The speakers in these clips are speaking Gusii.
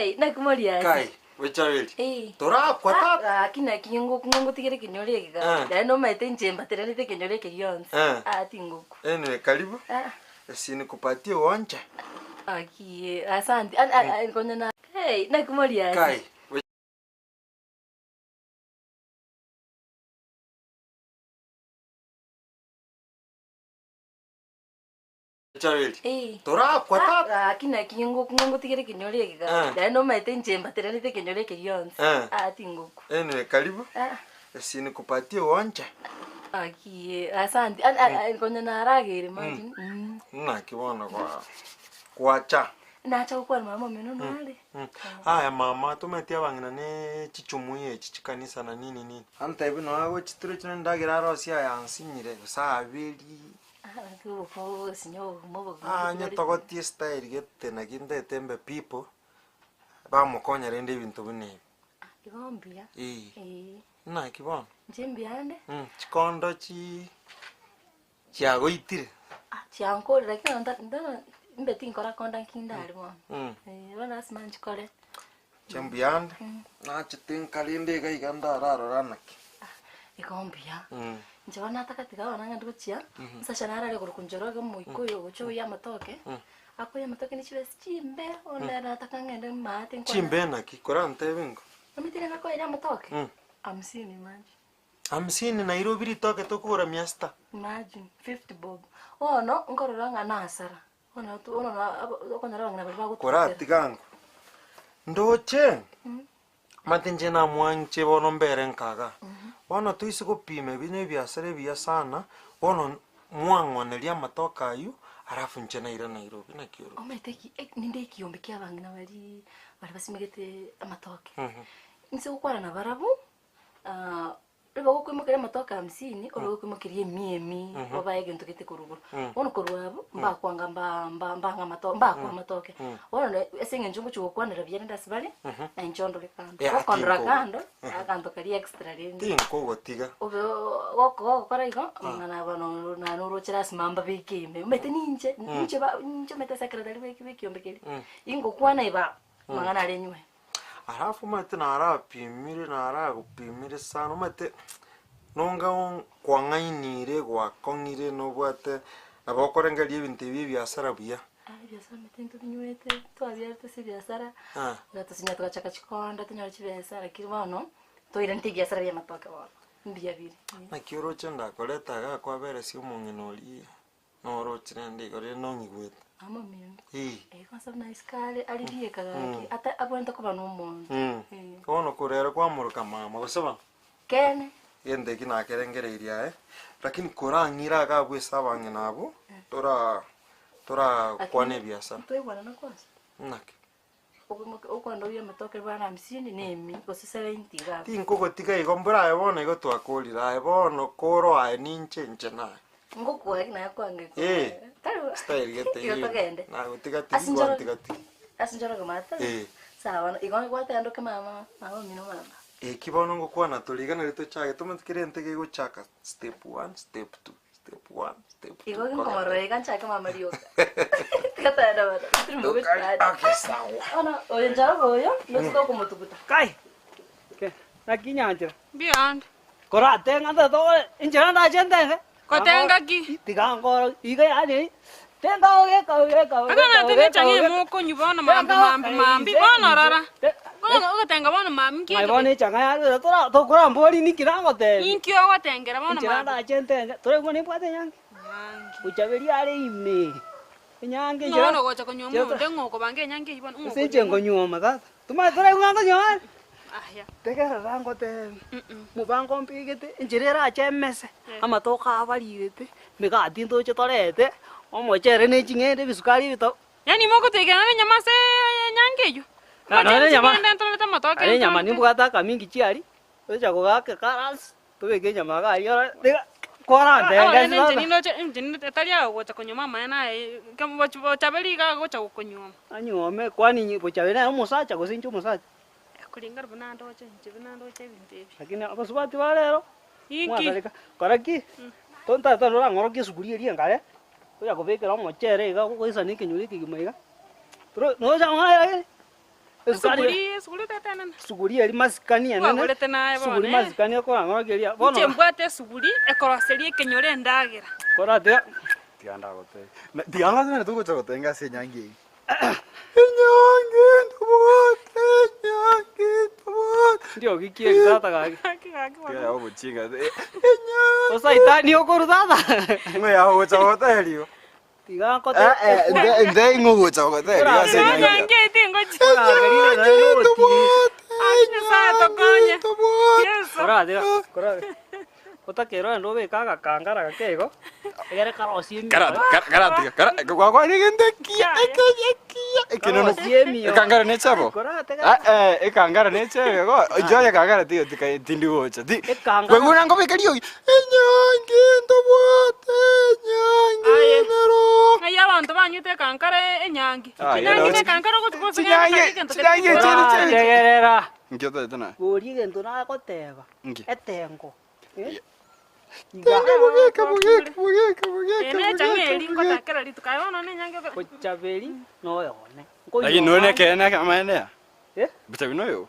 Hey, naki moriase. Kai, Bochaberi. Eh. Torakwa tata. Gaki naki ngokung'a ngotigere ekenyoro eke gaki. Eh. Naende nomanyete inche mbateranete ekenyoro eke gionsi. Eh. Ah, tingokwa. Anyway, karibu. Ah. Si nikupatie uonje. Gaki eh, asante. Ah, ah, ah, konya na. Hey, naki moriase. Kai, Bochaberi. Eh. Torakwa tata. Gaki naki ngokung'a ngotigere ekenyoro eke gaki. Eh. Naende nomanyete inche mbateranete ekenyoro eke gionsi. Eh. Ah, tingokwa. Anyway, karibu. Ah. Si nikupatie uonje. Gaki eh, asante. Ah, ah, ah, konya narageire imagine. Mm. Naki bono kwa gwacha. Nacha gokwana mama omino nare. Mm. Aya mama tomanyeti abang'ina ne chichumuiya echi chikanisa na nini nini. Antebi nonya agochitura chire endagera arosie aya ansinyire gose aberie. Naki obokima bogosinya obokima obogima Ah, onye togotie style gete naki ntete mbe people, bamokonya rende ebinto buna ebi. Igo mbuya. Eeh. Eeh. Naki bono? Inche mbuyande. Chikondo chi chiagoitire. Ah, chiankorire lakini nonye nta- ntano mbe tinkora konda nki ndare bono. Mm. Eh, bono lasima nchikore. Inche mbuyande, nachete nkarende iga iga ndararora naki. Igo mbuya. Inche bono nataka tiga bono ng'ende gochia, Sasha narare korokwa Njoroge omoika oyo ogocha oyia amatoke, akoyia amatoke ne chibesa chimbe, bono nere nataka ng'ende maate nkwane. Chimbe naki? Korantebe ingo. Omanyete nigo akoeria amatoke? Hamsini imagine. Hamsini Nairobi ritoke tokogora mia sita. Imagine, fifty bob. Bono nkorora ng'a nasara. Bono to bono na aba- okonyora abang'ina baria bagotugutera. Koratiga ango. Ndoche, omanyete inche namwanche bono mbere nkaga. Bono toise gopima ebi na ebiasara ebiya sana, bono mwang'oneria amatoke aywo, alafu inche naira Nairobi, naki oroche? Omanyete eki eki ninde ekiombe kia abang'ina baria baria basimegete amatoke. Inse gokwana nabarabwo. Ribaga okoimokeria amatoke hamsini, obe gokoimokeria emia emi, obae egento gete korwa igoro. Bono korwa abwo, mbakwanga mba- mba- mbang'a amato mbakwa amatoke. Bono ne ase eng'encho ngochia gokwanera buya rende ase bare, na inche ondore kando. Yeah, Gokondora tinkogo. kando, aganto karia extra rende. Tinkogotiga. Obe oo goko gogokora igo, amang'ana aba no naye noroche lasima mbabeke ime. Omanyete ninche, ninche ba ninche omanyete secretary bwa eki bwa ekiombe keria. Ingokwana iba, amang'ana aria nywe. Alafu omanyete narapimire naragopimire sana omanyete nonga kwang'ainire gwakong'ire nobwate nabo okorengereria ebinto ebi ebiasara buya. Ah ebiasara omanyete ntobinywete twabiarete ase ebiasara, Ah. togatosinyaa togachaka chikonda tonyore chibesa lakini bono toiranete ebiasara bia amatoke bono, mbuya bire. Naki oroche ndakoreta igaa kwaberesia omong'ina oria. Noroche rende igo rende nong'igwete. Mama omino. Ee. Eh, kwanza buna isiko are are rieka gaki ata abwenerete koba na omonto. Mm. Eh. Bono korwa ere kwamoroka mama gose bono? Kene. Egento eki nakerengereirie aye, lakini korang'ire iga abwo ase abang'ina abwo, tora torakwane ebiasara. Ntwaigwanana kwanza. Naki? Okoimoka okonda oria amatoke bana hamsini na emi gose seventy iga abwo. Tinkogotiga igo mbore aye bono igo twakorire aye bono koro aye ninche inche naye. Ngokoa ki naye kwangeka Eh, tari bo style gete igo eye. togende. Nagotiga tigi Ase njoro gwantiga tigi. ase njoro komata Eh. sawa bono igo gwateba ndoke mama mama omino mama. Eki bono ngokwana tore iga nari tochake tomanyete kera ente gegochaka step one, step two. Step one, step two. Igo nkomorora iga nchake mama rioka. Tiga togende bono. Tiri mogochi Tokari- tari. Okay, sawa. Bono oyo nchara oyo nosi tokomotuguta. Kai! Ke, naki nyanchera. Mbuya ande. Koratenga ntotogore, enchera ndache ntenge. Gotenga ki? Tiga nkoro, iga yaani, tenga ogeka ogeka Aka ogeka natenge ogeka echang'a ogeka. emo okonywa bono mambi mambi mambi bono rora. Bono ogotenga bono mambi nki Ng'ai bono echang'a yarure tora tokorambori ninki nagotebia. Inki ogotengera bono Enchera mambi? ndache ntenge, toraigwa nimbwate enyangi? Enyangi. Gochaberia are ime, enyangi Ng'o enchera bono ogocha konywa enchera omonto, ng'o okobanga enyangi eyio bono, ng'o Ase inche okonywa? nkonyuoma tata, tomanye toraigwa ng'a nkonyuoma are? Aya. Tegerera ngotebie, mobango mbegete, enchera erache emese, amatoke abarirete, emegati ntoche torete, omochere ne ching'ende, ebisukari ebito. Yaani mogotoikerana nenyama ase enyangi eyio? Na nonye Moche nenyama, ching'ende ntorete amatoke nonye enyama ntorete. nimbwate akamingi chiaria, tocha kogaka ekarasi, tobeke enyama iga aria ore tiga kwarantenge Ore ase ninche tata. nindoche inche ninde tari agocha konyuoma amaene aye bochaberi iga agocha gokonyuoma. Anyuome kwani inye bochaberi nere omosacha gose inche omosacha? Kulingana buna ndoche inche buna ndoche ebinto ebi. Lakini abasubati ba rero, Inki? mwasareka, kora ki? Tontata norang'orokie esuguri eria enkare, ocha kobekera omochere iga goisana ekenyoro ekegima iga, toro nocha ng'a lakini. Esukari Esuguri, esuguri tete enene. Suguri eri masikani enene. Kwagorete naye bono, Suguri eh. masikani okorang'ora keria. Inche Bono mbwate esuguri ekoroseria ekenyoro endagera. koratiga Tiga ndagotebie. Na tiga ng'ase togocha gotenga ase enyangi eyio. Enyangi ntobwate, enyangi ntobwate. Ndiogi ki eri tata gaki. Gaki gaki Tiga bono. yago obochinga. Enyangi. Osaitani okorwa tata. Ng'o yago ogocha gotebiwa? Tiga nkote. Eh, eh, nte nte ing'o ogocha gotebiwa ase Tiga enyangi eye. enyangi eye tingochi. Koragerire naende ogotiri. Aki Nyasaye tokonye. Yeso. Koratiga koratiga. Otakeire ogende obeke agakangara gake igo, egere karosie emiyo. Kara kara karatiga kara gwakwanire egento ekiya ekiya ekiya ekenene Karosie emiyo. ekangara nechabo. Koratega. Eh eh ekangara nechebe go inche ekangara tiga tika tindi gocha ti Ekangara. kwaigure nkobeka riogi Enyangi ntobwate, enyangi Aye. nero. Ng'ai abanto banywete ekankara enyangi. Ah, Chinyangi yero. na ekankara ogochi Chinyangi, gosegera egento chinyangi echiri chiri. Korategerera. Nki otagete naye? Boria egento nagoteba. Nki? Etengo. Eh? Iga. Bogeka, bogeka, bogeka, bogeka, Ene echang'a bogeka, eri bogeka. ngotakera rituko aye bono na enyangi obe- Bochaberi noyone. Lakini none ekeene amaene aya? Eh? Bochaberi noyo?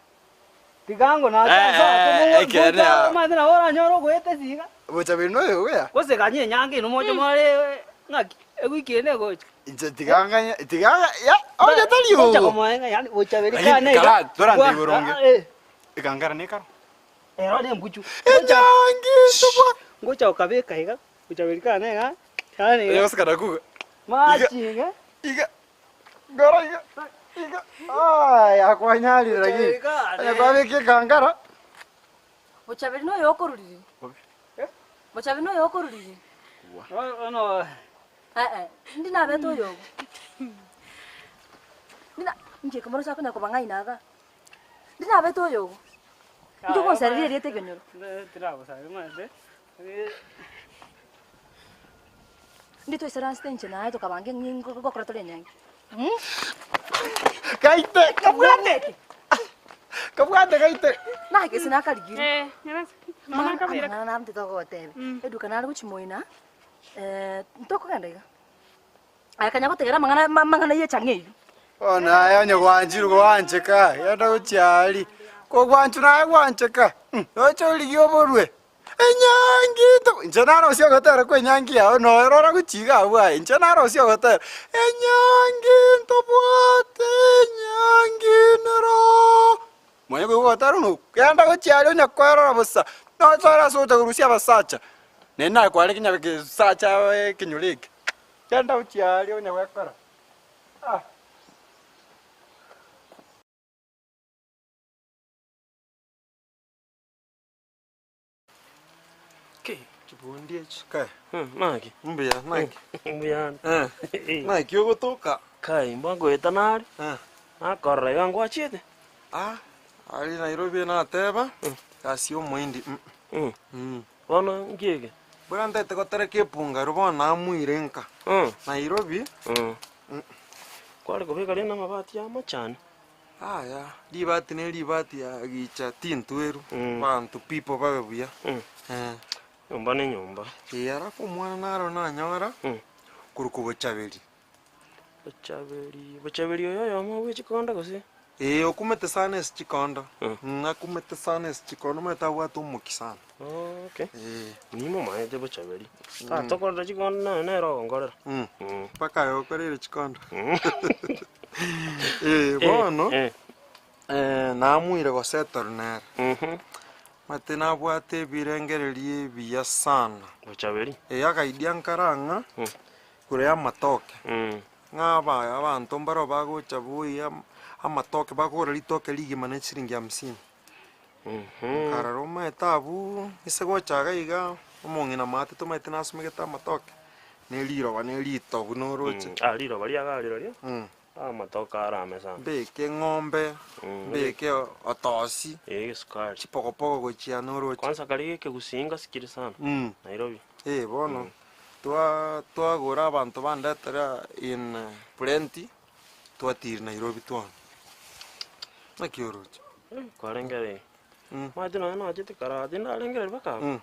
Tiga ngo Eh, eh, ekeene aa. nachaamaene nabo oranyore ogoeta esiga. Bochaberi noyo oya? Gose kanye enyangi ino moche more ng'aki ewiki ende egocha. Inche tiga nganye tiga ya onye tari Gocha ogo. komoenga yaani bochaberi Lakini kane iga. kara torande igoro onge. Eh, Ekangara nekaro. ero ne embuchu. Enyangi ntobwate. Ngocha okabeka iga, bochaberi kane iga, kane Oye iga. gosikara kuga. Machinga. Iga. Ngoro iga. Iga. Ay, akwanyarire lakini. Bochaberi kane. Oye kwabeka ekangara. Bochaberi noyo okorurire. Bochaberi noyo okorurire. Ono Eh eh, ndi nabete oyogo. Ndina nje kamoro chako nyakoba ng'ai naga. Ndi nabete oyogo. Ndi gonsarire erieta ekenyoro. Tirabosari maete. Ndi toisaransete inche naye tokabange ng'ingo gokora tore enyangi. Kaite, kabwate. Kabwate kaite. Nagese nakarigire. Eh, nyarasa. Mama kabira. Amang'ana namte togotebe. Eduka nare gochimoina. Eh, ntokogenda iga. Aya kanya gotegera amang'ana amang'ana ye echang'a eywo. Ona aye onye gwanchire gwancheka, genda gochiari. Kogwanchu naye gwancheka. Noche origie oborwe. Enyangi to inche narosie ogotera kwa enyangi yao noerora gochiga abwo aye. Inche narosie ogotera. Enyangi ntobwate enyangi nero. Mwenye koigwa ogotera noku. Genda gochiari onye koerora bosa. Noche ore ase ogocha korusia abasacha. Nere nakware kinyabe kesacha ekenyoro eke. Genda gochiari onye gwekora. Ah. Chibundi echi. Kae. Naki Mbuya, naki. mbuyande Eh. Naki ogotoka. kai mbangoeta nare Eh. nakorora iga ngwachete Ah, ari Nairobi nateba. Kasi omoindi. Bono nkiege Bora ntete gotereka epunga bono namuire nka. Nairobi. Kware kobeka rende amabati amachani Aya, ribati ne ribati ya gicha tintweru. Bantu people babe buya. Eh. Nyomba ne nyomba Eh, alafu omwana naro nanyora. Koruka bochaberi. Bochaberi bochaberi oyo oyomo bwe chikonda gose Eh, okumete sana ase chikondo. Akumete sana ase chikondo omanyete abwate omoki sana. Okay. Eh. Nimo maete bochaberi tatokorera chikondo naye nere ogonkorera Mpaka aye okorere chikondo. Eh, bono. Eh, namuire gosettle nere. Mate nabwate ebirengererio ebiya sana. Bochaberi Eh, akaidia nkarang'a igoro ya amatoke. Ng'a aba abanto mbaro bagocha boiya amatoke bakogora ritoke rigima na chiringi hamsini. Nkarora omanyete abwo ase gocha iga iga omong'ina maate tomaete nasomegete amatoke na eriroba na eritobu noroche. Ah, riroba riaga rirorio amatoke arame sana Mbeke eng'ombe, mbeke otosi, eh esukari chipokopoko gochia noroche. Kwanza kari geke ngasikire sana Nairobi. Eh, bono twa twagora abanto bandetera in plenty twatiri Nairobi twana. Naki oroche? Kwarengere maete nonya nachete karati ndarengereri baka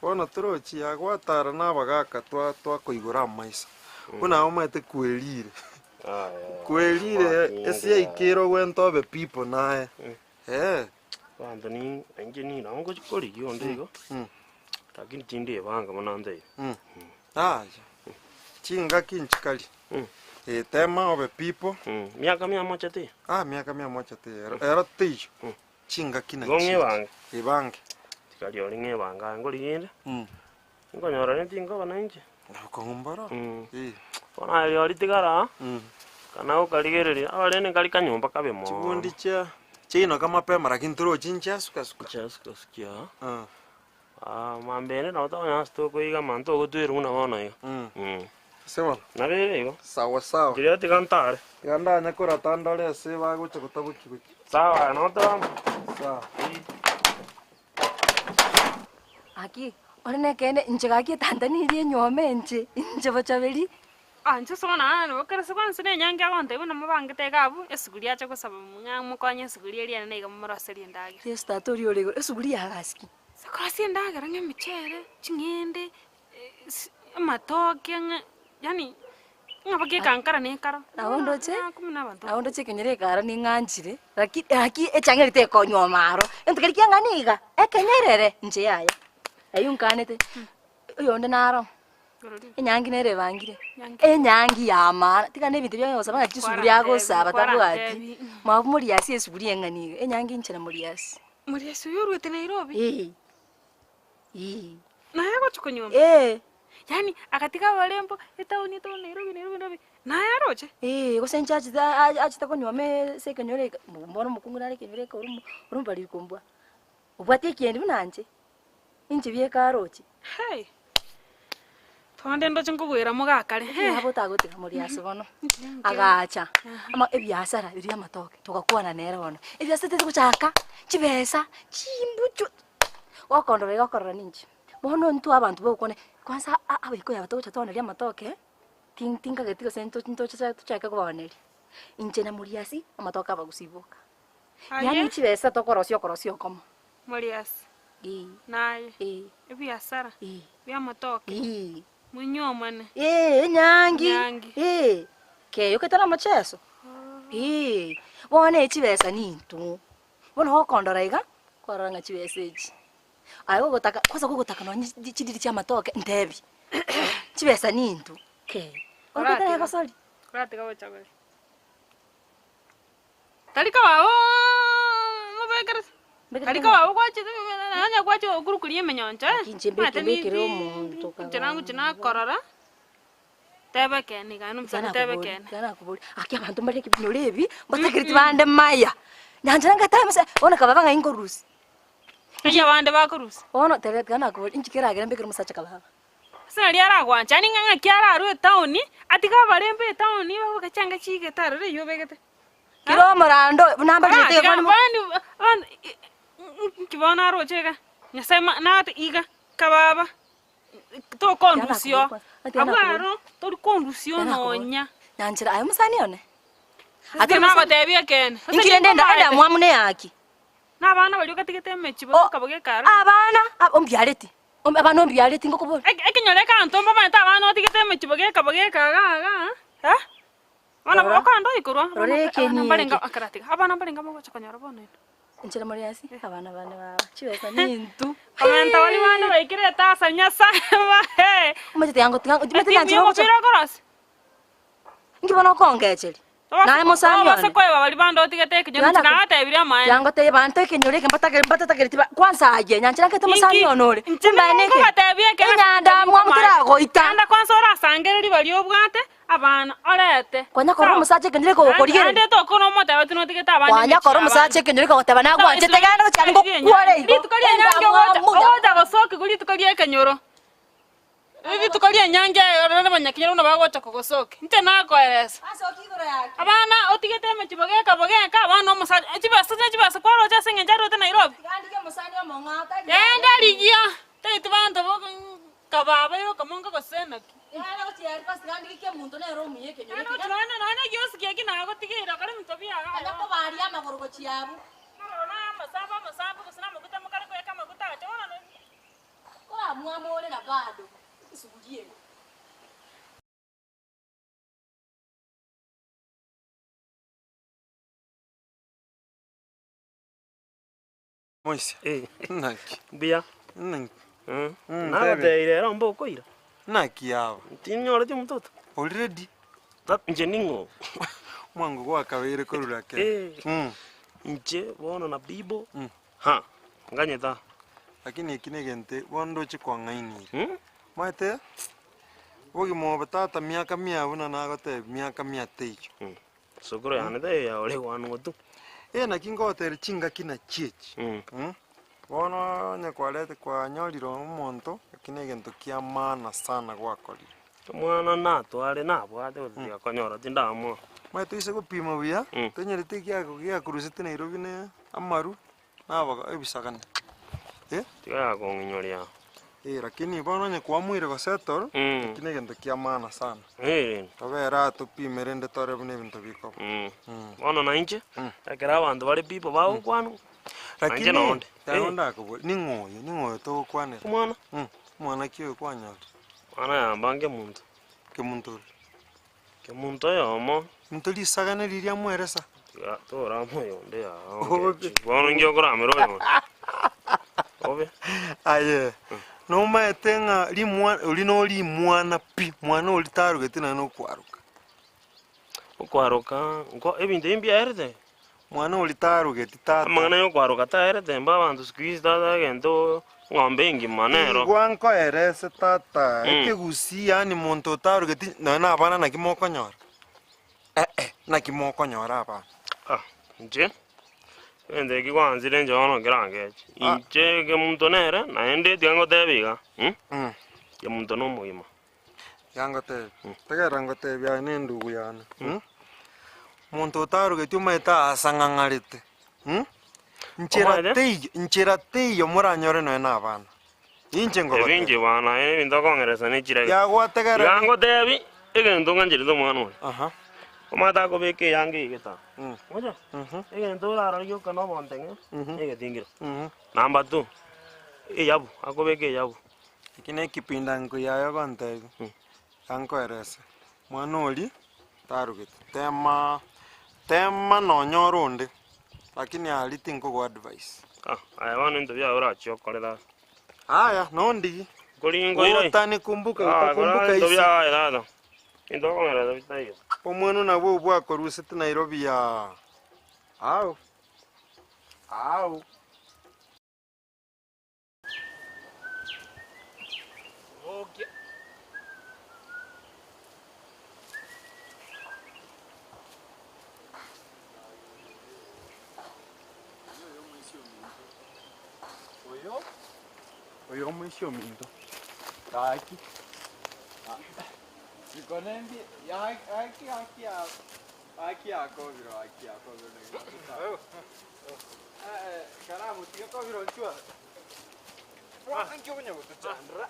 Bono torochi agwatara na abagaka twa twakoigora amaisa. Buna omanyete kwerire. Kwerire ase yaikire ogwente obe people naye. Eh. Abanto ni inche nigo nabo ngochi korigia onde igo, lakini tindebanga buna ntaire. Yaya, chingaki nchikari. Eh, tema obe people. Miaka mia moja teiyo? Ah, miaka mia moja teiyo, ero ero teiyo. Chingaki Igo nachi echi. ng'ebange? Ebange. Tikari ori ng'ebange aye nkorigia inde, tinkonyora rende tinkoba nainche. Obokong'u mboro. Eh. Bono aye rirorio tigara aa, kana gokarigereria, abarende nkari kanyomba kabe mono. Chibundi chia chiainoka mapema lakini torochi nchiasukasuka. Nchiasukasukia aa, ah mambia ende nabo tokonyora ase tokoiga amanto ogotwerwa buna bono iga. Ase bono. Nabo ere igo. Sawa sawa. Rirorio tiga ntare. Tiga ndanye korata ndore ase bagocha gotabokia gochia. Sawa aye nabo tore amo. Sawa. Gaki, ore nekeene, inche gaki etanta niria enyuoma inche, inche bochaberi. Ah, inche ase bono aa nabo kera ase kwansa na enyangi agontebia buna mobangete iga abwo, esuguri ache gosaba ng'a mokonye esuguri eria ere niga momoroserie endagera. Yeso tata oria ore igoro, esuguri yagasi ki? Ase korosia endagera ng'a emichere, ching'ende, si amatoke ng'a yaani ng'a mpaka ekankara na ekaro. Nabo ndoche, Kumi na abanto. nabo ndoche ekenyoro ekara ning'anchire, lakini gaki echang'a eria tekonywa aro, egento keria kiang'ana iga, ekenyerere inche yaya, aywo nkanete, oyonde naro, enyangi nere ebangire, enyangi ya maana, tiga na ebinto bia gosaba ng'a chisuguri agosaba tabwati, mwabo moriasi esuguri eng'ani iga, enyangi inche na moriasi. Moriasi oyio oruete Nairobi? Eeh, eeh. Naye agochia konyuoma? Eeh. Yaani agatiga abarembo, etaoni etaoni Nairobi Nairobi Nairobi, naye aroche? Eeh, gose inche achete a- achete konyuoma ase ekenyoro eke, bono omokungu nare ekenyoro eke ore omo ore omobariri kombua, obwate ekieni buna inche, inche bieka aroche. Hey! Twande ndoche nkogwera mogakare, Ekiagera eh. abo otagotiga moriase bono, agacha, ama ebiasara biria amatoke, togakwana nere bono, ebiasara tari gochaka, chibesa, chimbuchu, gokondora iga okorora ninche. Bono intwe abanto bagokwana, kwanza a- abaikoyo aba togocha twaoneria amatoke, tin- tinkageti gose nto ntoche tochake kobaoneria. Inche na moriasi, amatoke abagusii boka. Yaani Aye. chibesa tokorosia okorosia okomo. Moriasi, Eeh. naye, Eeh. ebiasara, Eeh. bi'amatoke, Eeh. monyuomane. Eeh, enyangi. Enyangi. Eeh, keyo ketari omocheso. Eeh, bono echibesa nintwe. Bono gokondora iga, kwarora ng'a chibesa echi. Aye gogotaka, kwanza gogotaka nonye chi chidiri chia amatoke ntebi, chibesa nintwe, kei. Oratiga. Ogetara egosori. Oratiga gocha bare. Tari kawaoo mobekere se. Tari kawaoo gwachete onye gwacha okorukoria emenyoncho eh. Naki inche mbeke Omanyete mbekere ni- omonto inche nagochia nakorora, teba ekeene iga nomosacha teba ekeene. Tiga nakoboria, aki abanto mbare ebinyoro ebi, mbatakereti bande maya. Nyanchera ngateba ase, bono kababa ng'ai nkorusia. Naki abande bakorusia. Bono tebe tiga nakoboria, inki keragere mbekere omosacha kababa? Ase nario aragwanche, yaani ng'a ng'aki ararwe etaoni, atige abarembe etaoni baboke chianga chiigete aroro eywo obegete. Kera omorando buna mbarigete Tiga egekone mo- abande abande nki bono aroche iga, Nyasaye ma nate iga kababa, tokondusia oo, abwo aro tori kondusia oo nonya. Nyanchera aye omosani one. Ase nagotebia ekeene, ase Inki rende enda ninkomaete. endamwamu neyaki? Na abana baria ogatigete emechie O- boka bogeka aro. Abana, ab- ombiareti, Om- abana ombiareti ngokoboria. Eke- Ekenyoro ekanto mbamaete abana otigete emechie bogeka bogeka iga iga eh? Bono Rora. okande oikorwa, Rora abana ekenyi mbarenge eke. akaratiga, abana mbarenge mogocha konyora bono ino. Inchera more ase abana bane baba, chibesa nintu. Komenta baria bande baikire etasa Nyasaye bae. Omanyete yango tiga omanyete Etimu nyanchera ya ogocha. omopira okorosia. Inki bono okongecheria? Naye mosani Obase one. koeba baria bande otigete ekenyoro Tiga inche nabatebirie amaene. Yangotebia banto ekenyoro eke mbatagere mbatagereti ba kwanza aye nyanchera nkete mosani Inki? one ore. Inche Mbae neke. nkobatebia ekero Enyanda mwamu teragoita. Genda kwanza orasangererie baria obwate abana orete. Kwanya korora omosacha ekenyoro eke ogokorigereria. Naende tokona omotebe tinotigete abande Kwanya emechie korora y'abande. omosacha ekenyoro eke ogoteba nagwanchete genda gochia ngokwore igo. Rituko ri'enyangi ogocha Endamwamu ya- ogocha gosokigwa rituko ri'ekenyoro. Rituko ri'enyangi eye orore abanyakenyoro buna bagocha kogosokia. Inche nakoeresa. Abana otigete emechie bogeka bogeka, abana omosacha, chibesa ne chibesa kwaroche ase eng'encho arwete Nairobi. Genda rigia, taeti banto bo kababa yokamonga gose naki. Nonya nonya egiosi eki nagotigeire okore ebinto biago. Maroro na amasambu amasambu gose na amaguta mokare koyaka amaguta ache bono. Koramwama ore na bado esuguri eye. Moisia, Eh. naki? Mbuya. Naki? Mm. Mm, Nagoteire ero mbokoira. Naki yaba? Tinyoreti omototo. Ori ready? Ta- Inche ning'o? Mwango gwakabeire korura kere. Eh. Mm. Inche bono na bibo. Mm. Ha, nganyete aa. Lakini eki na egento bono ndoche kwang'ainire. Mm? Omanyete, obogima obo tata miaka mia buna nagotebia miaka mia teiyo. Mm. Sokoro yane taiyo yaore gwanwa tu. Eh naki ngogoteberia chingaki nachi echi. Mm. Bono onye kwarete kwanyorire omonto, eki na egento kia maana sana gwakorire. Omwana natware nabwate gotatiga konyora tindamoa. Omanyete toise gopima buya, Mm. tonyarete ekiago giakorusete Nairobi ne amaru, na abaga ebisagane. Eh? Tiga yakong'inyoria. Eh, lakini bono onye kwamuire gosettle, Mm. eki na egento kia maana sana. Eh. Tobere aa topime rende tore buna ebinto bikoba. Mm. Mm. Bono nainche, Mm. ekero abanto bare people bagokwanwa, Lakini, nainche nonde. tari Eh. ndakobori, ning'o oyo, ning'o oyo togokwanera? Omwana. Mm, omwana ki oyo kwanyorire? Omwana yamba nkemonto. Kemonto ore? Kemonto oyomo. Monto risagane riria amweresa? Tiga torama oyonde yaa Obe. ongechi. Bono inki okoramera oyonde? Obe. Aye, nomaete ng'a rimwa oria nori mwana pi, mwana oria tarogeti naende nokwaroka. Okwaroka nko ebinto ebi mbiaerete. Mwana oria tarogeti tata. Amang'ana ya okwaroka taerete mba abanto siku hizi tata egento ng'ombe engima nero. Igwa nkoerese tata, Mm. ekegusii yaani monto otarogeti nonya na abana naki mokonyora? Eh eh, naki mokonyora abana? Ah, inche, egento eki gwanzire inche bono nkerangeche. Ah. Inche kemonto nere, naende tiga ngotebe iga, mm, Mm. kemonto na omogima. Tiga ngotebie, tegerera ngotebie aye na endugu yane, mm, monto otarogeti omanyete asang'ang'arete, mm, nchera Omanyete? teiyo, nchera teiyo moranyore nonya na abana. Inche Ebinche ngogotebia. bwana, aye ebinto okong'eresa ne chirege. Yagwategerera. Tiga ngotebi, egento ng'ancherete omwana oyo. Aha. Omanyete akobeka eyanga eye gete aa. Mm. Ocha, Mhm. egento orarore gioka na obonteng'e, Mhm. negetingiro. Mhm. Number two, eyabu, akobeka eyabu. Eki nekipinda nkoyia aye ogontebia, gankoerese, mwana oria tarogeti, tema tema nonya ore onde, lakini aria tinkogoa advice. Ah, aye bono ebinto biago orachie okore tata. Aya, nondigi. Nkoringoire. Otanikumbuka, Ah, kora utakumbuka ebinto isi. biago aye tata. Ebinto okong'eresa bitaiyo. Omweno nabwo obwakorusete Nairobi yaa. Ao. Ao. Oyo oyo omoisia ominto gaki Rikonembi gaki gaki gaki yakobire gaki yakobire Karamu tiga kobire onchwa Nki okonya gotochandera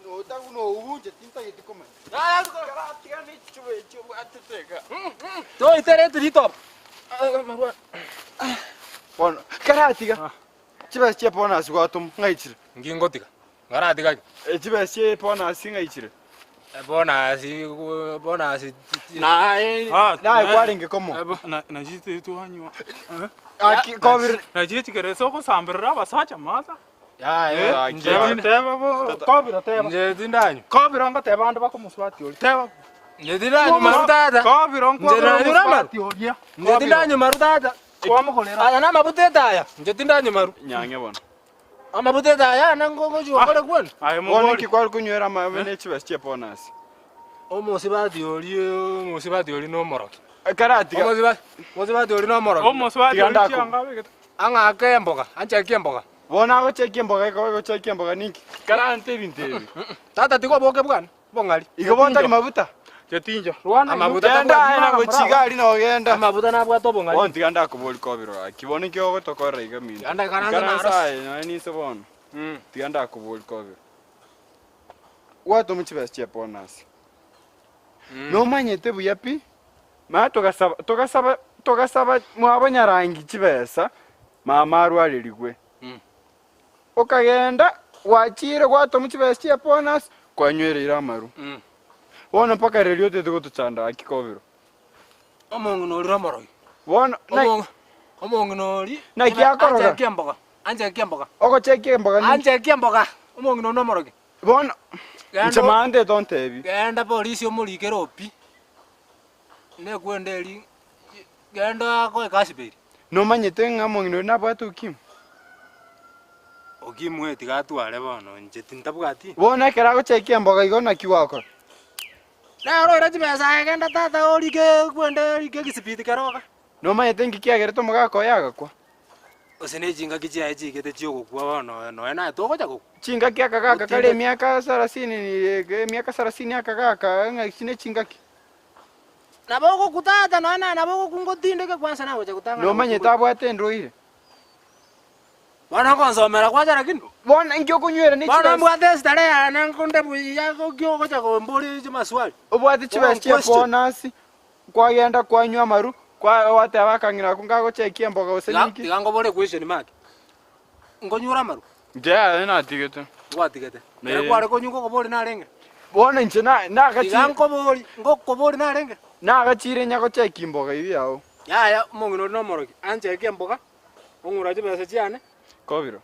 notagu noubunche tintageti komanya Kara tiga nechichuba echio obwatete iga Toiterete ritoba. Bono karatiga chibesa chia bonus gwatoma ng'aichire Ngingotiga. Ngaratiga ki? Chibesa chia bonus ng'aichire Bonus bonus Naye naye kwarenge komo Nachite twanywa. Aki kobire Nachichikeresa ogosamberera abasacha masa. Yaya, Teba teba bo kobira teba. Nje tindanywa. Kobira ngoteba ande bakomuswati ori. Teba. Nje tindanywa maru tata. Kobira Nje nanywa amaru. nkwabira oria. Nje tindanywa maru tata. Kwamukorera. Aya namabuta etaya. Nje tindanywa maru. nyange bono Amabuta etaya nangogochi okore kwani. Aye bono mobori. nki kwari konywera amabe ne chibesa chia bonus Omosibati ori omosibati ori nomoroki. Karatiga Omosibati omosibati ori nomoroki. Omuswati Tiga ori ndako. chianga begete. Ang'ake emboga, ancheke emboga. bono agochekia emboga eko egochekia emboga ninki karante ebinto ebi Tata tiga oboke bwana, bong'ari. igo botari mabuta Chetinjo. Rwana. Amabuta genda aye nagochiga aria nogenda Amabuta nabwate obong'ari. bono tiga ndakobori kobiro gaki bono nki ogotokorera iga minto Anda ikaranse Ikaranse narosi. aye nonya ninse bono tiga ndakobori kobiro gwatoma chibesa chia bonus nomanyete buya pi mara togasaba togasaba togasaba mwabonyarangi chibesa mama arwarerigwe Okagenda gwachire gwatoma chibesa chia bonus kwanywereire amaru bono mpaka riria otete gotochanda gaki kobiro Omong'ina ori nomorogi. bono na- Omong'ina omong'ina ori. Naki akoroga? Ancheke emboga. Anchekia emboga. Ogochekia emboga ninki? Anchekia emboga. Omong'ina one omorogi. Bono, Genda inche o- maande tontebi. Genda polisi omorikere opi. Nekwenda eri, genda okoe kasiberi. Nomanyete ng'a omong'ina oria nabwate ukimwi? Ukimwi tiga atware bono, inche tintabwati. Bono ekero agochekia emboga igo naki gwakora? Nero oire chibesa aye genda tata orike kwenda orike egisibiti keroka. Nomanyete nki kiagerete omogaka oye agakwa? Gose ne chingaki chiaye chiigete chi'ogokwa bono nonya naye togocha gokwa. Chingaki akagaka kare emiaka sarasini emiaka sarasini akagaka ng'a echi ne chingaki. Nabo ogokwa tata nonya naye nabo ogokwa ngotindeke kwansa nagocha gotang'ana Nomanyete abwate endwaire. Bono okonsomera kwansa lakini. Bono inki okonywera ne Bono chibesa? mbwate esitare yane nkonde buya ki ogocha komboria chimaswali. Obwate chibesa chia bonus, kwagenda kwanywa amaru, kwa gwateba akang'ina ako ngagochekia emboga gose Tiga ninki. tiga nkobore question mark. Nkonywera amaru? Inche yaya natigete. Ngwatigete. Ekero Eh. kware konywa ngokoboria narenge? Bono inche na Tiga nagachire nkobori ngokoboria narenge? nagachire nyagochekia emboga eyio yao. Yaya omong'ina oria nomorogi, anchekie emboga, ong'ura chibesa chiane. Kobiro,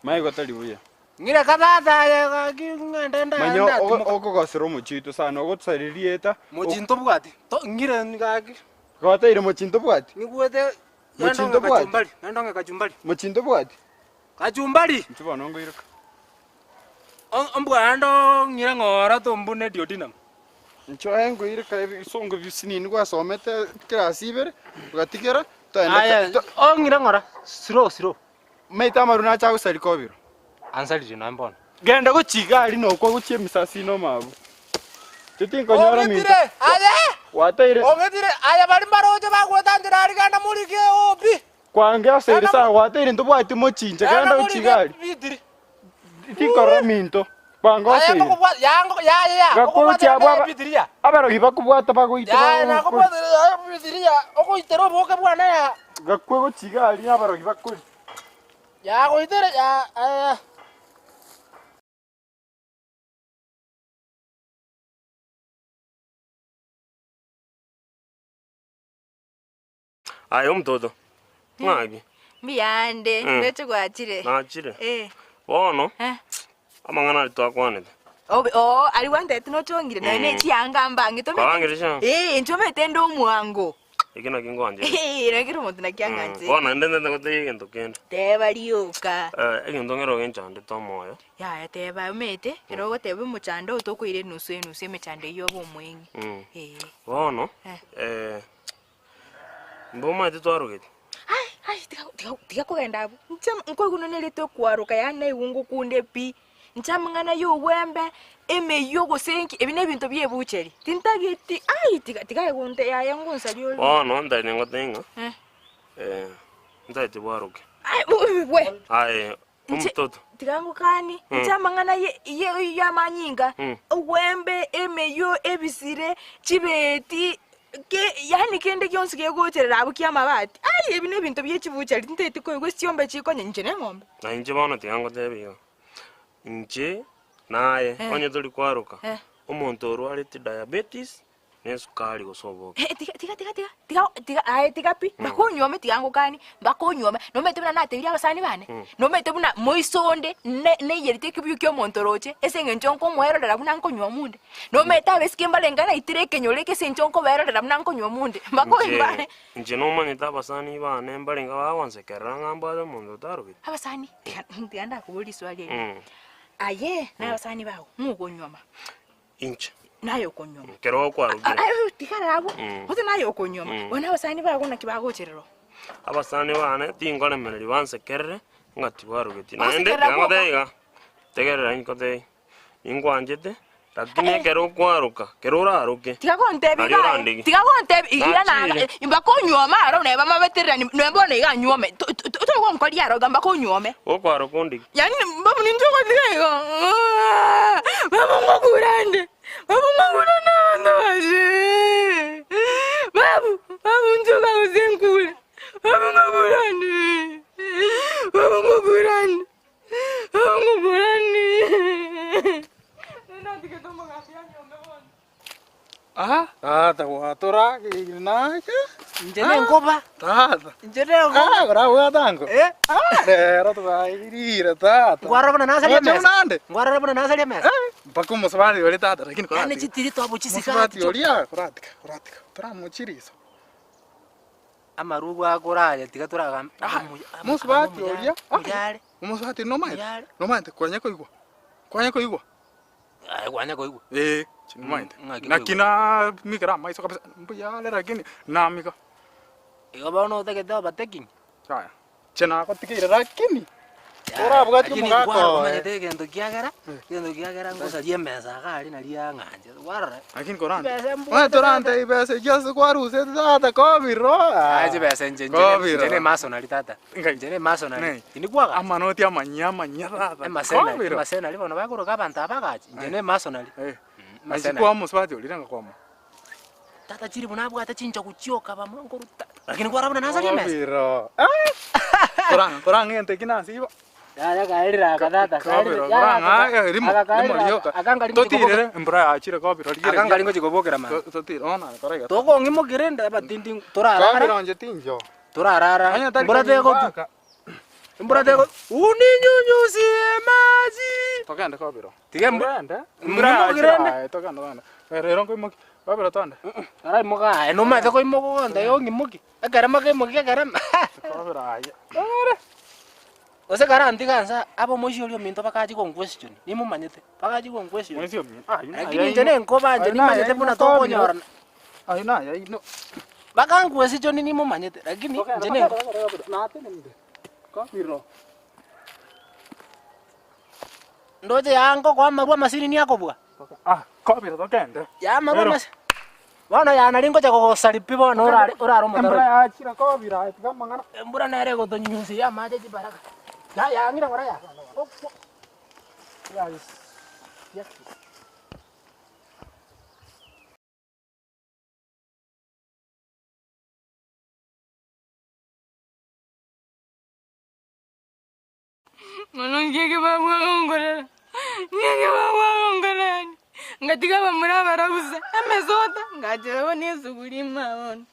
maigo tari buya. Ng'ire tata aye gaki ng'ende nda Manya ndatimoka. okogosera omochie oito sana, ogotosaria rieta. Mochie ntobwati, to ng'ire gaki. Gwateire mochie ntobwati? Nigwete Mochie ng'ende ong'e ntobwati? kachumbari, ng'ende ong'e kachumbari. Mochie ntobwati? Kachumbari! Inche bono ngoiroka. Ombwando ong'ire ng'ora tombune duodenum. Inche oye ngoiroka ebisongo bisinini gwasomete class ibere, ogatigera, toende Aye, ong'ire ng'ora, slow slow. Omanyete amaru nache agosaria kobiro. Ansaririe nonya bono. Genda gochia iga aria nokwa gochia emisasi ime omabo. Inche tinkonyora minto. Ong'etire aye! Gwateire. Ong'etire aye baria mbaroche bagwetanchera aria genda morigie obi. Kwange ase eri sawa gwateire ntobwati mochinche genda gochia iga aria. Bitiri. Tinkorora minto. Kwange Aye ase eri. ngokobwa yango yaye ya Gakogochia abwo aba- bitiria. abarogi bakobwata bagoita Yaye bagokora. nakobwatire yaye bitiria ogoitera oboke bwane ya. Gakwe gochia iga aria abarogi bakori. Yagoitera ya aya. Aye omototo, ng'aki? Mbuyande, Mm. ndoche gwachire. Nachire. Eh. Bono, Eh. amang'ana aria twakwanete. Obe oo, aria gwantebeti nochongire, nonya ne Mm. chianga mbange tomete. Kwabangire chianga? Eh, inche omanyete nde omwango. Eki nakio nkwanchete. Eh, naki kera omonto naki Mm, ang'anchete. Bono naende ntete ngotebie egento kende. Teba rioka. Eh, egento nkere ogenchandete omoyo. Yaya teba omanyete, ekero ogoteba omochando oo tokoira enusu enusu emechando eyio obe omweng'e. Mm. Eh. Bono, Eh. eh, Mbomanyete twarogete. Ai, ai, tiga, tiga, tiga kogenda abwo. Inche nkoigwa nonya erieta okwaroka yaani naigwa ngokunde pi. Inche amang'ana ya obwembe, emeyio gose nki, ebi na ebinto bia ebucheri. Tintageti, ai, tiga, tiga aye gonte yaya ngonsaria ore. Bono ntaete ngotebie ng'a, Eh. eh, ntaete bwaroke. Ai, we, Aye, Inche, omototo. tiga ngokanie, inche amang'ana ye, ye, y'amanyinga, obwembe, emeyio, ebisire, chibeti, ke, yaani kende gionsi kegocherera abwo ki'amabati, ai ebi nebinto bie chibuchari tinteti koigwa ase chiombe chikonye inche na eng'ombe. Na inche bono tiga ngotebie iga, inche naye, Eh. onye tori kwaroka, Eh. omonto orwarete diabetes, na esukari gose oboke. Eh, tiga, tiga, tiga, tiga, tiga, tiga, aye tiga pi, mpaka onyuome tiga ngokanie, mpaka onyuome, nomanyete buna natebirie abasani bane, nomanyete buna moiso onde ne neiyereti ekebuyu kia omonto oroche, ase eng'encho nkomoerorera buna nkonyuoma onde, nomanyete abesike mbarenge naitire ekenyoro eke ase eng'encho nkobaerorera buna nkonyuoma onde, mpaka Inche, oimbare. inche nomanyete abasani bane mbarenge bagonsekerera ng'a mbwate omonto otarogeti. Abasani, tiga, tiga ndakoborie riswali eri, aye na abasani bago, ng'o okonyuoma? Inche. Naye okonyuoma. Ekero okwarugire. Aye tigara abwo. Mm. Gose naye okonyuoma. Mm. Bono abasani bago naki bagocherera oo? Abasani bane tinkoremereria bansekerere ng'a tibwarugeti. Naende Bagosekerera tiga boka. ngotebie iga, tegerera inkotebie, ninkwanchete lakini ekero okwaroka, ekero oraroke, Tiga gontebia nario iga aye. orandigi. Tiga gontebia iga naga Nachire. mpaka onyuome aro neba mabetererani neba bono iga anyuome. To- to- to- Tori gonkoria aro iga mpaka onyuome. Gokwaroka ondigi. Yaani babu ninche ogotiga igo babu ngokura nde babu ngokura nabanto bache babu babu nchoka gose nkure babu ngokura nde babu ngokura nde babu ngokura nde Aha, tata gwatora nache. Inche nenkoba. Tata. Inche nenkoba. Ah, korabwate ango. Eh? Ah, rero twairire tata. Ngwarora buna nasaria Ngocha emesa. buna ande. Ngwarora buna nasaria emesa. Mpaka omosubati oria tata lakini Yaani koratika. chitiri twabochisigati Omosubati oria koratika, koratika. Toramochia riso. Amarubu akoraya tiga toragamba. Mosubati oria. Muyare. Omosubati nomaete. Muyare. Nomaete kwanya koigwa. Kwanya koigwa. Aye kwanya koigwa. Eh, chinomaete. Ng'aki Naki na mikera amaiso kabisa. Mbuyare lakini namika. Igo bono otagete overtaking. Yaya. Chinagotigeire lakini. Orabwati Lakini omogaka ngwarora oye. omanyete egento kiagera, egento kiagera ngosaria emesa iga aria naria yang'ancha. Kwarora? Lakini korante. Chibesa mbwate Oye torante ibesa echi kwarusete tata kobiro. Aye chibesa inche inche Kobiro. inche ne masonry tata. Inche ne masonry. Tindi kwaga. Amanoti amanyia amanyia tata. Emasenari, Kobiro. emasenari bono bakoroka abanto abagachi. Inche ne masonry. Achi kwa mosubati oria renga kwamo. Tata chiri buna abwate chinchogu chioka bamura nkoruta. Lakini kwarora buna nasaria emesa. Kobiro. Koranga koranga egento eki nasiba. Yaya kaerire aka tata. Kobiro koranga rimo rimo rioka. Totirere embura yachire kobiro rigere. Aka nkari ngochikobokera man. Totire ona koraiga. Tokong'imokire nde abatindi torarara. Kobiro nje tinjo. Torarara. Onye tari Mbura tegotu. konyumbaka. Mbura tego. Uninyunyuzie maji. Togende kobiro. Tiga Togende. Mbura yachire Aye togende togende. Rero nkoimoki. Kobiro twende. Araimoka aye nomaete koimoka ogonte ong'imoki. Ekerema keimoki ekerema. Kobiro aye. Gose karantiga nsa aba omoisia oria ominto bakachi gonquestion nimomanyete bakachi gonquestion. Moisia ominto. Aye Lakini inche nenkoba inche nimanyete buna tokonyorana. Aye naye aino. Bakanquestion nimomanyete lakini inche nenkoba. Kobiro. Ndoche yango kwamarwa amasini niakobua. Ah, kobiro togende. Yamarwa Rero. amasi. Bono yana ringocha kogosari pi bono orare orare omotaro. Embura yachire kobiro aye tiga amang'ana. Embura nere egotonyunyusia amache chibaraka. Ya yang'ira ng'ora ya. Ya. Ya. Mono nkieke babwagongorera nkieke babwagongorera yani ngatiga bamura barabusa emesota ngacherago nesuguri mabono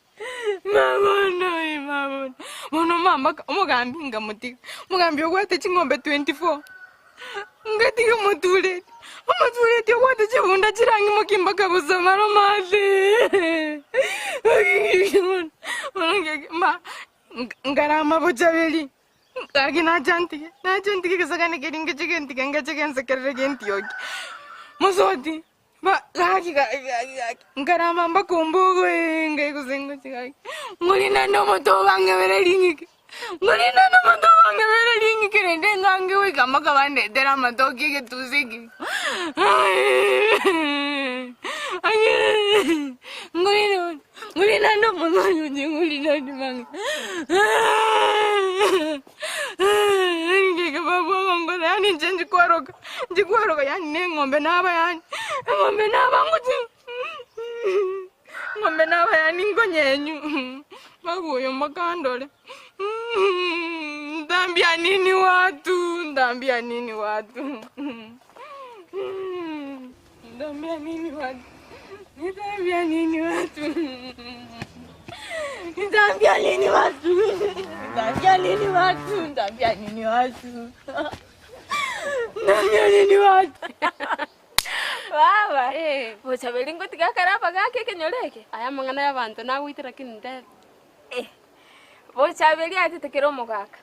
mabono oye mabono bono mama omogambi ngamutiga omogambi ogwate ching'ombe 24 ngatiga omotureti omotureti ogwate chibunda chirangi mokimbaka busa maro mathe bono nkieke ma ngarama bochabeli Aki nachantige nachantige kesakane keringe chikentige ngachikensekerere kentioki mosoti ba gaki gaki gaki gaki nkarama mbakumbugo ngaikusengo chigaki ng'orina nomoto bangebere ring'ike ng'orina nomoto bangebere ring'ike rende ngange goika mpaka bandetera amatoke egetusi eke ng'orina ng'orina nomoto ng'orina ndimange ngeke babwabongola yani nje njikwaroka njikwaroka yani neng'ombe naba yani eng'ombe naba nguti ng'ombe naba yani nkonyenyu maguyo makandole ndambia nini watu ndambia nini watu ndambia nini watu nitaambia nini watu nitaambia nini watu nitaambia nini watu nitaambia nini watu nitaambia nini watu Baba, bochabeli ngotiga karaba gake ekenyoro eke. Aya amang'ana ya abanto nagwitera lakini ndebe. Bochabeli atete kera omogaka.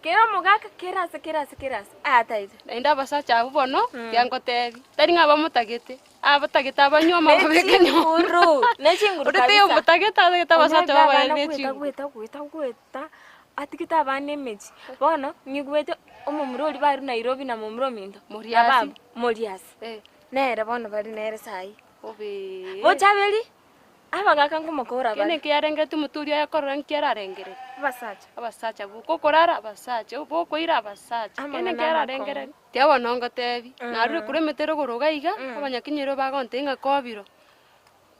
Kera omogaka kerase kerase kerase ataire. Naende abasacha abwo bono tiangotebi tari ng'a abamotagete abatagete abanywa amababeke Nechinguru, nechinguru Orete kabisa. omotagete atagete abasacha babare Gweta nechinguru. gweta gweta gweta atigete abana emechi. Bono nyigwete omomura oria bari Nairobi na momura ominto. Moriasi. Na baba, Moriasi. Nere bono bari nere sahi. Obe. Bochabeli abagaka ngomokora Kene bari. kiarengete omoturi aye korora nkiararengere. Abasacha. Abasacha bokokorara abasacha bokoira abasacha. Kene Amang'ana kiararengere. Tiabono ngotebi. Narure kure emetero goroga iga abanyakinyoro bagonte ng'a kobiro.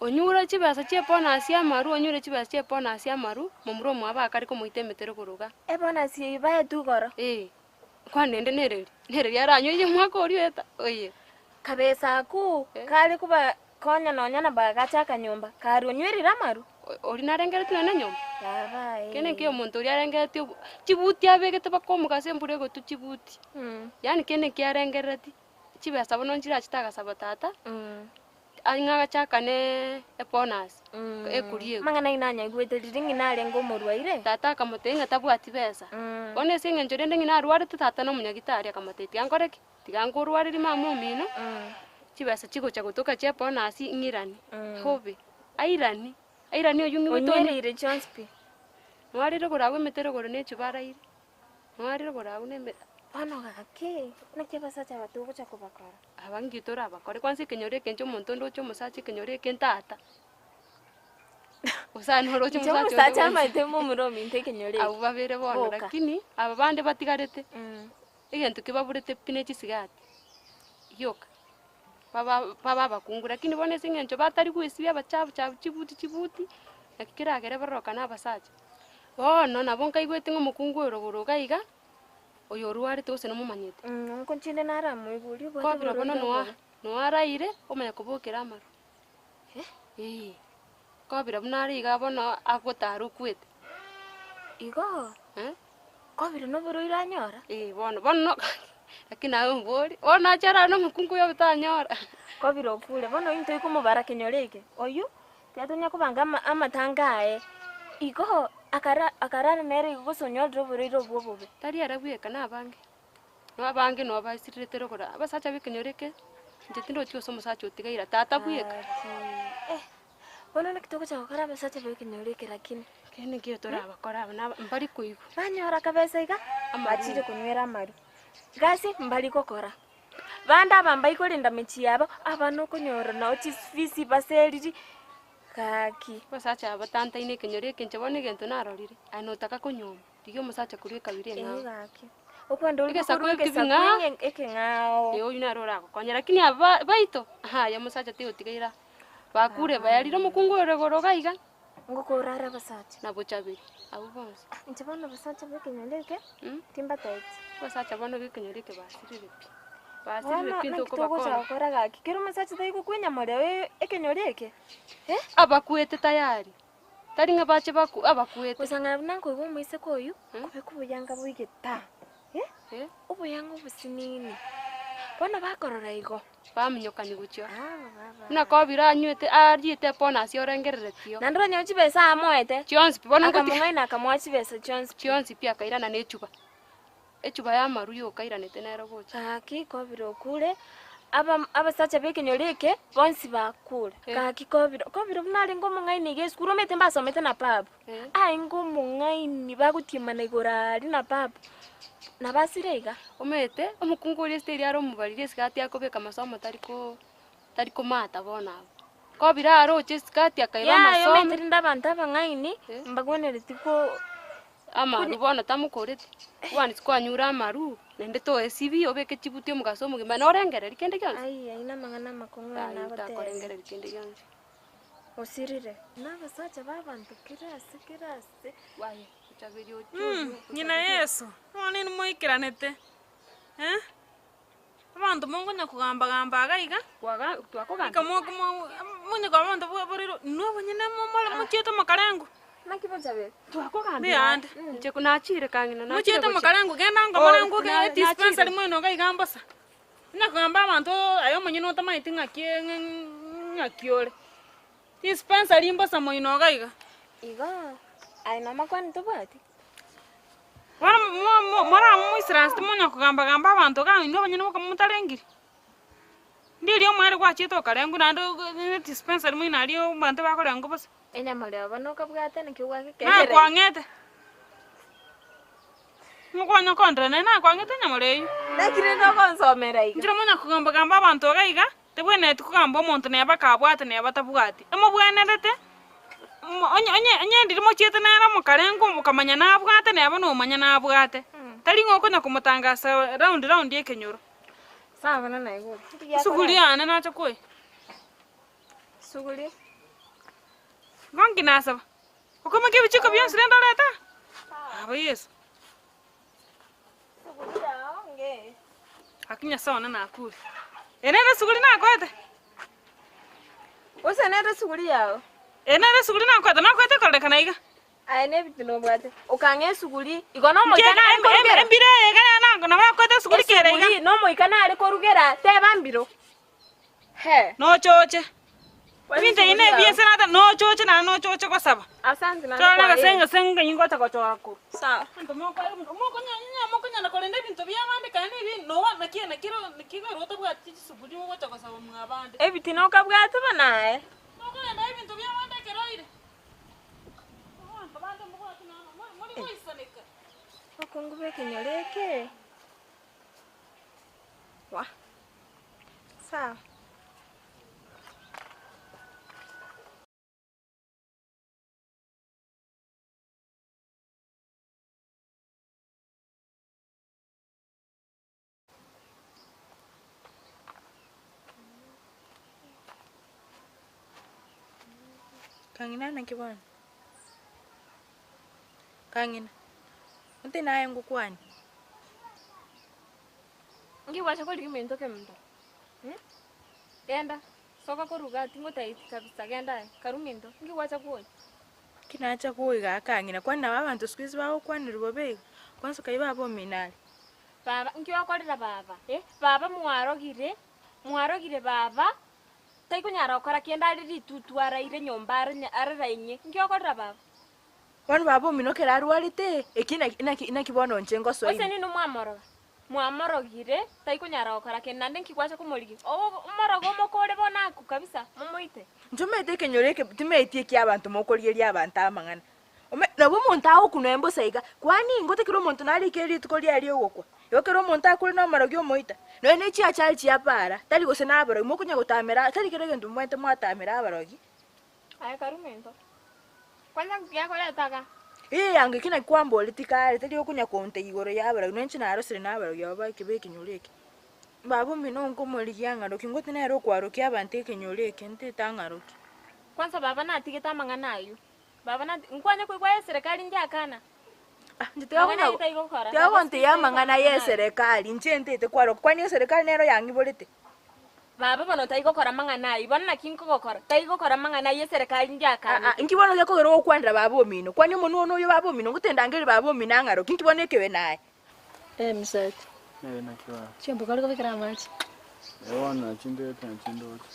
Onyure chibesa chia ebonus amaru onyure chibesa chia ebonus amaru momura omwabo akare komoita emetero goroga. Ebonus eye baetugoro. Eh. Kwanende nereri. Nereri aranywa mwaka oria eta. Oye. Kabesa aku kare kuba konya nonya na bagachaka nyomba kari onywerire amaru. Oria narengereretie nonye na enyomba? Kende nki omonto oria arengereretie obo chibuti abegete mpaka omogaso embura egotwa chibuti, yaani kende nki arengereretie, chibesa bono nchirachete agasaba tata, ang'e agachakane ebonus ekoriegwa. Amang'ana ayio nanyaigwete riria ng'ina arenge omorwaire. Tata akamotebia ng'a tabwati besa, bono ase eng'encho rende ng'ina arwarete tata na omonyagitari akamotebia tiga nkore ki? Tiga nkorwarerie mama omino, chibesa chigocha gotoka chia bonus ng'iranie, hobe, airanie, airanie oyio ng'igwete onye. Onywereire chionsi pi. Mwarire koragwa emete rogoro ne echuba araire, mwarire koragwa na eme. Bono gaki, naki abasacha aba togocha kobakora? Aba nki torabakore? Kwanza ekenyoro eke inche omonto onde oche omosacha ekenyoro eke ntata. Gose aye noroche Inche omosacha onde omosacha bwensi. amaete momura ominto ekenyoro eke. Abwo babere bono Boka. lakini aba bande batigarete. Egento kebaburete pi ne chisigati gioka, baba baba abakungu lakini bono ase eng'encho batari goesibia abachafu chafu chibuti chibuti, naki keragere barorokane abasacha. Bono nabo nkaigwete ng'a omokungu oyo rogoro iga iga, oyo orwarete gose nomomanyete. Nkochinde naramoigwe oria obwate Kobira bono oborwaire noa obobe. noaraire, omanye kobokera amaru, eh, kobira buna are iga bono agotara okwete. Igo. Kobire noborwaire anyora. Ee bono, bono lakini naye ombori, bono nache arare na omokungu oyo tanyora. Kobire okure, bono intwe toikomobara kenyoro eke, oyio tiatonya kobanga ama amatanga aye, igo akara akarara nere igo gose onyorire oborwaire obwo obobe. Tari ere bweka na abange, na abange nabo basirerete rogoro, abasacha ba ekenyoro eke, inche tindochi gose omosacha otigaire tata bweka. Gaki eh. Bono naki togocha gokora abasacha b'ekenyoro eke lakini? Kende nkeiyo torabakore aba naba mbari koigwa. Banyora akabesa iga, Amaru. bachire konywera amaru. Gasi mbari gokora. Bande aba mbai korenda mechie yabo, abana okonyora nao chisifisi baseriri, gaki. Abasacha aba batantaine ekenyoro eke inche bono egento narorire, aye notaka konyuoma, rigia omosacha korwa ekabira Eeh eng'ao. gaki. Okwenda oria Egesaku korwa eke egesaku bing'aa. enge ekeng'ao. Ee oyio nere oragokonye, lakini aba ba baito, aye omosacha tigotigaira. Bakure bayarire omokungu ore igoro iga iga. Ngokora are abasacha. Na bochaberi, abwo bonsi. Inche bono abasacha b'ekenyoro eke, timbatebeti. Abasacha bono b'ekenyoro eke basirire pi. Basirire Bono pi naki togocha ntokobakonya. gokora gaki? Kera omosacha tari gokwenya moreo ekenyoro eke? Eh? Abakwete tayari. Tari ng'a bache baku abakwete. Gosang'ana buna nkoigwa omoiseke oyio, kobeka oboyanga boigete aa, oboyanga obosinini. Bono bakorora igo. Baminyokani gochia. Buna kobire anywete ariete ebonus orengereretio. Naende banyore chibesa amoete. Chionsi pi bono ngotiga. Akamong'aina akamoa chibesa chionsi pi. Chionsi pi akairana na echuba. Echuba y'amaru yoka airanete nero gocha. Gaki kobire okure, aba abasacha b'ekenyoro eke bonsi bakure. Gaki kobire, kobire buna arenge omong'aini iga esukuru omanyete mbasomete na babu. Aenge omong'aini bagotiemana igoro aria na babu, nabo asire iga. Omanyete, omokungu oria esiteri are omobariri esikati akobeka masomo tari ko tari komata bono abwo. Kobire aroche esikati akairwa Yaya amasomo. omanyete rende abanto abang'aini, mbagwenereti ko Amaru bono tamokoreti, kwansi kwanyure amaru, naende toesibi obeke chibuti omogaso omogima norengereria kende gionsi. Ai, ayio namang'ana amakong'u aya Ayio nagotebia. takorengereria kende gionsi. Osirire. Nabasacha b'abanto kera ase kera ase. Ng'ina Yeso, bono inwe moikeranete, eh? Abanto mokonya kogamba gamba iga iga, goika mo mo monye koba abanto bwa boriro, inwe abanyene momore mochiete mokarengwa. Naki bochaberi? Mbuya ande. Inche nachire kang'ina nachire Mochiete gochia. mokarengwa, genda ango morengwe oke edispensary moino iga iga mbosa. Onye kogamba abanto aye omonyene otamaeti ng'aki ng'aki ore. Dispensary mbosa moino iga iga. Igo, aye namakwani tobwati? Bono mo- mo- moramoisiransete monya kogamba gamba abanto iga inwe abanyene boka motarengiri. Ndiria omwere gwachiete okarengwa naende dispensary moino aria abanto bakorengwa bosa. Enyama rioba nokabwate naki ogwake Naye kwang'ete. Mokonya kondera naye nakwang'ete enyamore eyio. Naki rende ogonsomera iga? Inchera monya kogamba gamba abanto iga iga, tebwenereti kogamba omonto neba kabwate neba tabwati. Emobwenerete, mo onye onye onye ndiri mochiete nere omokarengo mokamanya nabwate neba nomanya nabwate. Tari ng'a okonya komotangasa round round ekenyoro. Sawa bono naigure. Esuguri yane nacha koyia. Suguri. Igo nki nasaba? Okoimokia ebichiko bionsi rende orete aa? Aba Yeso. Suguri yao ngeye. Gaki Nyasae one nakure. Ere nere esuguri nakoete? Gose nere esuguri yao? Eye nere esuguri nakwete, nakwete kororekana iga. Aye nebitina obwate, okang'a esuguri, igo nomoika Nki nare korugera. Embiro eye iga nango nabo akwete esuguri kere iga. Esuguri nomoika nare korugera, teba mbiro. He. Nochoche. Kwanza Ebinto ebi esuguri nebi yao. ense nata nochoche naende nochoche gosaba. Asante naende Chora kwa gose heri. gose ng'ai ngocha gochora korwa. Sawa. Abanto mokore mokonyanya mokonyara korenda ebinto bia abande kare na ebi noba naki naki naki igoro otabwati chisuguri ogocha gosaba mwa abande. Ebitina okabwate bono aye. Mokorenda ebinto bia abande ekero oire. Abanto bande mbabwati nonya mori goisaneka. Abakungu b'ekenyoro eke. Wah. Sawa. Kang'ina naki bono? Kang'ina, onte naye ngokwane. Nki gwacha korigia ominto keminto? Genda, soka korwa igaa tingotaeti kabisa, genda aye, karue minto, nki gwacha kwoyia? Ki nacha kwoyia igaa kang'ina, kwani nabo abanto siku hizi bagokwanerwa bobe iga? Kwanza kai baba omino are? Baba, nki okorera baba? Eh, baba mwarogire, mwarogire baba, taikonyara gokora kende are ritutu araire nyomba are ararainye, nki okorera baba? Bono baba omino ekero arwarete, eki naki naki naki bono inche ngosoa Gose ime. ninwe mwamoroga? Mwamorogire, taikonyara gokora kende naende nki gwacha komorigia? Ogo omoroge omokore bono akwe kabisa, momoite. Inche omanyete ekenyoro eke timanyeti eki abanto mokorigeria abanto amang'ana. Ome nabo omonto agokunwa embosa iga, kwani ingote kera omonto narikire rituko riaye ri'ogokwa? Igo kera omonto akure nomorogi omoita, nonya ne chiachari chia para, tari gose nabarogi, mokonya gotamera tari kera egento mobwenerete mwatamera abarogi. Aye karue minto, kwanza nki akoreta igaa? Eye yango eki naki kwamboretie kare, tari okonya kontebia igoro y'abarogi, nonya inche narosire nabarogi aba baike b'ekenyoro eke. Baba omino nkomorigia ang'aroki, ngote nere okwarokia abanto ekenyoro eke, ntete ang'aroki. Kwanza baba natigete amang'ana ayio, baba nati nkwanye koigwa eserekari ndiakana. Ah, inche tiga Mang'ana konya ayio taigokora, tiga baba gontebia sibiri amang'ana taigokora amang'ana ayio. y'eserekari, inche ntete kwaroka, kwani eserekari nero yang'iborete? Baba bono taigokora mang'ana ayio, bono naki nkogokora? Taigokora mang'ana ayio eserekari Ah, ah, ndiakanete. inki bono gekogera ogokwanera baba omino? Kwani omonwa one oyo baba omino, ngotendangerie baba omino ang'aroki, inki bono ekebe naye? Eh Misati, Eh, naki baba. chiombe kware kobekera amache? Eh, bono nachi ndete nachi ndoche.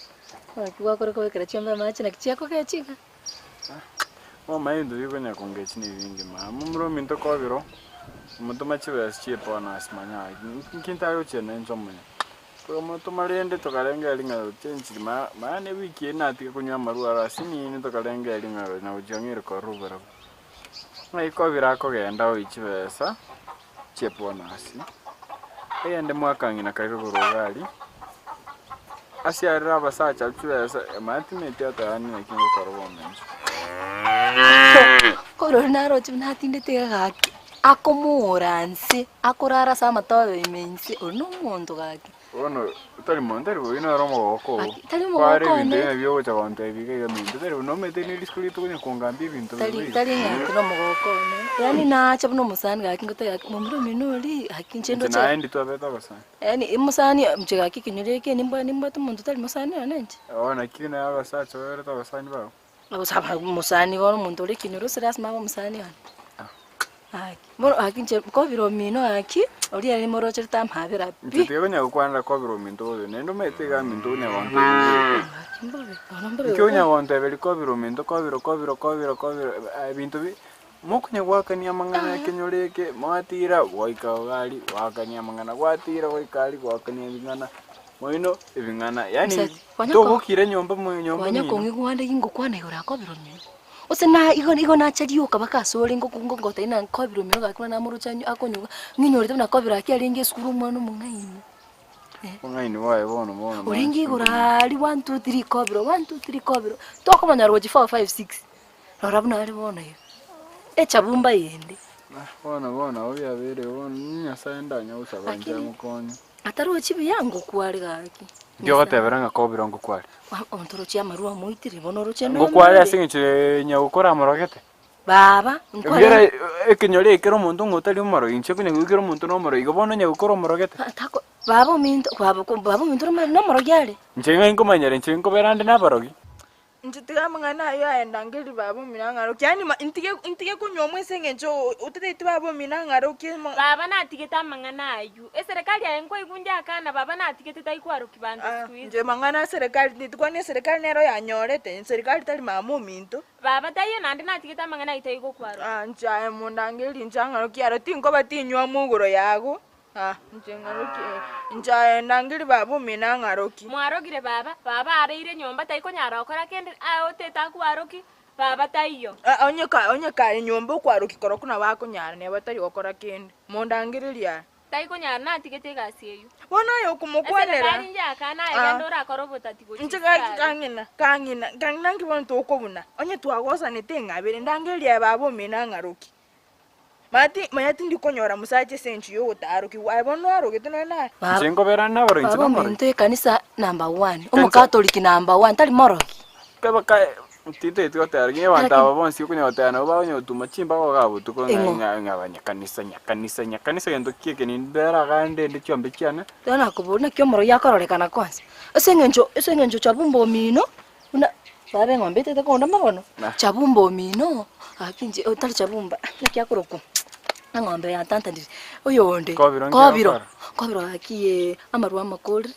Naki gwakora kobekera chiombe amache naki chiakogecha iga? Bono ebinto bikonya kongechi nebinge mama. Momura ominto kobiro, omotoma chibesa chi'ebonus manya gaki. Nki ntagochia nenche omonyene. Tokamotoma rende tokarengereria ng'a ochenchiri ma maana ewiki eye natiga konywa amarwa aro asinini tokarengereria ng'a nagochia ng'ire korora oborabu. Ng'ai kobira akogenda oyi chibesa chi'ebonus, egende mwakang'ina kare rogoro iga aria, asiarere abasacha chibesa manya timanyeti ata yaani naki ngokora bono inche. Korwa naroche buna atindete iga gaki, akomoora nse, akorara ase amatobe ime inse, oria na omonto gaki. Bono tari monto tari bobe noro omogoko oo. Gaki, tari Kware omogoko ebinto one. buna ebi ogocha gontebia iga iga minto tari bobe nomanyete ne risuko riaito konya kongambia ebinto Tari bobe iga. tari ng'a tari omogoko one, yaani nacha buna omosani gaki ngotebi gaki momura omino oria, gaki inche Inche ndoche naye ndi twabete abasani. Yaani omosani inche gaki ekenyoro eke nimbwa nimbwate omonto tari mosani one inche. Oo naki naye abasacha baberete abasani bao. Gosaba omosani bono omonto ore ekenyoro ase lasima abe omosani one. Gaki, bono gaki inche kobira omino gaki, oria ere nimorocherete amabera Inche pi. tiga konya gokwanera kobira ominto bobe, naende omanyete iga minto onya gontebia. Gaki mbobe, bono mbobe Inki onya gonteberia kobira ominto kobira kobira kobira kobira aye ebinto bi mokonya goakania amang'ana ekenyoro eke, mwatira goika iga aria goakania amang'ana, gwatira goika aria goakania ebing'ana. Moino ebing'ana, yaani Msati, kwanya ko- togokira nyomba mo nyomba Kwanya mino. kong'igwa ande gingokwana igoro akobira omino. Gose na igo igo nacha rioka mpaka asore ngoku ngogotebia ng'a nkobira omino gaki buna namoroche anyu akonyuga, ng'inyorete buna kobira aki arenge esukuru omwana omong'aini. Obong'aini bwaye bono bono Orenge igoro aria one two three kobiro, one two three kobiro, tokomonyora gochia four five six, rora buna are bono iga, echabumba eyende. Bono bono nabo biabeire bono Nyasaye ndanya gosaba inche Lakini- amokonye. Atarochi buya ngokware gaki. Inki ogotebera ng'a kobire ngokware? Ontorochie amarwa amoitire bono oroche Ngokware ase eng'encho nyagokora amorogete? Baba, Ekiagera ekenyoro eke kera omonto ng'a otari omorogi, inche konya kera omonto nomorogi, igo bono nyagokora omorogete? Tako baba ominto baba baba ominto nomorogi are? Inche ng'ai nkomanyera inche nkobera ande nabarogi? Inche tiga amang'ana ayio aye ndangeri baba omino ang'arokie. Yaani ma ntige ntige konywa ase eng'encho otatageti baba omino ang'arokie ma. Baba natigete amang'ana ayio. Eserekari aye nkoigwa ndiakana baba natigete tai kwarokia banto Ah, siku hizi. inche mang'ana a serikali tindi kwani eserikali nero yanyorete, serikali tari mama ominto. Baba taiyo naende natigete amang'ana ayio tai gokwarokia. Ah, inche aye mondangeri inche ang'arokie aro tinkoba tinywamo igoro yago. Ah, inche ng'arokie, inche aye ndangeri baba omino ang'arokie. Mwarogire baba, baba areire nyomba taikonyara gokora kende, aye otete akwaroki, baba taiyo. Ah, onye ka onye kare nyomba okwarokia korokwo nabo akonyara neba tari gokora kende. Mondangereria aye. Taikonyara natigete egasi eyio. Bono aye okomokwanera. Eserekari njakana aye Ah. genda orakore obotati gochia Inche gaki isiko aria. kang'ina, kang'ina, kang'ina nki bono tokobuna? Onye twagosanete eng'abere, ndangereria aye baba omino ang'arokie. Mati manya tindi konyora mosacha ase enchera ya ogotaarokigwa, aye bono oarogete nonya naye. Inche nkoberana naborogi, inche Baba nomorogi. ominto ekanisa number one, omokatoliki number one, tari morogi. Keba kae tintageti goteba lakini abanto aba bonsi okonyora goteba nabo bakonya gotuma chimbaga iga botuko ng'a Ing'o? ng'a ng'a banyakanisa nyakanisa nyakanisa gento ki eke nimbere iga ndende chiombe chiane. Bono nakoboria naki omorogi akororekana kwanza, ase eng'encho ase eng'encho chabumba omino, buna baba eng'ombe etete kondama bono, chabumba omino, gaki inche otari chabumba, naki akorokwa, eng'ombe yantantanire, oyonde, Kobiro nki kobiro, agokora? kobiro gaki eh, amarwa amakorire,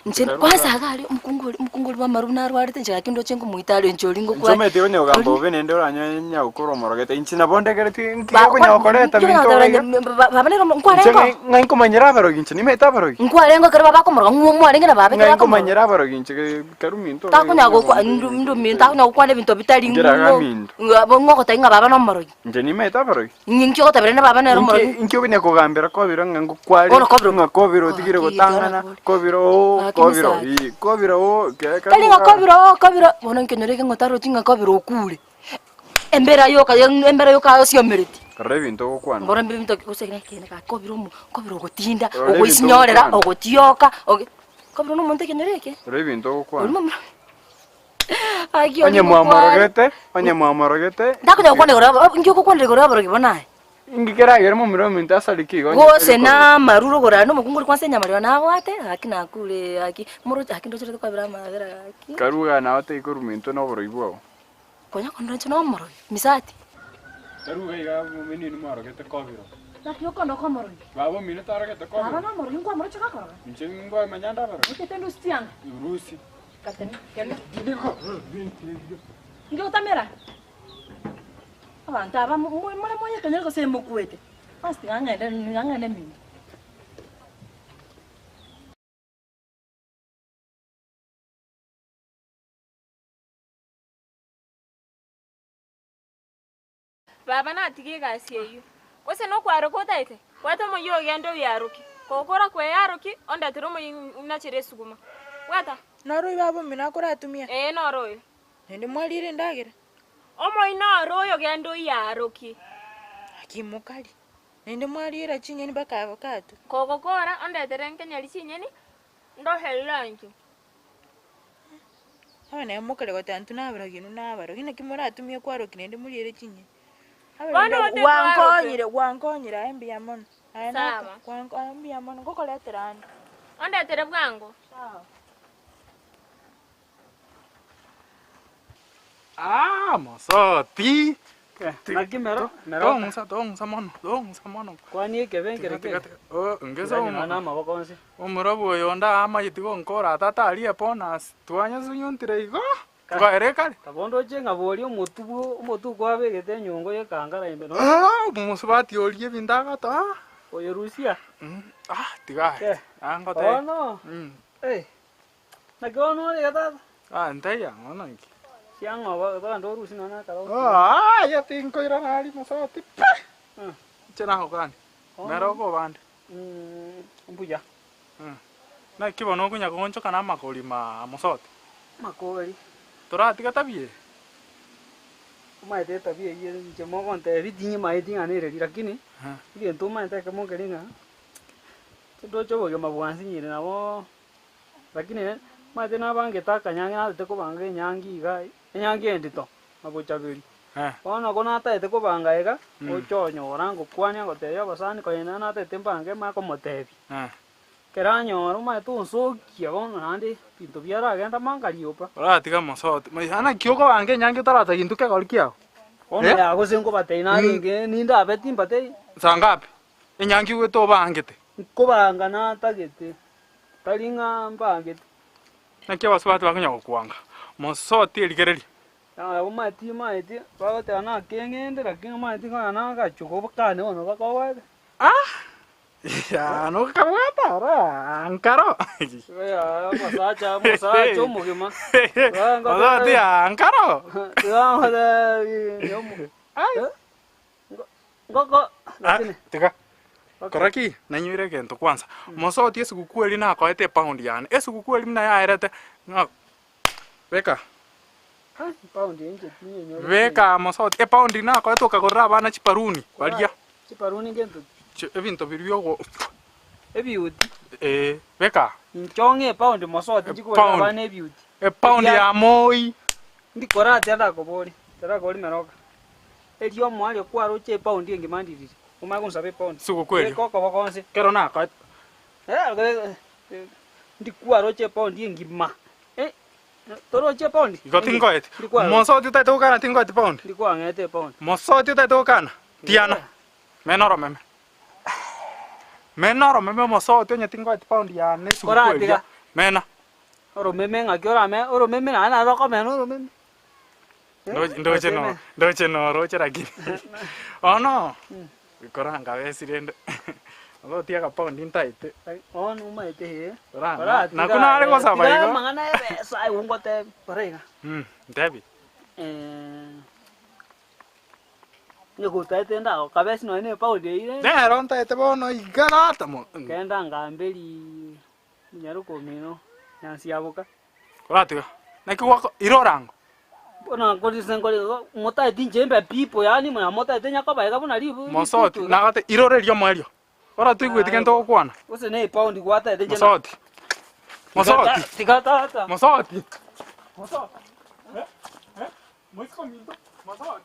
inche kwanza iga aria omokungu oria omokungu oria bwa amarwa narwarete inche gaki ndoche nkomoita are inche oria Inche ngokwa omanyete konya kogamba bobe naende oranyore nyagokora omorogete, inche nabo ndegeretie nki okonya gokoreta binto iga iga. Baba nere Inche nkwarenge ng'ai ng'ai nkomanyera abarogi inche nimanyete abarogi? Nkwarenge ekero baba akomoroga ng'o mwarenge na baba ekero Ng'ai akomoroga. nkomanyera abarogi inche keru minto iga iga Takonya konya gokwa gontebia ndu ebinto ndu minto bitari. takonya gokwana ebinto bitari Nkere iga ng'o minto. ng'a ng'ogotebia ng'a baba nomorogi. Inche nimanyete abarogi? Ninki ogoteberia na baba nere Inki omorogi? inki okonya kogambera kobiro ng'a ngokware Bono kobiro ng'a kobiro otigire Gaki, gotang'ana tiga kobiro oo Gaki kobiro misaki. ii kobiro oo ke Tari ng'a kobiro oo kobiro bono nkenyora eke ng'otarochi ng'a kobiro okure. Embera yoka embera yoka osiomereti. Rora ebinto ogokwana. Mboro ebinto gose ekeene gaki kobiro omo kobiro ogotinda Rora ebinto ogoisinyorera ogokwana. ogotioka oge kobiro nomonto ekenyoro eke. Rora ebinto ogokwana. Oria momura Gaki Onye oria ngokware. mwamorogete, onye mwamorogete. Ndakonya gokwana igoro ya inki ogokwanera igoro ya oborogi bono aye? Inki keragere momura ominto asareke igo onye Gose tari koroka? namarure ogorara nomokungu oria kwansa enyama rirorio nabwate, gaki nakure gaki moroche gaki ndocherete kwabera amabera gaki. Karue igaa naye otari korwa minto noborogi bwao. Konya kondora inche nomorogi, misati. Karue iga igaa momino inwe mwarogete kobiro. Naki okondoka omorogi? Baba omino tarogete kobiro. Baba nomorogi nkwamoroche gakoroga? Inche nkomanya nde abarogi. Otete ndusi chianga? Rusi. Gateme, keme. Inki ogotamera? Abanto aba more moyekonyire gose mokwete? Basi tiga ng'ende tiga ng'ende minto. Baba natige egasi eyio. Gose nokwaroka otaete? Bwata omoyio ogende oyarokie. Kogokora kweyarokia, ondetere omoyio inachere esuguma. Bwata. Noro oyo baba omino akoratumia? Ee, noro oyo. Naende mwarire endagera? Omoyio noro oyo genda oyarokie. Gaki mokari. Naende mwariera chinyeni mpaka avocado? Kogokora, ondetere nkenyeri chinyeni, ndoherere ankio. Aba naye mokare goteba intwe nabarogi inwe nabarogi, naki moratumie kwarokia naende moriere chinyeni. Bono ote twaroke. Gwankonyire, gwankonyire aye mbuya mono. Aye naka, Sawa. gwanko aye mbuya mono, ngokoretera ande. Ondetere bwango. Sawa. Ah, mosoti. Naki mero, mero. Tong'usa, tong'usa mono, tong'usa mono. Kwani ekebe nkere Tiga, tiga, kere. tiga. Oh, ngese Tiga omo. na amaboko onsi. Omorobu oyo onde amayeti gonkora tata arie bonus. Twanyasunyuntire igo. Twaere kare. Kabondo oche ng'a boria omotu bwo omotu kwabegete enyongo y'ekangara ime no. Ah, omosubati oria ebinto agotoa. Oyo Rusia. Ah, tiga. Ke. Angote. Bono. Eh. Naki bono ore iga tata? Ah, ntaiyo ang'o naki? Chiang'o togende orusie nonya na ekero Ah, aye tinkoirana aria mosoti pi! Inche nagokania, nere okobande. Mbuya. Naki bono okonya goonchoka na amakori ma mosoti? Amakori? Toratiga tabia eye? Omanyete etabia eyio inche mogontebia tinyemaeti ng'a nereri lakini, egento omanyete ekemo nkeri ng'a, ndoche obogima bwansinyire nabo. Lakini omanyete nabangete akanyangi natete kobanga enyangi iga, enyangi endito, na bochaberi. Bono ko natagete kobanga iga, ocha onyora ngokwania ngotebia abasani konya nere natagete mbange manye komotebia. Ekero anyora omanyete onsokia bono naende ebinto biaragenda mankariopa. Oratiga mosoti, naki okobanga enyangi otaratagia intwe kegori kiago? Bono Eh? ya gose nkobatebia narenge nindabe timbatebia. Saa ngapi? Enyangi igwete obangete. Nkobanga natagete, tari ng'a mbangete. Naki abasubati bakonya gokwanga? Mosoti erigereria. Yaya omanyete timaeti, bagoteba naki ng'ende lakini omanyete konya nagachuka kane bono bakobwate. Ah! Yaa nokabwata ora nkaro. Yaya omosacha omosacha omogima. Mosoti yaa nkaro. Ngoko Ah, tiga. Kora ki? Nainywire egento kwanza. Mosoti esugukuu eria nakoete epound yane. Esugukuu eria buna yaerete ng'a beka. Pound inche tinyenyore. Beka mosoti epound nakoete okagorera abana chiparuni baria. Chiparuni ngento ki? Ebinto biria biogo Ebiuti. Eh, beka. Inche ong'e epound mosoti nchikogorera Epound. abana ebiuti. Epound ya moi. Ndikoratia ndakobori, tarakori meroka. Erio omoario kwaroche epound engima ndiriri, omanye gonsaba epound. Suguku erio. Beka okoboko onsi. Kero nakoete. Eh, ndikwaroche epound engima. Eh, toroche epound? Igo tingoeti. Ndikwaroche. Mosoti otaete gokana tingoeti pound. Ndikwang'ete epound. Mosoti otaete gokana. Tiana. Mena oromeme. Mena oromeme omosoti onye tingoeti pound yane esuguku Koratiga. eria. Mena. Oromeme ng'aki orame, oromeme naende naro rokomena oromeme. Ndoche ndoche no ndoche noroche lakini bono koranga besi rende mosoti agapaundi ntaete. Bono omaete ee. Koranga naku nare gosaba Tiga igo. amang'ana ya ebesa aye ngotebie, kora iga. Ntebi. Onye gotaete ndagokabesi nonye na epaundi eyio rende. Nero ntaete bono iga tata mo. Kenda ngamberi Monyaroka omino nyansiaboka. Koratiga naki gwako ira orango. Bono nkorisa nkore igo motaeti inche mbe people yaani muna motaete nyakoba iga buna ribu Mosoti ritutu iga. nagotebia irore erio omoerio. Ora toigweti gento ogokwana. Gose ne epaundi gwataete inche na. Mosoti. Mosoti. Tiga tata. Mosoti. Mosoti. Eh? Eh? Moisiko ominto. Mosoti.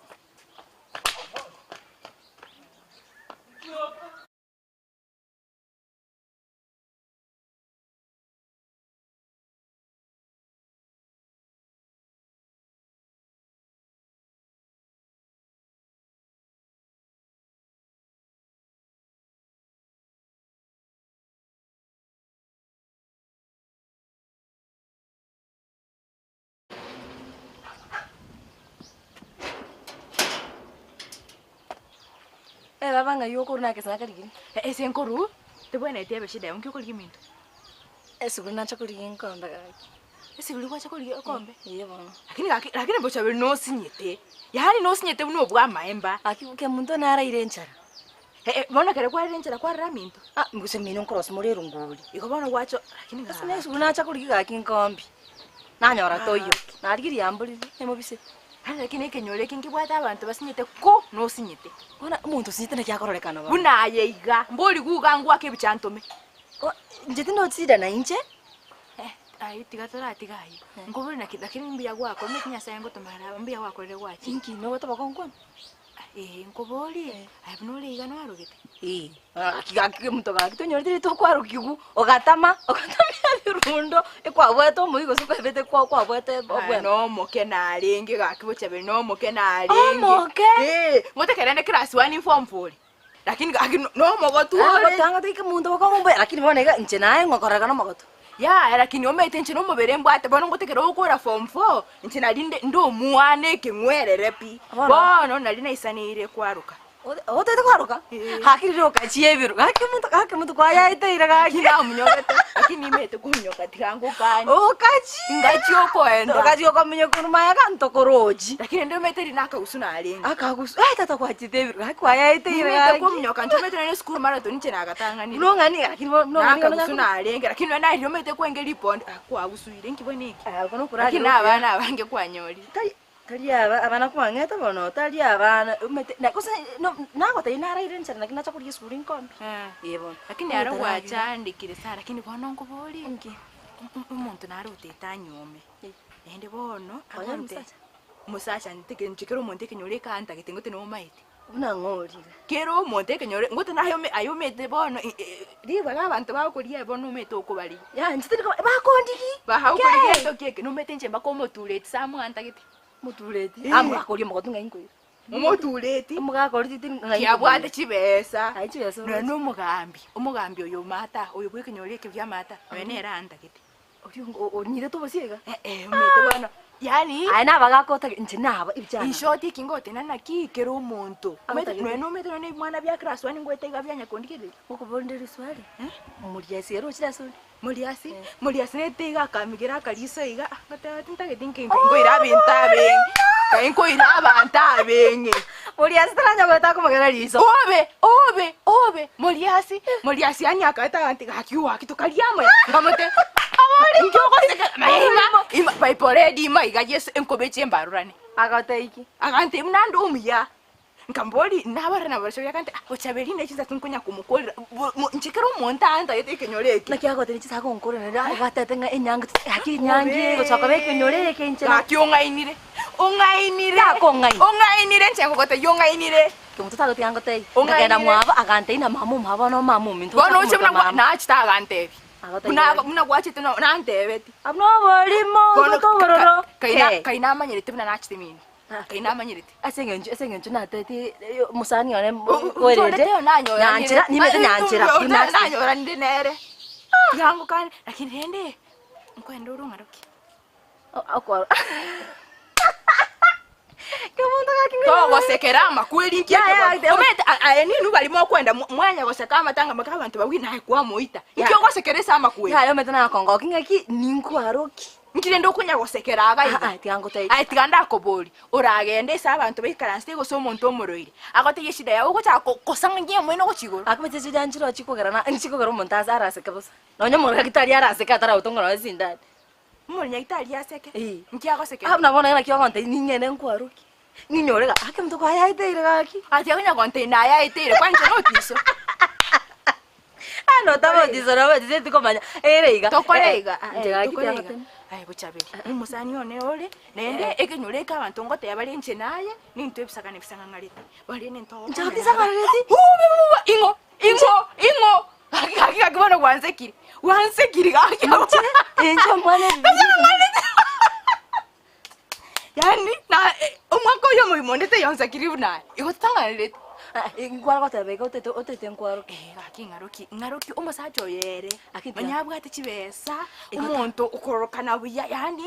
Eh baba ng'ai okorwa nakesa nakarigiri? Ase nkorwa, tebwenereti ebe shida yago, nki okorigia eminto? Esuguri nacha korigia enkombe gaki. Esuguri gwacha korigia ekombe? Eeh bono. Lakini gaki, lakini bochaberi nosinyete, yaani nosinyete buna obwa amaemba. Gaki kemunto naraire enchara. Eh, bono ekero kwarire enchara kwarire aminto? Ah, gose mino nkorosia more erongori. Igo bono gwacha, lakini Ase na esuguri nacha korigia gaki nkombi, nanyora toiyo, narigirie yamborire, emobise. Yaani lakini ekenyoro eke nkebwate abanto basinyete ko nosinyete. Bono omonto osinyete naki akororekana bono? Buna aye iga, mbori guga ngwake ebicha ntome. Inche tinochida nainche. Eh, ayio tiga toratiga ayio. Nkobori naki lakini mbuya gwakora, omanyete Nyasaye ngotoma are aba, mbuya gwakorire gwachire. Inki nogotoba gonkwana? Ee, nkoborie, aye buna ore iga nwarogete? Ee, gaki gaki omonto gaki tonyoreti rituko kwarokigwa, ogatama, ogatamia ebirundo, ekwabwate omoyio gose kwebete kwa kwabwate Aye obwembe. nomoke narenge gaki bochaberi nomoke narenge. Omoke? Ee, ngote rende class one form four ore. Lakini gaki nomogotu ore. Agotanga toike monto bokong'u mbuya, lakini bono iga inche naye ngokoreka nomogotu. Yaya lakini omanyete inche nomobere mbwate bono ngotekera ogokora form four, inche nari nde nde omwana ekeng'werere pi. Bono? Bono nari naisaneire kwaroka. Otagete kwaroka? Gaki riria okachia ebiro, gaki omonto gaki omonto kwayaeteire gaki. Lakini namonyorete, lakini nimanyete kominyoka tiga ngokanie. Okachia! Ngachia okoenda. Okachia okominyoka korwa maega ntokorochi. Lakini rende omanyete riria nakagusu narenge. Akagusu, eh tata kwachete ebiro, gaki kwayaeteire Nimanyete gaki. kominyoka inche omanyete nonye esukuru marathon inche nagatang'anire. Buna ong'ani gaki bono buna ong'ani Nakagusu narenge, lakini nonye narire omanyete kwenge ripondo, ah kwagusuire inki bono eke? Ah, oko Lakini nokoragera na okuya. abana abange kwanyorire. Tari tari aba abana kwang'ete bono, tari abana omanyete na gose no nagotebia naraire enchara naki nacha korigia esukuru inkombe. Ee bono. Lakini aro gwachandekire sana, lakini bono nkoborie, Inki? omonto nare otete anyuome, naende bono Onya agonte omosacha? omosacha nteke inche kera omonto ekenyoro ekantagete ngote nomaete. Buna ng'orire. Kera omonto ekenyoro, ngote naye ome aye omete bono ribaga abanto bagokoria bono omete okobarigia. Yaya inche tindi koba bakondigi. Bagokorigia etoki eke nomete inche mpaka omotureti ase amwantagete. Motureti? Ah omogaka oria omogotu ng'ai nkoira. Omotureti. Omogaka oria tindi ng'ai Ki abwate chibesa. Aye chibesa Nonya na omogambi, omogambi oyo omata, oyo bwa ekenyoro eke bia amata, nonya nere antagete. Oria onyirete obosie iga? Eh eh omanyete bono, yaani. Aye nabagaka otagete, inche naba ebichana. In short eki ngoteba naki kera omonto, omanyete Agotagete. nonya nomanyete nonya na ebimwana bia class one ngoeta iga bianya kondigereria. Ngokoboria riswali, moriasi ere ochire ase ore? Moriasi, moriasi nete iga akamigera akariso iga, ah ngoteba tintageti nki nkoira abinto abeng'e, kai nkoira abanto abeng'e. Moriasi taranya goeta akomogera riso. Obe, obe, obe, moriasi, moriasi yaani akaeta agantiga gaki oaki tokaria amo nkamote inki ogoseka maya ima ima bipolar ima iga yeso enkobe eche mbarorane. Agotebia ki? Agantebia buna ande omuya, nkamboria nabarora nabarora agantebia ah bochaberi ne chinsa tinkonya komokorera bo mo inche kera omonto antagete ekenyoro eke. Naki agotebia chinsa agonkorera rero agatete ng'a enyangi gaki enyangi eye gochaka koba ekenyoro eke inche na. Gaki ong'ainire, ong'ainire, Takong'aina. ong'ainire inche ngogotebia ong'ainire. Kemoto tagotiga ngotebie, Ong'ainire. nkagenda mwabo agantebia na mama omwabo bono mama ominto Bono gochaka oche buna komotoa gwa mama. nachete agantebia, Agotebia buna gaki. buna gwachete no nantebeti. Abwo noborimo, Bono ogote obororo. kaina Kee. kaina amanyerete buna nachete mino, kaina amanyerete. Ase eng'encho ase eng'encho natebeti omosani one kwerende, Nyanchera nyanchera nimete nyanchera buna nachete. nanyoranire nere tiga ngokane lakini rende nkoenda ore ong'aroki. Togosekera amakweri nki eke bono? Omanyete aye ninwe baria mokwenda mwanya goseka amatanga mpaka abanto bagwe naye kwamoita. Nki ogosekera ase amakweri? Yaya omanyete nakongokia ng'aki ninkwaroki. Nki rende okonya gosekera iga iga? Tiga ngotebie. Aye tiga ndakoborie, oragende ase abanto baikaransete gose omonto omoroiri, agotebie eshida yago ogochaka kosang'anyia omoino gochia igoro? Akomanyete chida nchire chikogera na chikogera omonto ase araseke bosa. Nonye omoragitari araseke ataragotongora nonye esindani. Omonyagitari aseke, Eh. inki agosekera? Ah, buna bono naki ogontebia ning'ende nkwarokie, ninyore ga ake omonto kwayaeteire gaki. Ati onya gontebia nayaeteire kwani inche notiso? Ah, notabotiso nobotiso tikomanya, ere iga. Tokore Eh, iga, ah, inche gaki tokore iga. tiagotema. Aye bochaberi, omosani one ore, naende ekenyoro eke abanto ngoteba bare inche naye, nintwe ebisagane bisang'ang'arete, baria nento Inche gotisang'arereti? Ing'o? Ing'o? Ing'o? Gaki gaki gaki bono gwansekire. Gwansekire gaki. Inche inche omwana ebibiri. Yaani na omwaka oyo omogima onde taiyo onsekiri buna aye. Igo totang'anereti. Nkwara goteba iga otete otete nkwaroke. Eh gaki ng'aroki ng'aroki omosacha oyo ere. Gaki Onye abwate chibesa, omonto okororokana buya yaani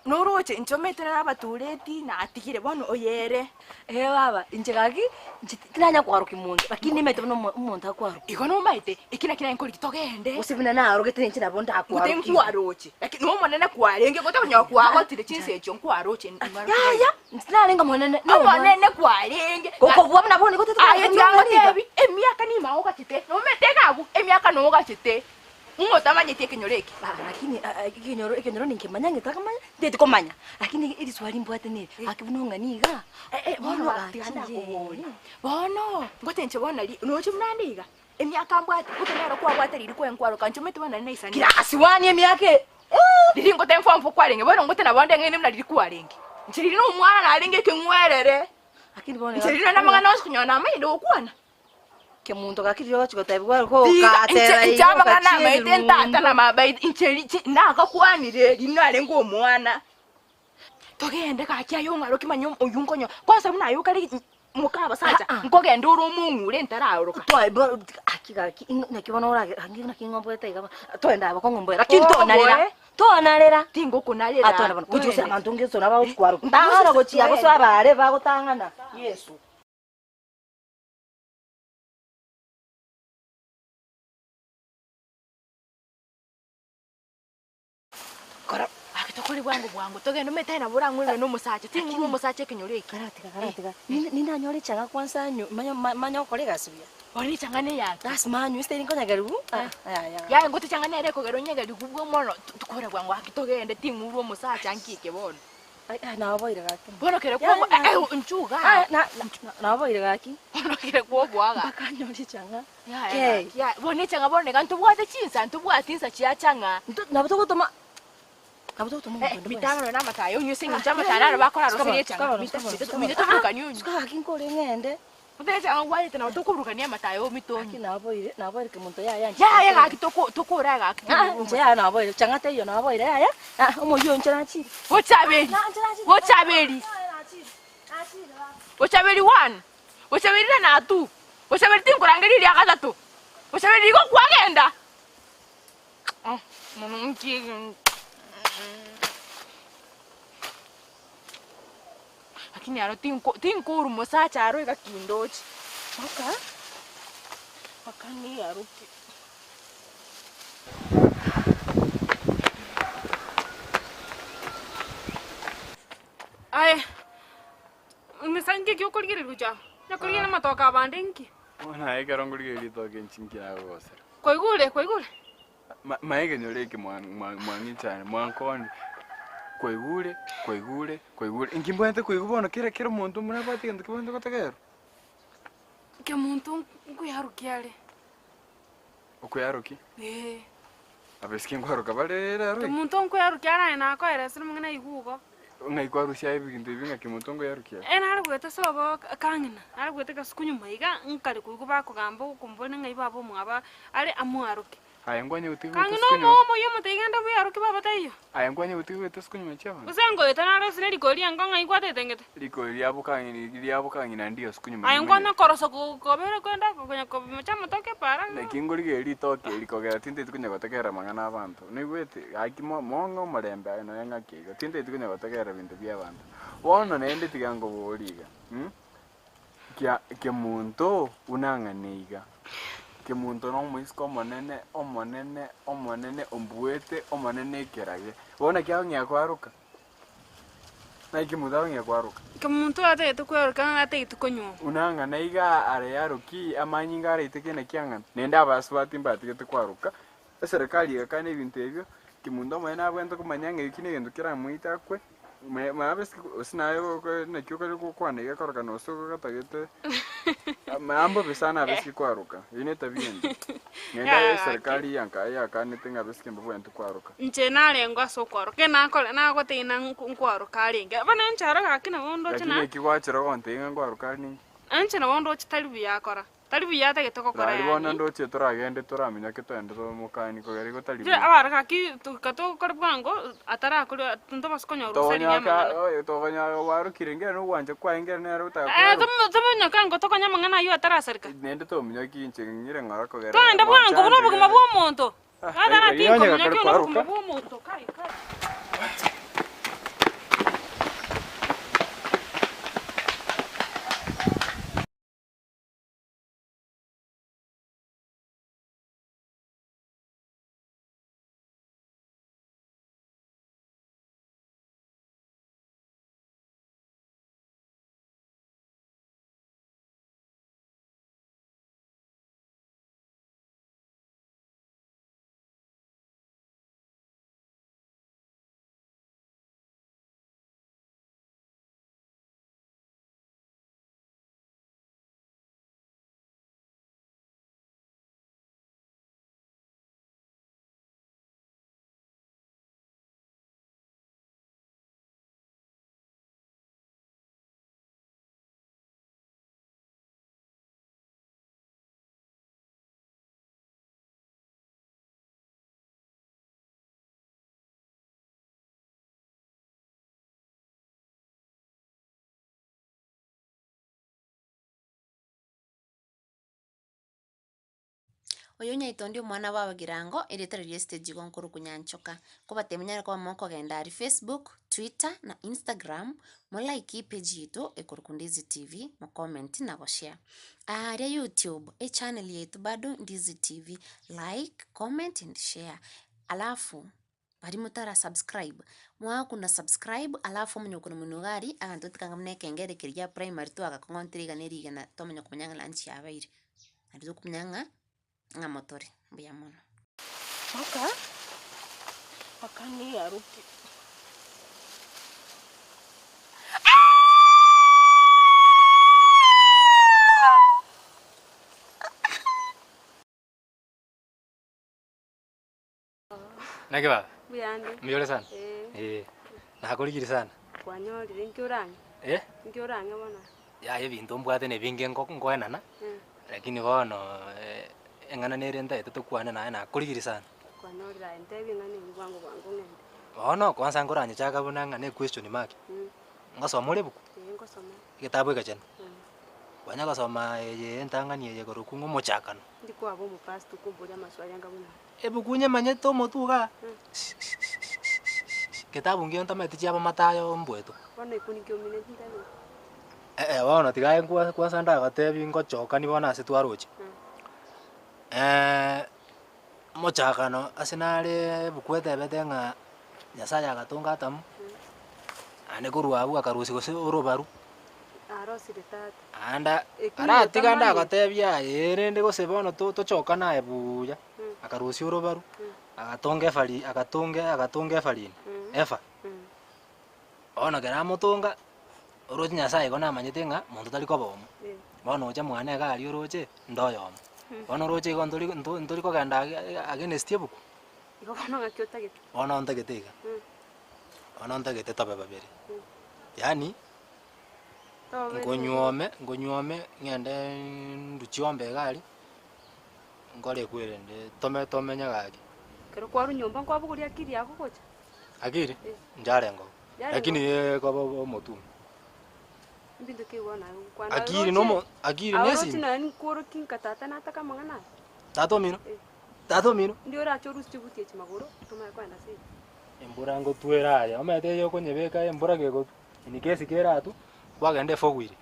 Noroche inche omanyete nabatureti natigire bono oyere. Ee baba, inche gaki, inche tinanya kwarokia monto, lakini nimanyete buna omo- omonto akwarokia. Igo nomaete, eki nakio naye nkorigia togende. Gose buna narogete ninche nabo Gote ndakwarokia. nkwaroche, lakini nomonene kwarenge gote konya kwagotire chinsa echio nkwaroche Yaya, inche tinarenge omonene, na omwana. Omonene kwarenge. Gokobua buna bono igo Aye tiga ngotebi, emiaka nime ogachete, nomanyete iga abwo, emiaka nogachete. Ng'o otamanyeti ekenyoro eke? Ah, lakini ah, ah, ekenyoro ekenyoro ninkemanya ng'etakamanya nteti komanya lakini eriswali mbwate neri aki buna ong'ani iga Eh, eh, bono Bono tiga gaki ndakoboria. Bono, ngote inche bono nari, noche buna ande iga, emiaka mbwate, gote nero kwabwate riria kwenkwaroka inche omanyete bono nari naisani. Kirasi one emiaka e Riria ngote mfwa mfwa kwarenge, bono ngote nabo onde ng'aine buna riria kwarenge. Inche riria na omwana narenge ekeng'werere. Lakini bono Inche riria namang'ana onsi konyora namanyire gokwana. Kemunto gaki riria ogochi gotebigwa ore Tiga, gogateba inche igo inche amang'ana ogachia namaete ntata ebirundo. na mama inche riche nagakwanire riria narenge omwana. Togende gaki aye ong'aroki manya oywo nkonyo kwanza buna aye okare moka abasacha Ah, ah. nkogenda ore omong'ure ntaraoroka. Twae bo aki gaki ing'o naki bono orage ang'e naki ng'omboete iga bono twende aba kong'omboera lakini tonarera Oboe. tonarera. Tingokonarera. Ah twende bono gochi gose Twende. abanto ngeso nabo bagokwarokia. Tang'ana gochia gose abare bagotang'ana Yeso. Kora ake tokore bwango bwango togende omanyete aye nabo orang'werwe na omosacha ting'urwa omosacha ekenyoro eke. Kara tiga kara tiga nindanyore echang'a kwanza anyu manye manye gokora egasi buya. Bono echang'a na eyaki. Lasima anywe ase tari nkonyageriwu ah yaya. Yaya ngote echang'a nere ekogera onyageriwu mono tokore bwango ake togende ting'urwa omosacha nkike bono. Naboire gaki. Bono kere kwoboa eh, inchuo igaa. Naboire gaki. Bono kere kwoboa igaa. Mpaka nyore chang'aa. Yaya Kei. gaki, yaya. Bono echang'aa bono iga ntobwate chinsa, ntobwati insa chia chang'aa. Nabo togotoma, nabo togotoma Eh, omonto onde bwensi. mita amo na amatayo onywe ase eng'encho amatayo naro bakoraroseria echang'aa. Mita, mita, mita toburukanie onywe. Suka gaki nkore ng'ende. Otebe chang'aa ogwayete nabo tokoburukania amate aya omitonywe. Gaki naboire, naboire kemonto yaya inche. Yaya gaki toko tokora gaki Ah, inche yaya naboire, chang'aa teiyo naboire yaya, ah, omoyio oyo inche nachire. Bochaberi, bochaberi, bochaberi one, bochaberi na two, bochaberi tinkorangeria eria gatato, bochaberi igo kwagenda. Mono nki Lakini aro tinko tinkouru mosacha aro iga kindoche. Mpaka mpaka niaroke. Aye, misa nki eki okorigereria gochia amo? Onye korigereria amatoke abande nki? Bono aye ekero nkorigereria ritoke inche nki nagogosera? Kwaigure, kwaigure? Manye ekenyoro eke mwang'inchane, mwankonde, kwaigure, kwaigure, kwaigure, inki mbwenerete koigwa bono kera kera omonto buna abwate egento kebwenerete gotegerwa? Kemonto nkoyarokia are. Okoyarokia? Ee. Abaiseke nkwaroka bare rero iga? Kemonto nkoyarokia are aye nakoeresire amang'ana aigwe igo. Ng'ai kwarusia aye ebinto ebi ng'a kemonto nkoyarokia are? Ee nare goeta ase obo kang'ina, nare goeta egasuku nyuma iga, nkare koigwa bakogamba okombori ng'ai baba omwabo are amwaroke. Aye nkwanye gotiga goeta Kang'ina ase konyuma. omoyo omoyio omotebi genda bwearoke baba taiyo. Aye nkwanye gotiga goeta ase konyuma chi'abanto. Gose ngoeta nare ase neriko riria engo ng'ai gwatete ngete. Riko riabo kang'ina riabo kang'ina ndiyo ase konyuma Aye nimanyete. nkwanye korosa kobere kwenda konya komocha amatoke para. Naki ngorigereria ritoke eri kogera tinteti konya gotegerera amang'ana 'abanto. Noigwete? Gaki mo mong'e omorembe aye nonya ng'aki iga. Tinteti konya gotegerera ebinto bi'abanto. Bono naende tiga nkoborie iga, mh, kia kemonto buna ng'ane iga. Kemonto na omoiseke omonene, omonene, omonene, ombuete, omonene ekerage. Bono naki akong'ea kwaroka? Naki kemonto akong'ea kwaroka? Kemonto atagete kweroka ng'a atagete konyuoma. Buna ng'ana iga are yaroki, amanyinga araiteke naki ang'ana. Naende abasubati mbatigete kwaroka, eserekari egakana ebinto ebio, kemonto omonene nabwenerete komanya ng'a eki negento keramoite akwe. Gose naye naki okare gokwana iga korokana gose ogatagete mbobe sana abesike kwaroka, eyio ne etabia embe. Naende aye eserekari yakanete ng'a abesike mbabwenerete kwaroka. Inche narengeo ase okwaroka, ekero nakore nagotebia ng'a nkwaroka arenge, bono inche aro gaki nabo ndoche Lakini na. eki gwachera ogontebia ng'a nkwaroka are ninki? Inche nabo ndoche tari buya akora. Tari buya atagete gokora Rari bono yaani. ndoche toragende toraminyoke togende tomokanie kogera igo tari Inche buya. abare gaki toika tokore bwango atarakore ntobasa konyora ogosaria Togonyaka amang'ana. oye togonyaka gwarokire ngere nogwancha kwaye ngere nere otaka Eh, kwaroka. tomonyoke ango tokonye amang'ana aywo atarasareka. Naende tominyoki inche ng'ire ng'ora kogera Togende bwango buna obogima gwanchandire. bwa omonto. Ah, Atara eyio onye tinkominyokia gakare oyo nobogima kwaroka. bwa omonto kai kai. Oyo onyaito ndi omwana bwa Abagirango, erieta riria estage igo nkorokwa Nyanchoka. Nkobatebia monyare koba mokogenda aria Facebook, Twitter na Instagram, mo like epage yaito ekorokwa Ndizi TV, mo comment na go share. Aaria YouTube, echannel yaito bado Ndizi TV, like, comment and share. Alafu. Baria motara subscribe, mwakuna subscribe alafu omanye gokuna monwe iga aria, abanto totiga buna ekengere keria gia primary twagakong'ontire iga na erigena twamanya komanya ng'a lunch yabeire. Naende tokomanya ng'a, ng'a motore, mbuya mono. Mpaka mpaka niaroke. Naki baba? Mbuyande. Mbuya ore sana? Ee. Ee. Nakorigirie sana. Kwanyorire, inki orang'e? Eh? Inki orang'e bono? Yaya ebinto mbwate na ebinge nko nkoenana, lakini bono eng'ana nere ntaete tokwane naye nakorigirie sana. Kwanyorire aye ntebi eng'ana eywo bwango bwango ng'ende. Bono kwanza nkoranyechaga buna ng'a ne question mark, ngosoma ore ebuku? Ee ngosoma. Egetabu egechenu? Kwanya gosoma eye entang'ani eye korokwa ng'a omochakano? Ndi kwaba omopastor okomboria amaswali anga buna aya. Ebuku nyemanyete omotwe igaa, Kitabu ngiyo ntomanyeti chiaba Mathayo mbweto. Bono ekuni kiomineti ntebi. Eh bono tiga aye nkwa kwanza ndagotebi ngochokani bono ase twaroche. Omochakano ase nare ebuku etebete ng'a Nyasaye agatonga Adamu, naende korwa abwo akarusia gose orobaru. Arosire tata. Naende Ekio aratiga otamanyeti. ndagotebia aye rende gose bono to tochokane aye buya, akarusia orobaru, agatonga efari agatonga agatonga efarini, efa. Bono ekero amotonga, oroche Nyasaye igo namanyete ng'a monto tari koba omo, bono ocha mwane iga aria oroche, nde oyomo. Bono oroche igo ntori nto ntori kogenda age against ebuku. Igo bono ng'aki otagete? Bono ntagete iga, bono ntagete tobe babere, yaani nkonyuome nkonyuome ng'ende ndwe chiombe iga aria, nkore ekwerende tome tomenye gaki. Ekero kwarwa nyomba nkwabogoria akili yako gocha? Akili? Ncharengo lakini koba omotume. Ebinto ki bono aye ogokwana? Akili nomo akili Aye nesimi. oroche nonya nikworokia nka tata nataka amang'ana aya? Tata omino? Tata omino? Ndi orache orusie chibuti echi magoro tomanye kogenda ase eye. Embura ngotwera aye, omanyete eye okonyebeka embura gegotwa, in case keratwe, kwagenda efogwire.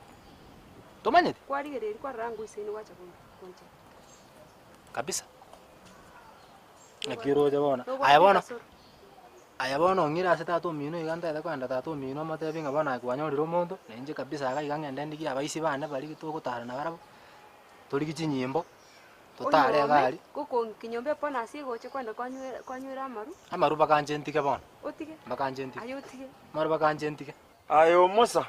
Tomanyeti? Kwarigereria kwarora ngoisaine gwacha gonchera. Kabisa. Naki oroche bono. Aye bono, aye bono ong'ire ase tata omino iga ntagete kogenda tata omino omotebi ng'a bono aye kwanyorire omonto, na inche kabisa iga iga ng'ende ndigie abaisi bane baria togotara nabarabwo, torigie chinyimbo, totare iga aria. Gokonkinyomba epona ase egocha kwenda kwanywera kwanywera amaru. Amaru mpaka nche ntige bono. Otige. Mpaka nche ntige. Aye otige. Amaru mpaka nche ntige. Aye omosa,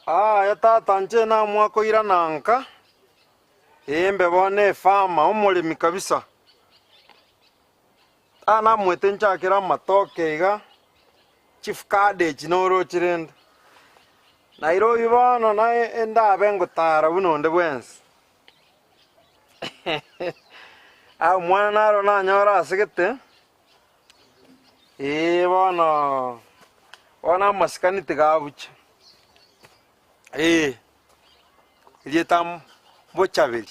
aye tata nche namwa koirana nka. Ee, mbe bono efama, omoremi kabisa. Tata namoete nchakere amatoke iga, chifukado echi noroche rende. Nairobi bono naye ndabe ngotara buna onde bwensi. Aa omwana naro nanyore asegete, ee bono, bono amasikani tiga abuche. Ee. Erieta mbochaberi.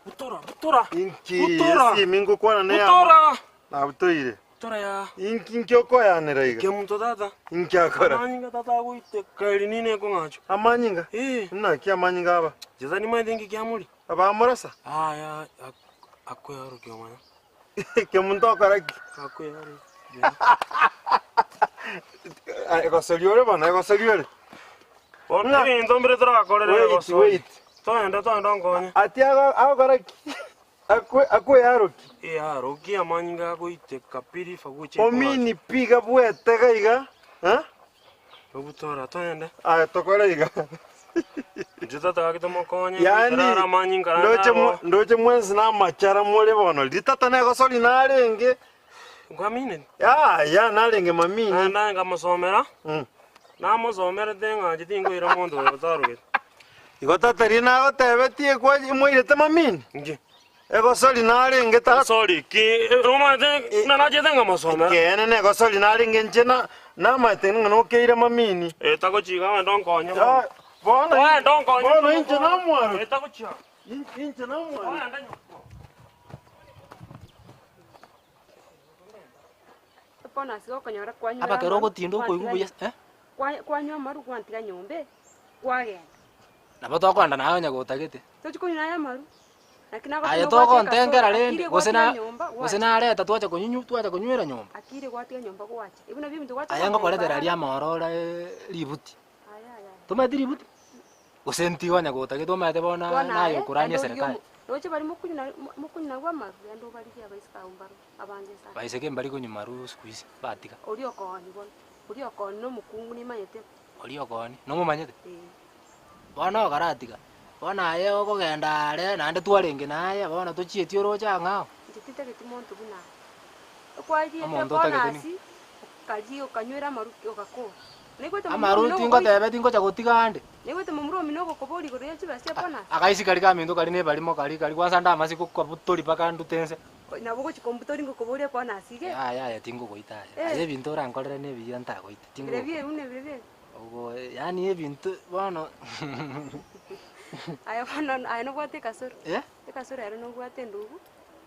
Butora, butora. Inki Butora. esimi ngokwana ne Butora. Nabutoire. Butora ya. Inki inki okoyanera iga? Kemunto tata. Inki akora? Amanyinga tata agoiteka eri nini ekong'achwa. Amanyinga? Eh. Naki amanyinga aba? Jeza nimaete inki kiamori. Abamorasa? Aya akwearokia omanya. Kemunto akora ki? Akwearokia. Egosoria ore bono, egosoria ore. Bono ebinto mbire torakorere Wait, egosoria. wait. Toende toende onkonye. Ati agokora ki? Akwearoki. Earokia amanyinga agoiteka pi rifa gocha Omini pi gabwete iga, eh? Obutora toende. Aya tokore iga. Inche tata gaki tomokonye, Yaani goetera are amanyinga naende ndoche abo. ndoche mwensi na amachara more bono. Ritata negosori narenge. Nkwamineti? Yaya narenge mamini. Naende nkamosomera, namosomerete ng'a inche tinkoira monto oyo otarogete. Igo tata riria nagotebetie kwa moirete mamini? Inche. Egosori narenge tata. Egosori ki? Nomanyete buna nachete nkamosomera. Ekeene negosori narenge inche na namaete ng'a nokeire mamini. Eta gochia ogende onkonye bono. Bono Ogende onkonye. bono inche namwarokia. Eta gochia. Inche namwarokia. Ogende nyoko. Bono ase okonyora kwanywa Aba kero ogotinda okoigwa buya eh? Kwanywa amaru gwantiga nyomba kwagenda. Nabo tokoenda naye onye gotagete. Tochi konywa naye amaru. Naki Aye nagoteba obwate togontengera ekasoro, rende akire gose gwatiga na nyomba gose gwacha. nareta twacha konyunywa twacha konywera nyomba. Akire gwatiga nyomba gwacha. Ebi nabio ebinto gwacha Aye gontebia ngokoretera baba. aria amaoro ore ributi. Aya aya aya. Tomanyeti ributi? Gose ntiga onye gotagete omanyete bono Bono naye aye, okorania naende origie eserekari. omo roche baria mokonywa na mokonywa nabwo amaru, genda obarigie abaiseke abwo mbaro abange sana. Baiseke mbari konywa maru siku hizi, batiga. Oria okooni bono, oria okooni na omokungu nimanyete. Oria okooni, nomomanyete? Ee. Bono okaratiga, bono aye okogenda are naende twarenge naye bono tochieti oroche ang'ao. Inche tintageti monto buna aye. Okwariete Omonto otagete ni- bonus, okaria okanywera amaru ogakora. Naigwete momura Amaru omino ogokoria. tingotebeti ngocha gotiga ande. Naigwete momura omino ogokoboria igoro ye chibesa chia bonus. Akaisi karia kaminto karia nebarimo karia karia kwanza ndamasi gokobutori mpaka ndute nse. Nabo ogochi kombutori ngokoboria bonus iga. Yaya yaya tingogoita aye. Eh. Aye ebinto orankorere nebiya ntagoite Bire tingogoita. bie buna bire bie. Ogo yaani ebinto bono Aye bono aye nobwate ekasoro. Eh? Ekasoro ero nobwate endugu,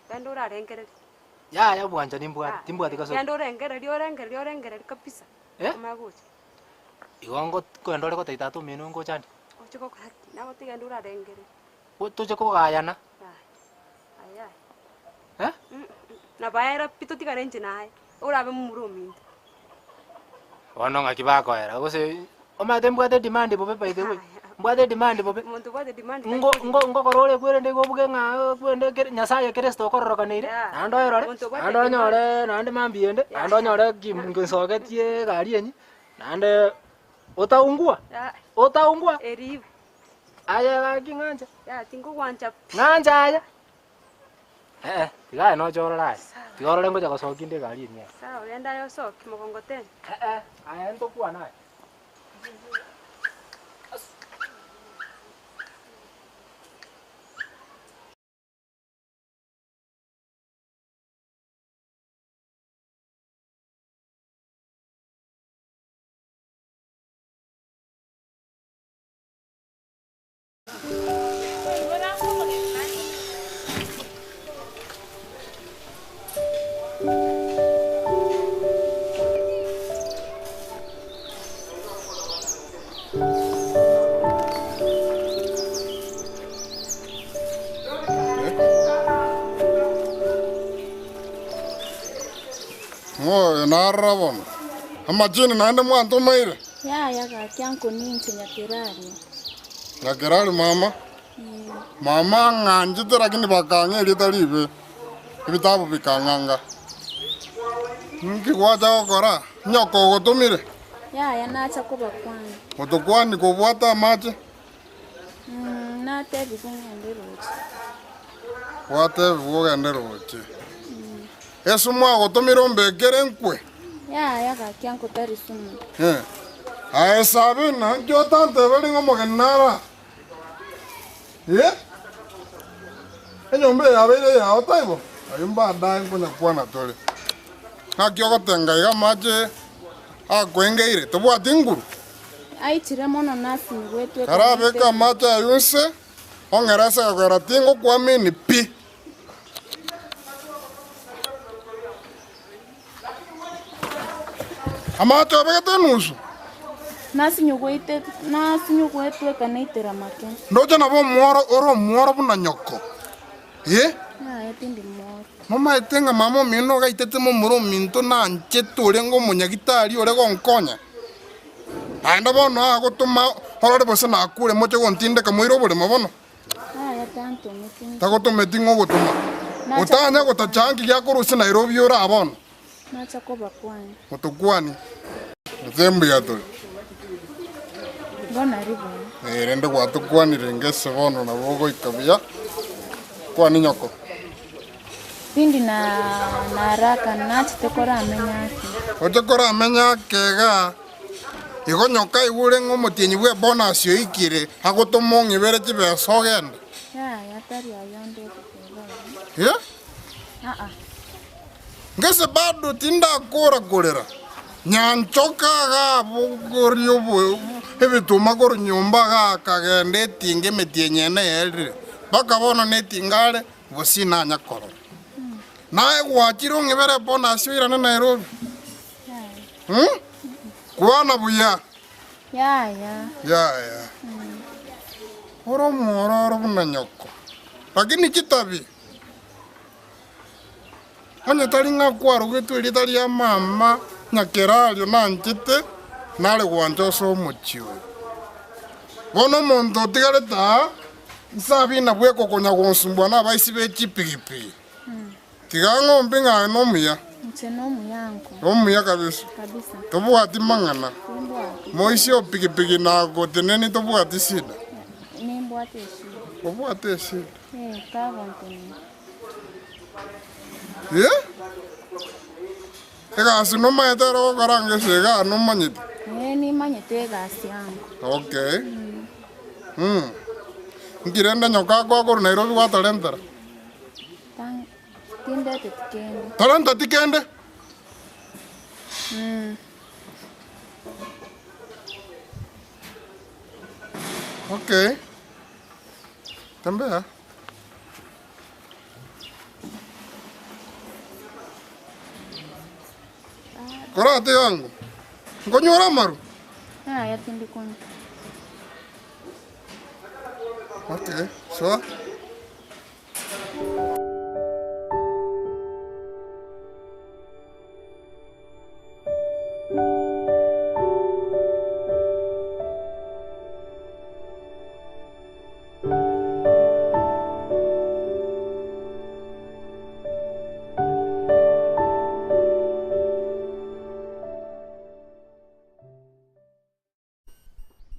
genda orarengereria. Yaya obwanchani mbwate, timbwati kasoro. Genda orengereria orengereria orengereria kabisa, Eh? omanye gocha. Igo ngo kogenda ore gotebia tata omino ngocha nde? Oche gokora ki? Nagotiga genda orarengereria. Go toche kogayana. Aye aye. Eh? Nabaera pi totigare inche naye, orabe momura ominto. Bono ng'aki bakoera gose omanyete mbwate edemand bobe by the way, mbwate edemand bobe. Omonto obwate demand Ngo ngo ngokora ore kwerende igo obuge ng'a kwende kere nyasaye kristo okororokaneire, naende oerore, Omonto obwate naende onyore naende mambia ende, naende onyore ki nsogetie egari enyia, naende otaungua, otaungua. Eribu. Aye gaki ng'anche. Yaya tingogwancha pi. Ng'anche aye. Eh, tiga aye noche orore aye. Tiga orore ngocha gosokia inde egari enyia. Sawa genda aye osoke mokongoteni. Eh, aye ntokwane aye. Ng'o oyo narora bono? Amachini naende mwantomeire? Yaya gaki anko ninche Nyakerario. Nyakerario mama? Mama ang'anchete lakini bakang'a erieta ribe, ebitabu bikang'anga. Nki gwacha gokora? Nyoko ogotomire? Yaya nacha kobakwania. Otokwani kobwate amache? Mm, natebigwe ng'ende roche. Gwatebigwa ogende roche. Esumu agotomire ombekere nkwe? Yaya gaki anko tari sumu. Eh. Aye Sabina, nki otanteberi ng'a omogeni nara? Eh? Enyomba eye yabeire eyao taibo? Ayio mbadaye nkonya kwana tore. Ng'aki ogotenga iga amache akoengeire, tobwati nguru? Aichire mono nasinyigwetwe Karabeke amache ayio inse, ong'ere ase egekogera tingokwamini pi. Amache obegete enusu. Nasinyigwetwe naitera make. Ndoche nabo omworo ore omworo buna nyoko. Eh? Yaya tindi mworo. Momaete ng'a mama omino ogaitete momura ominto nanchete orenge omonyagitari ore gonkonya? Naende bono agotoma orore gose nakure moche gontindeka moire oboremo bono? Yaya tantometi. Tagotometi ng'a ogotoma. Otanya gotacha nki giakorusia Nairobi ore aa bono? Nacha kobakwania. Motokwanie. Gose mbuya tore. Bono aria buya. Eh, rende gwatokwanire ngese bono nabo ogoika buya. Kwani nyoko. Tindi na na haraka nachete koramenya ake. Oche koramenya ake igaa, igo nyoko aigure ng'a omotienyi bw'ebonus oikire, agotoma ong'ibere chibesa ogende. Yaya tari ayio onde ogoteba igo. Eh? Aa. Ngese bado tindakora korera, nyanchoka iga abogorie obo ebituma korwa nyomba iga akagenda etinga emetienyi ene yaerire, mpaka bono netinga are, gose inanya korora. Naye gwachire ong'ibere bonus oirane Nairobi? Hmm? Kwana buya. Yaya. Yaya. Ore omwororo buna nyoko. Lakini chitabi. Onye tari ng'a kwarogetwe erieta ria mama Nyakerario nanchete, nare gwancha ase omochie oyo. Bono omonto otigarete aa, Sabina bweka okonya gonsumbua nabaisi be chipigipigi. Tiga ng'ombe ng'a aye nomuya. Inche nomuya anko. Nomuya kabisa. Kabisa. Tobwati mang'ana. Timbwati. Moisia o pigipigi nagoteneni tobwati shida. Nimbwate eshida. Obwate eshida. Eh, tagontenena. Eh? Egasi nomaete ere ogokora ngese igaa nomanyete? Eh, nimanyete. Egasi yango. Okay. Mm. Nki rende nyoka akoa korwa Nairobi gwatorentera? Tang tindeteti kende. Torenteti kende? Mm. Okay. Tembea. Korate yango, nkonyora amaru? Yaya tindi konywa. Okay, soa.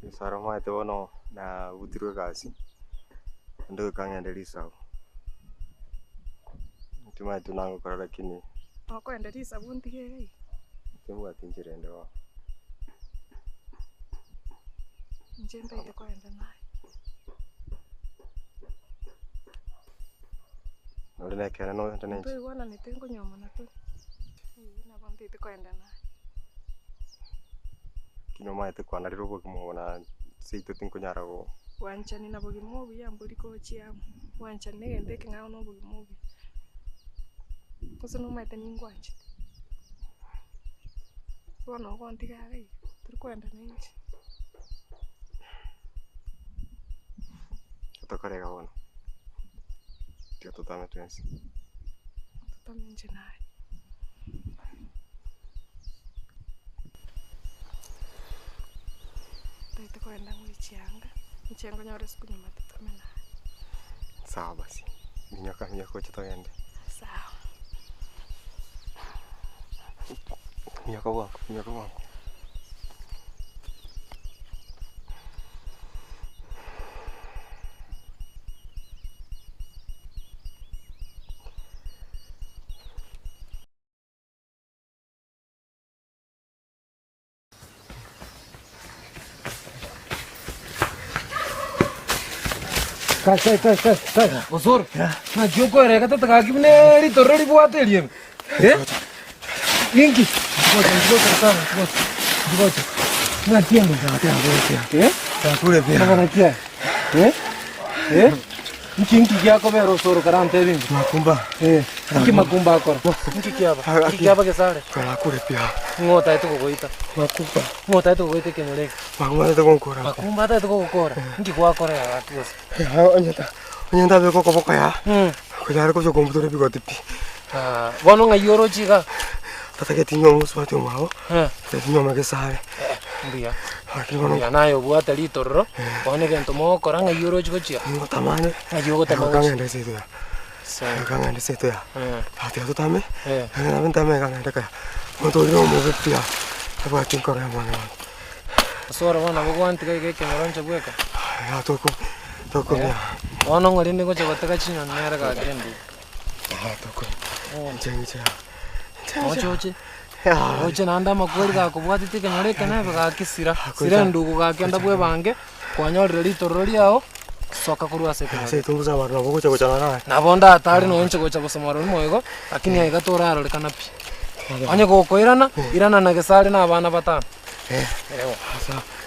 Gesaro omanyete bono nabutirwe egasi, naende goika ng'ende risabu. Timanyeti buna ngokora lakini. Okoenda risabu ntige iga iga. Timbwati nchera ende bono. Inche ntaete koenda naye. Nore na ekeene nogende na inche. Ntoigwananete nkonyuomana tore. Eeh nabo ntaete koenda naye. Lakini omanyete kwanarire obogima obo na seito tinkonyara go. Bwanchani na bogima obuya mbori gochia amo. Bwanchani na egento ekeng'ao na obogima obuya. Gose nomanyete ningwanchete. Bono ogontiga iga iga, tori koenda na inche. Tokore iga bono, tiga totame twensi. Totame inche naye. Ntaete koenda ngoichia anga, inche nkonyore ase konyuma totame naye. Sawa basi, minyoka minyoka oche togende. Sawa. Minyoka bwango, minyoka bwango. Kai, kai, kai, kai, kai. Osoro. Naki okoereka tata gaki buna ritororo ribwate eriebe. Eh? Inki? Ngocha, ngocha sana, ngocha. Ngocha. Ng'aki endo? Eh? Magana ki aya? Eh? Eh? Inki inki giakobera osoro karantebi inche? Makumba. Eh. Inki makumba akora? Inki kiaba? Inki kiaba gesare? Karakure pia. Ng'o otaete kogoita? Makumba. Ng'o otaete kogoita ekenyoro eke? Makumba ataete gonkora. Makumba ataete kogokora? Inki gwakora ya gaki gose? Onye ta onye ntabeka okoboko ya. Konyare gocha kombutora ebigoti pi. Bono ng'ai oroche iga? Tatageti nyuoma mosubati omwabo. Tatageti nyuoma gesare. Mbuya. Lakini bono Mbuya naye obwate ritororo, bono egento mogokora ng'ai oroche gochia? Ngotamane. Ng'ai ogotama gochia? Ng'ende seito ya. Ng'ende seito ya. Tiga totame. Nabe ntame iga ng'ende kaya. Omonto oria nomobe pi tabwati nkoro ya mwanyabanto. Osoro bono nabo gwantiga iga ekenyoro inche bweka? Ya toko tokomia. Bono ng'o rende ngocha gotega chinyoni nere gaki endugu? Toko. Inche inche. Oche oche. Oche naende amakweri gakobwatete ekenyoro eke nebe gaki sira. Sira endugu gaki enda bwebange, kwanyorire ritororo riao, soka korwa ase ekenyoro. Ase etumbu sa abanto nabo ogocha gocha naro. Nabo ndatare nonya inche gocha gosoma ororo moigo, lakini aiga torarorekana pi. Onye gokoirana, irana na gesare na abana batano. Ewa.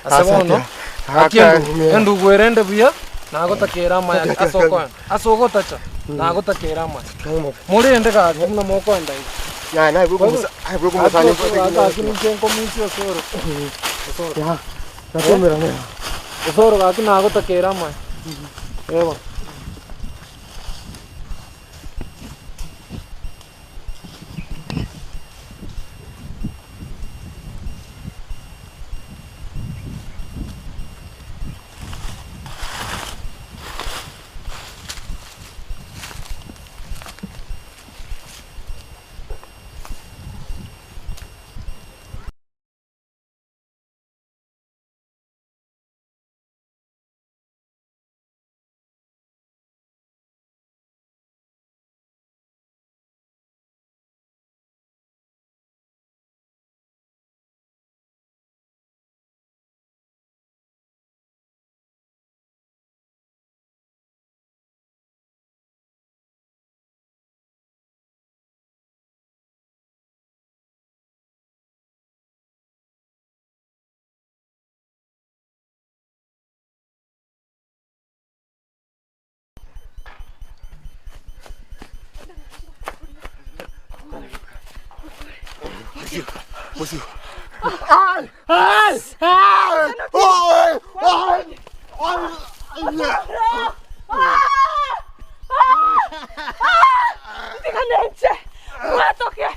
Ase bono, gaki endugu, endugu ere ende buya, nagotakera amaya ase okoenda. Ase ogotacha, nagotakera amaya. Morende gaki buna mokoenda iga. Gaki ninche nkomisia osoro. Osoro. Osoro gaki nagotakera amaya. Ewa. Mosio. Mosio. Ai! Ai! Ai! Oi! Oi! Ntiganenche mwatoke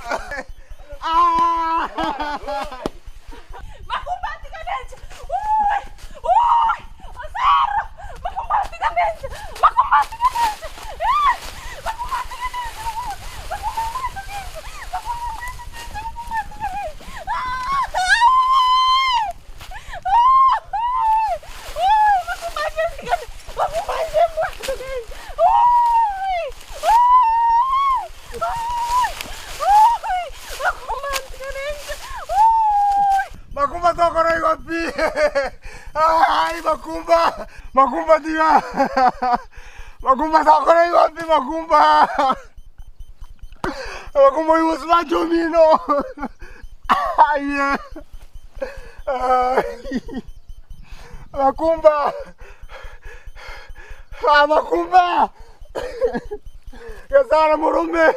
Makumba ntiganenche Uy! Uy! Osero! Makumba ntiganenche Makumba ntiganenche Eh! Makumba ntiganenche Makumba ntiganenche Makumba ntiganenche Makumba ntiganenche Makumba tokora igo pi. Ai makumba. Makumba tiga. Makumba tokora igo pi makumba. Makumba igo smacho mino. Ai. Ai. Makumba. Ah, makumba. Gasara murume.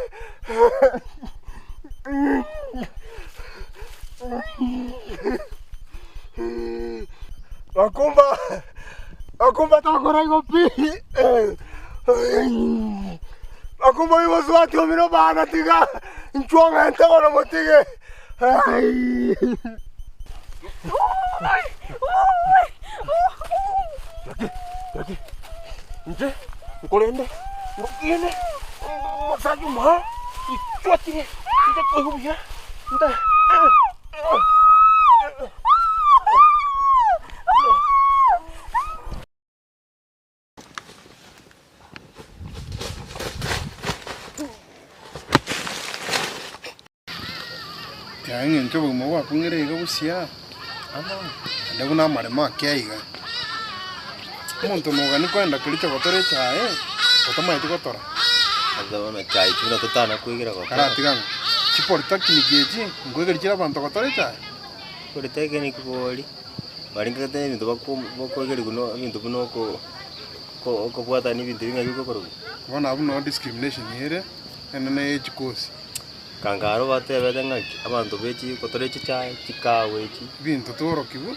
Makumba. Makumba tokora igo pi. Makumba igo swati omino bana tiga. Nchwanga ente kono motige. Ai. Gaki, inche nkorende ngokine mosacha omoa ichwatire inche koigwa buya nta Yaye eng'encho obogima bwakong'ire iga busia ama naende buna amaremo ake aiga. Omonto nogani koenda kericho gotora echae, otamanyeti gotora. Ase bono echae echi buna totana koegera gotora. Karatiga ng'a chipolytechnic echi nkoegeri chire abanto gotora echae? Polytechnic bori, barenge gete ebinto bako bakoegerigwa no ebinto buna oko oko okobwatania ebinto bing'ai bigokorwa. Bono abwo noo discrimination ere, enene ye chikosi. Kangaro batebete ng'aki abanto be chi gotora echichae, chikawa echi. Ebinto tworokigwe,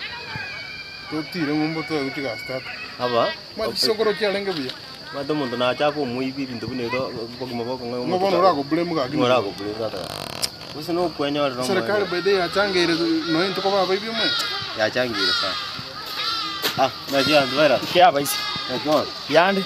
totire ng'umbu toegwe chigasi tata. Aba Omanyete chisokoro chiarenge buya. Omanyete omonto nacha abe omoibi ebinto buna ebio obogima bokong'u Ng'o bono orago blame gaki Ng'o orago blame tata gaki. Gose nokwenyorera omoerio. Serikali by the way yachangeire nonya intwe koba abaibi omwe. Yachangeire sana. Ah, naki abanto baira? Kiabaisa. Naki bono? Yande.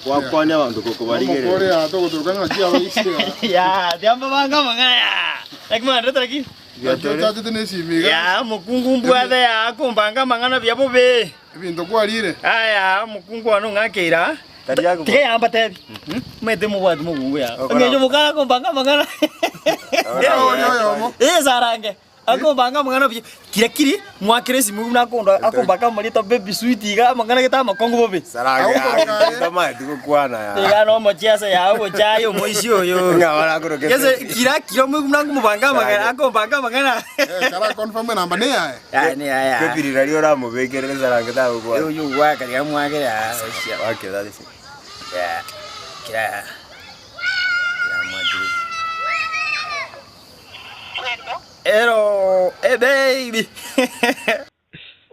Gwakwania abanto gokobarigereria. Omokore aa togotoka ng'aki abaisi aa. Ya, tiamba banga amang'ana ya. Naki mwanderete lakini? Naki ochachete ne esimi iga. Ya, omokungu mbwate ya, akombanga amang'ana buya bobe. Ebinto kwarire. Aya, omokungu one ong'akeire aa. Tiga yamba tebi. Omanyete mobwati mokungu ya. Eng'encho mokara akombanga amang'ana. Eh, sarange. Akombanga amang'ana buya. Kira kiri, mwakere esimi buna akondo akombaka amarieta baby sweet iga amang'ana gete amakong'u bobe. Sarange aa, tamanyeti gokwana yaa. Iga nomochiesa yaye ogochaya omoisia oyo. Ng'a barakorokete. Gese kira kira omoigwe buna nkomobanga amang'ana akombanga amang'ana. Kara confirm enamba neyaye. Yaye neyaye aa. Kepirira riria oramobekerere sarange tagokwana. Oyo ogwaka riria mwakere aa osia. Wakire tata ase. Ya kira kira mwakire. Hello, hey baby.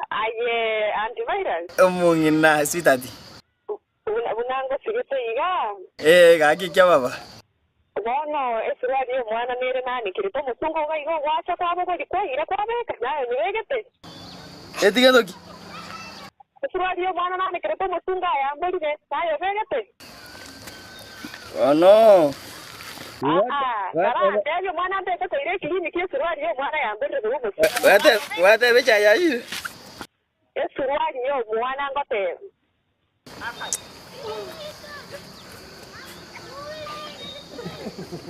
Aye antivirus. Omong'ina sweetheart. Buna buna ngosigete iga. Eh, gaki kia baba. Bono esuruari y'omwana nere nanekerete omosungo iga iga ogwacha kwabogoria kwaira kwabeka, naye onyebegete. Etige ntoki? Esuruari y'omwana nanekerete omosungo ayamborire, naye obegete. Bono. Aa, karantebie omwana mbeke koira ekiriniki esuruari y'omwana yamborire korwa omosungo. Gwateba echae yayire? Esuruari y'omwana ngoteba.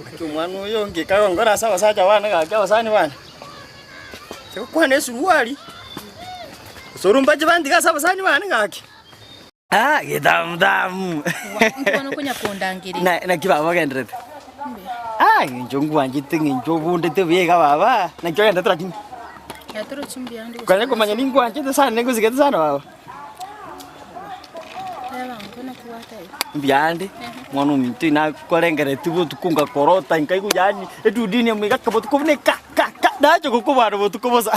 Naki omwana oyo ngika gongora ase abasacha bane gaki abasani bane, tigokwana esuruari, gose orwo mbache bantige ase abasani bane gaki. Ah, getamutamu. Inki bono okonya kondangeria? Na- Naki baba ogenderete? Ah, ng'encho ngwanchete ng'encho obundete buya iga baba, naki ogenderete lakini? Yatorochi mbuya ande gose Kwanya komanya ningwanchete sana ningosigete sana baba. Teba ango naki gwateba. Mbuya ande, mwana ominto inakorengeretie botuko ngakorota nkaigwa yaani edudini emo egaka botuko buna eka ka ka. Nache gokobana botuko bosa.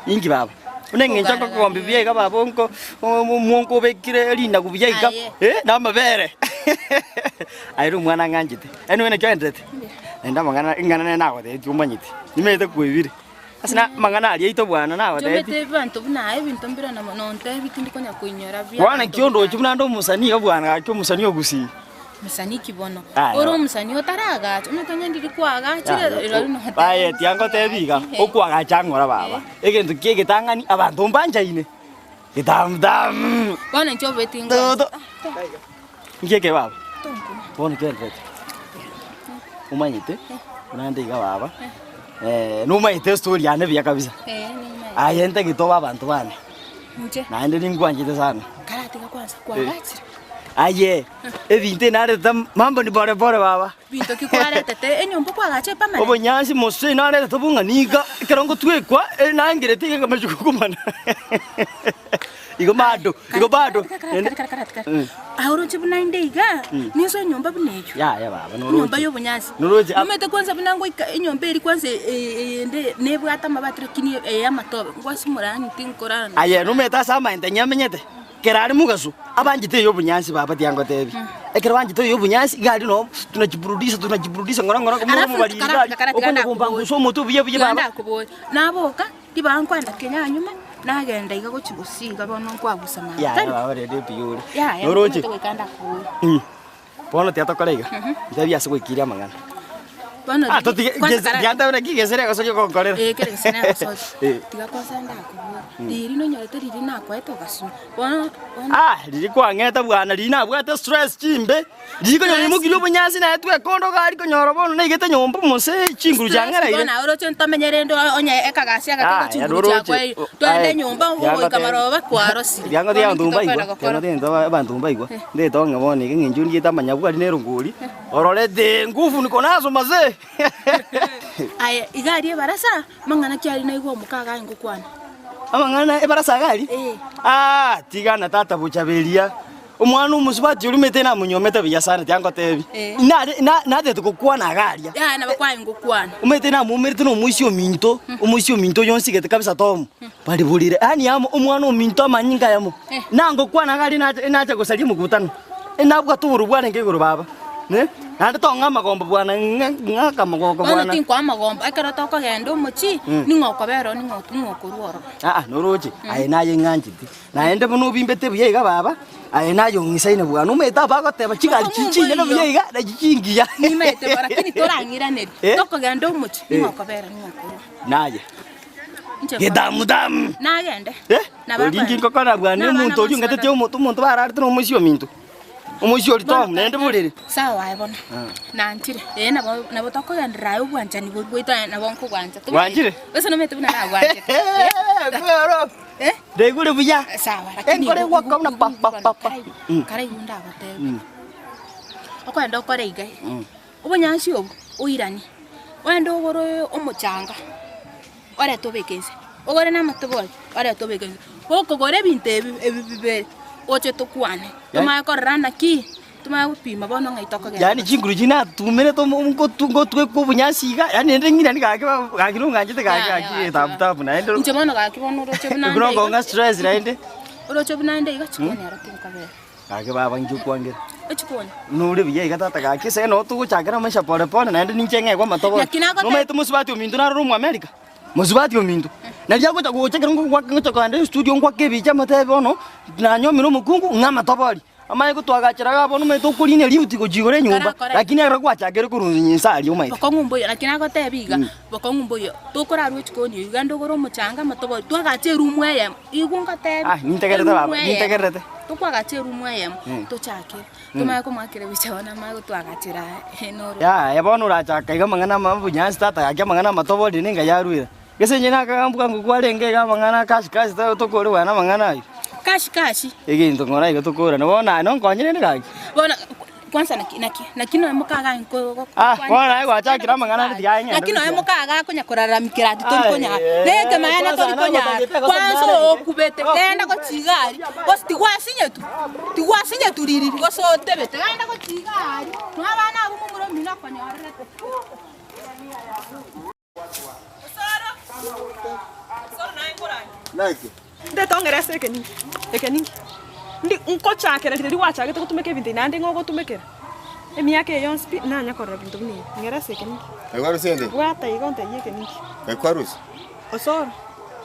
Inki baba? Buna eng'encho nkokogombi buya iga baba onko omwonko obekire rinagu buya iga. Eh, na amabere. Aye ere omwana ng'anchete. Anyway naki oenderete? Naende amang'ana ing'ana nere nagotebetie omanyete. Nimanyete kwebire. Ase na amang'ana aria aito bwana nagotebetie. Chomete abanto buna aye ebinto mbire na nontebi tindi konya koinyora buya. Bwana naki ondoche buna nde omosanii iga bwana gaki omosanii o Gusii. Mosanii ki bono? Aya. Ore omosanii otaragacha, omanyete onye ndiri kwagachire rirorio notebi. Aye tiga ngotebi iga, okwagacha ng'ora baba. Egento ki egetang'ani abanto mbanchaine. Getamutamu. Bono inche oboeti Toto. Inki eke baba? Bono kenderete. Omanyete, buna nde iga baba, nomanyete estory yane buya kabisa. Eh, nimanyete. Aye ntagete obe abanto bane. Inche? Naende ningwanchete sana. Karatiga kwanza kwagachire. Aye, ebinto naretete mambo ni pole pole baba. Binto ki kwaretete? Enyomba kwagacha epermanent? Obonyansi mose naretete bong'ani iga, ekero ngotwekwa, nangerete iga nkamanya gokumana. Igo bado, igo bado. Kara, kara, kara, kara. Aye oroche buna inde iga, ninso enyomba buna eyio. Yaya baba, noroche. Enyomba y'obonyansi. Noroche. Nomanyete kwanza buna ngoika enyomba eria kwanza eyende nebwate amabati lakini eye amatobe, ngwasimora yaani tinkorara. Aye nomanyete ase amaente nyamenyete? Kera are mogaso, abanchete eye obonyansi baba tiangotebi. Ekero banchete eye obonyansi, iga aria noo tunachiburudisha tunachiburudisha ng'ora ng'ora more Alafu omobariri kara- iga aria, kara- tiga okonya kombangusa omotwe buya buya Tiga baba. ndakoboria, naboka, ribaga nkoenda Kenya nyuma, nagenda iga gochia gosiga bono nkwagusa mambia. Yaya Tari? baba rende mbuya ore. Yaya, Noroche? omanyete goika ndakoboria. Mm. Bono tiga tokore iga, ntebi ase goikiria amang'ana. Bono Ah, riria- totige kwanza kara- tiga ntabe naki gesere egosoria ogonkorera. Eh, kere gese negosoria. Eh. Tiga kwanza ndakoboria, riri nonyorete riri nakoete ogasuma, bono bono Ah, riria kwang'eta bwana, riria nabwate stress chimbe, riria konyora imokirie obonyansi naye twekonda iga aria konyora bono naigete nyomba omose chinguru chiang'ereire. Bono oroche ntomenye rende onye ekagasi aka Ah, kego chinguru noroche. chiakwa twende Aye, nyomba tiga goika ngotebi. maroba kwarosire. Tiga ngotebi Bono abanto inki mbaigwa, tokoenda tiga gokora? ngotebi abanto mbaigwa, ndete ong'e bono iga eng'encho ndiete amanyabwari na erongori, Ororete nguvu niko nazo mazee. Aye, iga aria ebarasa, mang'ana ki aria naigwa omoka iga aye ngokwana? Amang'ana ebarasa iga aria? Ah, tigana tata bochaberia. Omwana omosubati oria omanyete namonyomete buya sana tiga ngotebi. Eh. Nare na natete gokwana iga aria. Yaya nabo kwaye ngokwana. Omanyete namoumerete na omoisia ominto, omoisia ominto oyo onsigete kabisa tomu. Bari borire, yaani amo omwana ominto amanyinga ayamo. Nangokwana iga aria nacha nacha gosaria omokutano. Nabwate obororo bwarenge igoro baba, ne, naende tong'a amagombo bwana, ng'a ng'aka amagoko Bono bwana. tinkoa amagombo, ekero tokogenda omochie, ning'o okobera oo, ning'o ning'o okorwa ororo. Aa, noroche, aye naye ng'ancheti. Naende buna obimbete buya iga baba, aye naye ong'isaine bwana. Omanyete aba agoteba chigari Bokong'u chinyene mboiyo. buya iga, nachi chingiya. Nimaete bo, lakini torang'iranerie, Eh? tokogenda omochie, ning'o Eh. okobera, ning'o okorwa. Naye. Inche Gedamudamu. Nagende. Eh? Nabo Oria inki akoenda. ngokora bwana Nabana omonto oria bonsi ong'etete omonto omonto bararete na omoisia ominto. Omoisia oria Bono Tom naende borere. Sawa aye bono. Ah. Nanchire. Ee nabo nabo tokogenderera aye obwanchani boria bwaito aye nabo nkogwancha. Gwanchire? Gose nomanyete buna nagwanchete. Kwero. Eh? Ndaigure buya. Sawa lakini Enkore gwaka buna pa pa pa pa. Mm. Karaigwe ndagotebia. Mm. Okoenda okore iga. Mm. Obonyansi obo oiranie, ogende ogore omochanga orete obeke inse, ogore na amatobori orete obeke inse. Gokogora ebinto ebi ebi bibere, oche tokwane, tomanye korora naki, tomanye gopima bono ng'ai tokogenda. Yaani chinguru chiria natumerete omo ngotu ngotwekwa obonyansi iga, yaani naende ng'irani gaki ba gaki nong'anchete gaki Yaya gaki gaki tabu tabu naende Inche bono gaki bono oroche buna ekero nde iga, okong'a stress naende. oroche buna nde iga chikoni aro tinkobera. Gaki baba inki okwangera? Echikoni. Nore buya iga tata gaki ase noo togochakera amaisha pole pole naende ninche ng'egwe amatobori. Naki nagote- Nomanyete mosubati ominto narore omoamerika? Mosubati ominto. Naria agocha gocha ekero ngogwaka ngocha kogenda estudio ngwake ebicha amotebie bono, nanyomire omokungu ng'a amatobori. Amanye gotwagachera igaa bono omanyete okorina eriuti gochia igoro enyomba, Karakora. lakini ekero gwachakire korwa inse aria omanyete. Bokong'u mboiyo, naki nagotebia iga, bokong'u mboiyo, tokorarwa echikoni eywo, genda ogore omochanga amatobori, twagache erumu eyemo, igwe ngotebie, Ah, nintegererete erumu baba, eyemo, nintegererete. tokwagacha erumu eyemo, tochake, tomanye komoakera ebicha bono amanye gotwagachera noro. Yaya bono orachaka iga amang'ana ama obonyansi tata gaki amang'ana amatobori ninga yarwire. Gese inche nakagambwa ngokwa arenge iga amang'ana kashi kashi tokore bwana amang'ana ayio. Kashi kashi. Egento ng'ora iga tokorana bono aye nonkonyire inde gaki. Bono kwanza naki naki naki noe mokaga nko go Ah, bono naye gwachakire amang'ana ande tiga ng'ende Naki noe gochia. mokaga akonya koraramikera ati tori konyara. Neke maene tori konyara. Kwanza okubete genda gochia iga aria. Gose tigwasinyetu tigwasinyetu ririri gose otebete genda gochia iga aria. Noe abana abwo momura omino okonyorerete. Naki? Ndete ong'ere ase eke ninki? Eke ninki? Ndi nkochakera riria gwachagete gotumeka ebinto ebi naende ng'a ogotumekera emiaka eye yonsi pi, nanya korora binto buna ebi. Ng'era ase eke ninki? Ekwarusia ende? Bwata iga ontebie eke ninki? Ekwarusia? Osoro,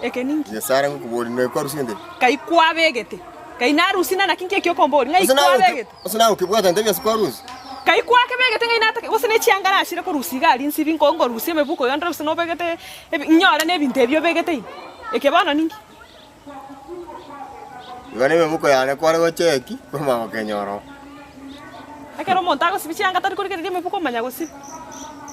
eke ninki? Nyasae arangokobori ng'a ekwarusia ende? Kai kwabegete? Kai narusia na naki nki eki okombori? Ng'ai kwabegete? Ase naye okebwata ntebie ase kwarusia? Kai kwakebegete ng'ai natake gose ne chianga nachire korusia iga aria nsibi nko ngorusia emebuko yonde gose nobegete ebi nyore na ebinto ebi obegete ime. Eke bono ninki? Igo na emebuko yane kware gocheki, kwamanya gokenyora oo. Ekero omonto agosibia chianga tari korigereria emebuko omanya gosibia.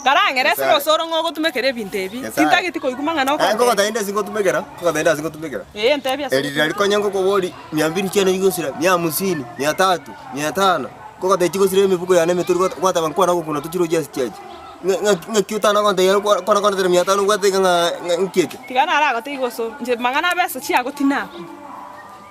Karang'ere ase Nyasae. osoro ng'a ogotumekera ebinto ebi, Nyasae. tintageti koigwa mang'ana Aye okontebia. nkogotebia inde ase ngotumekera, nkogotebia inde ase ngotumekera. Ee, ntebie ase Eri riria konya ngokobori mia mbiri chiane chigosira, mia hamsini, mia tatu, mia tano, nkogotebia chigosira emifuko yane emeturi gwata gwateba nkwana gokuna tochirochie ase chiachi. Ng'a- ng'aki ng'aki otana gontebia kwa kwana kondetera mia tano obwate iga ng'a ng'a nki eke? Tiga naragotebi gose oro, inche mang'ana abesa chiago tinakuna.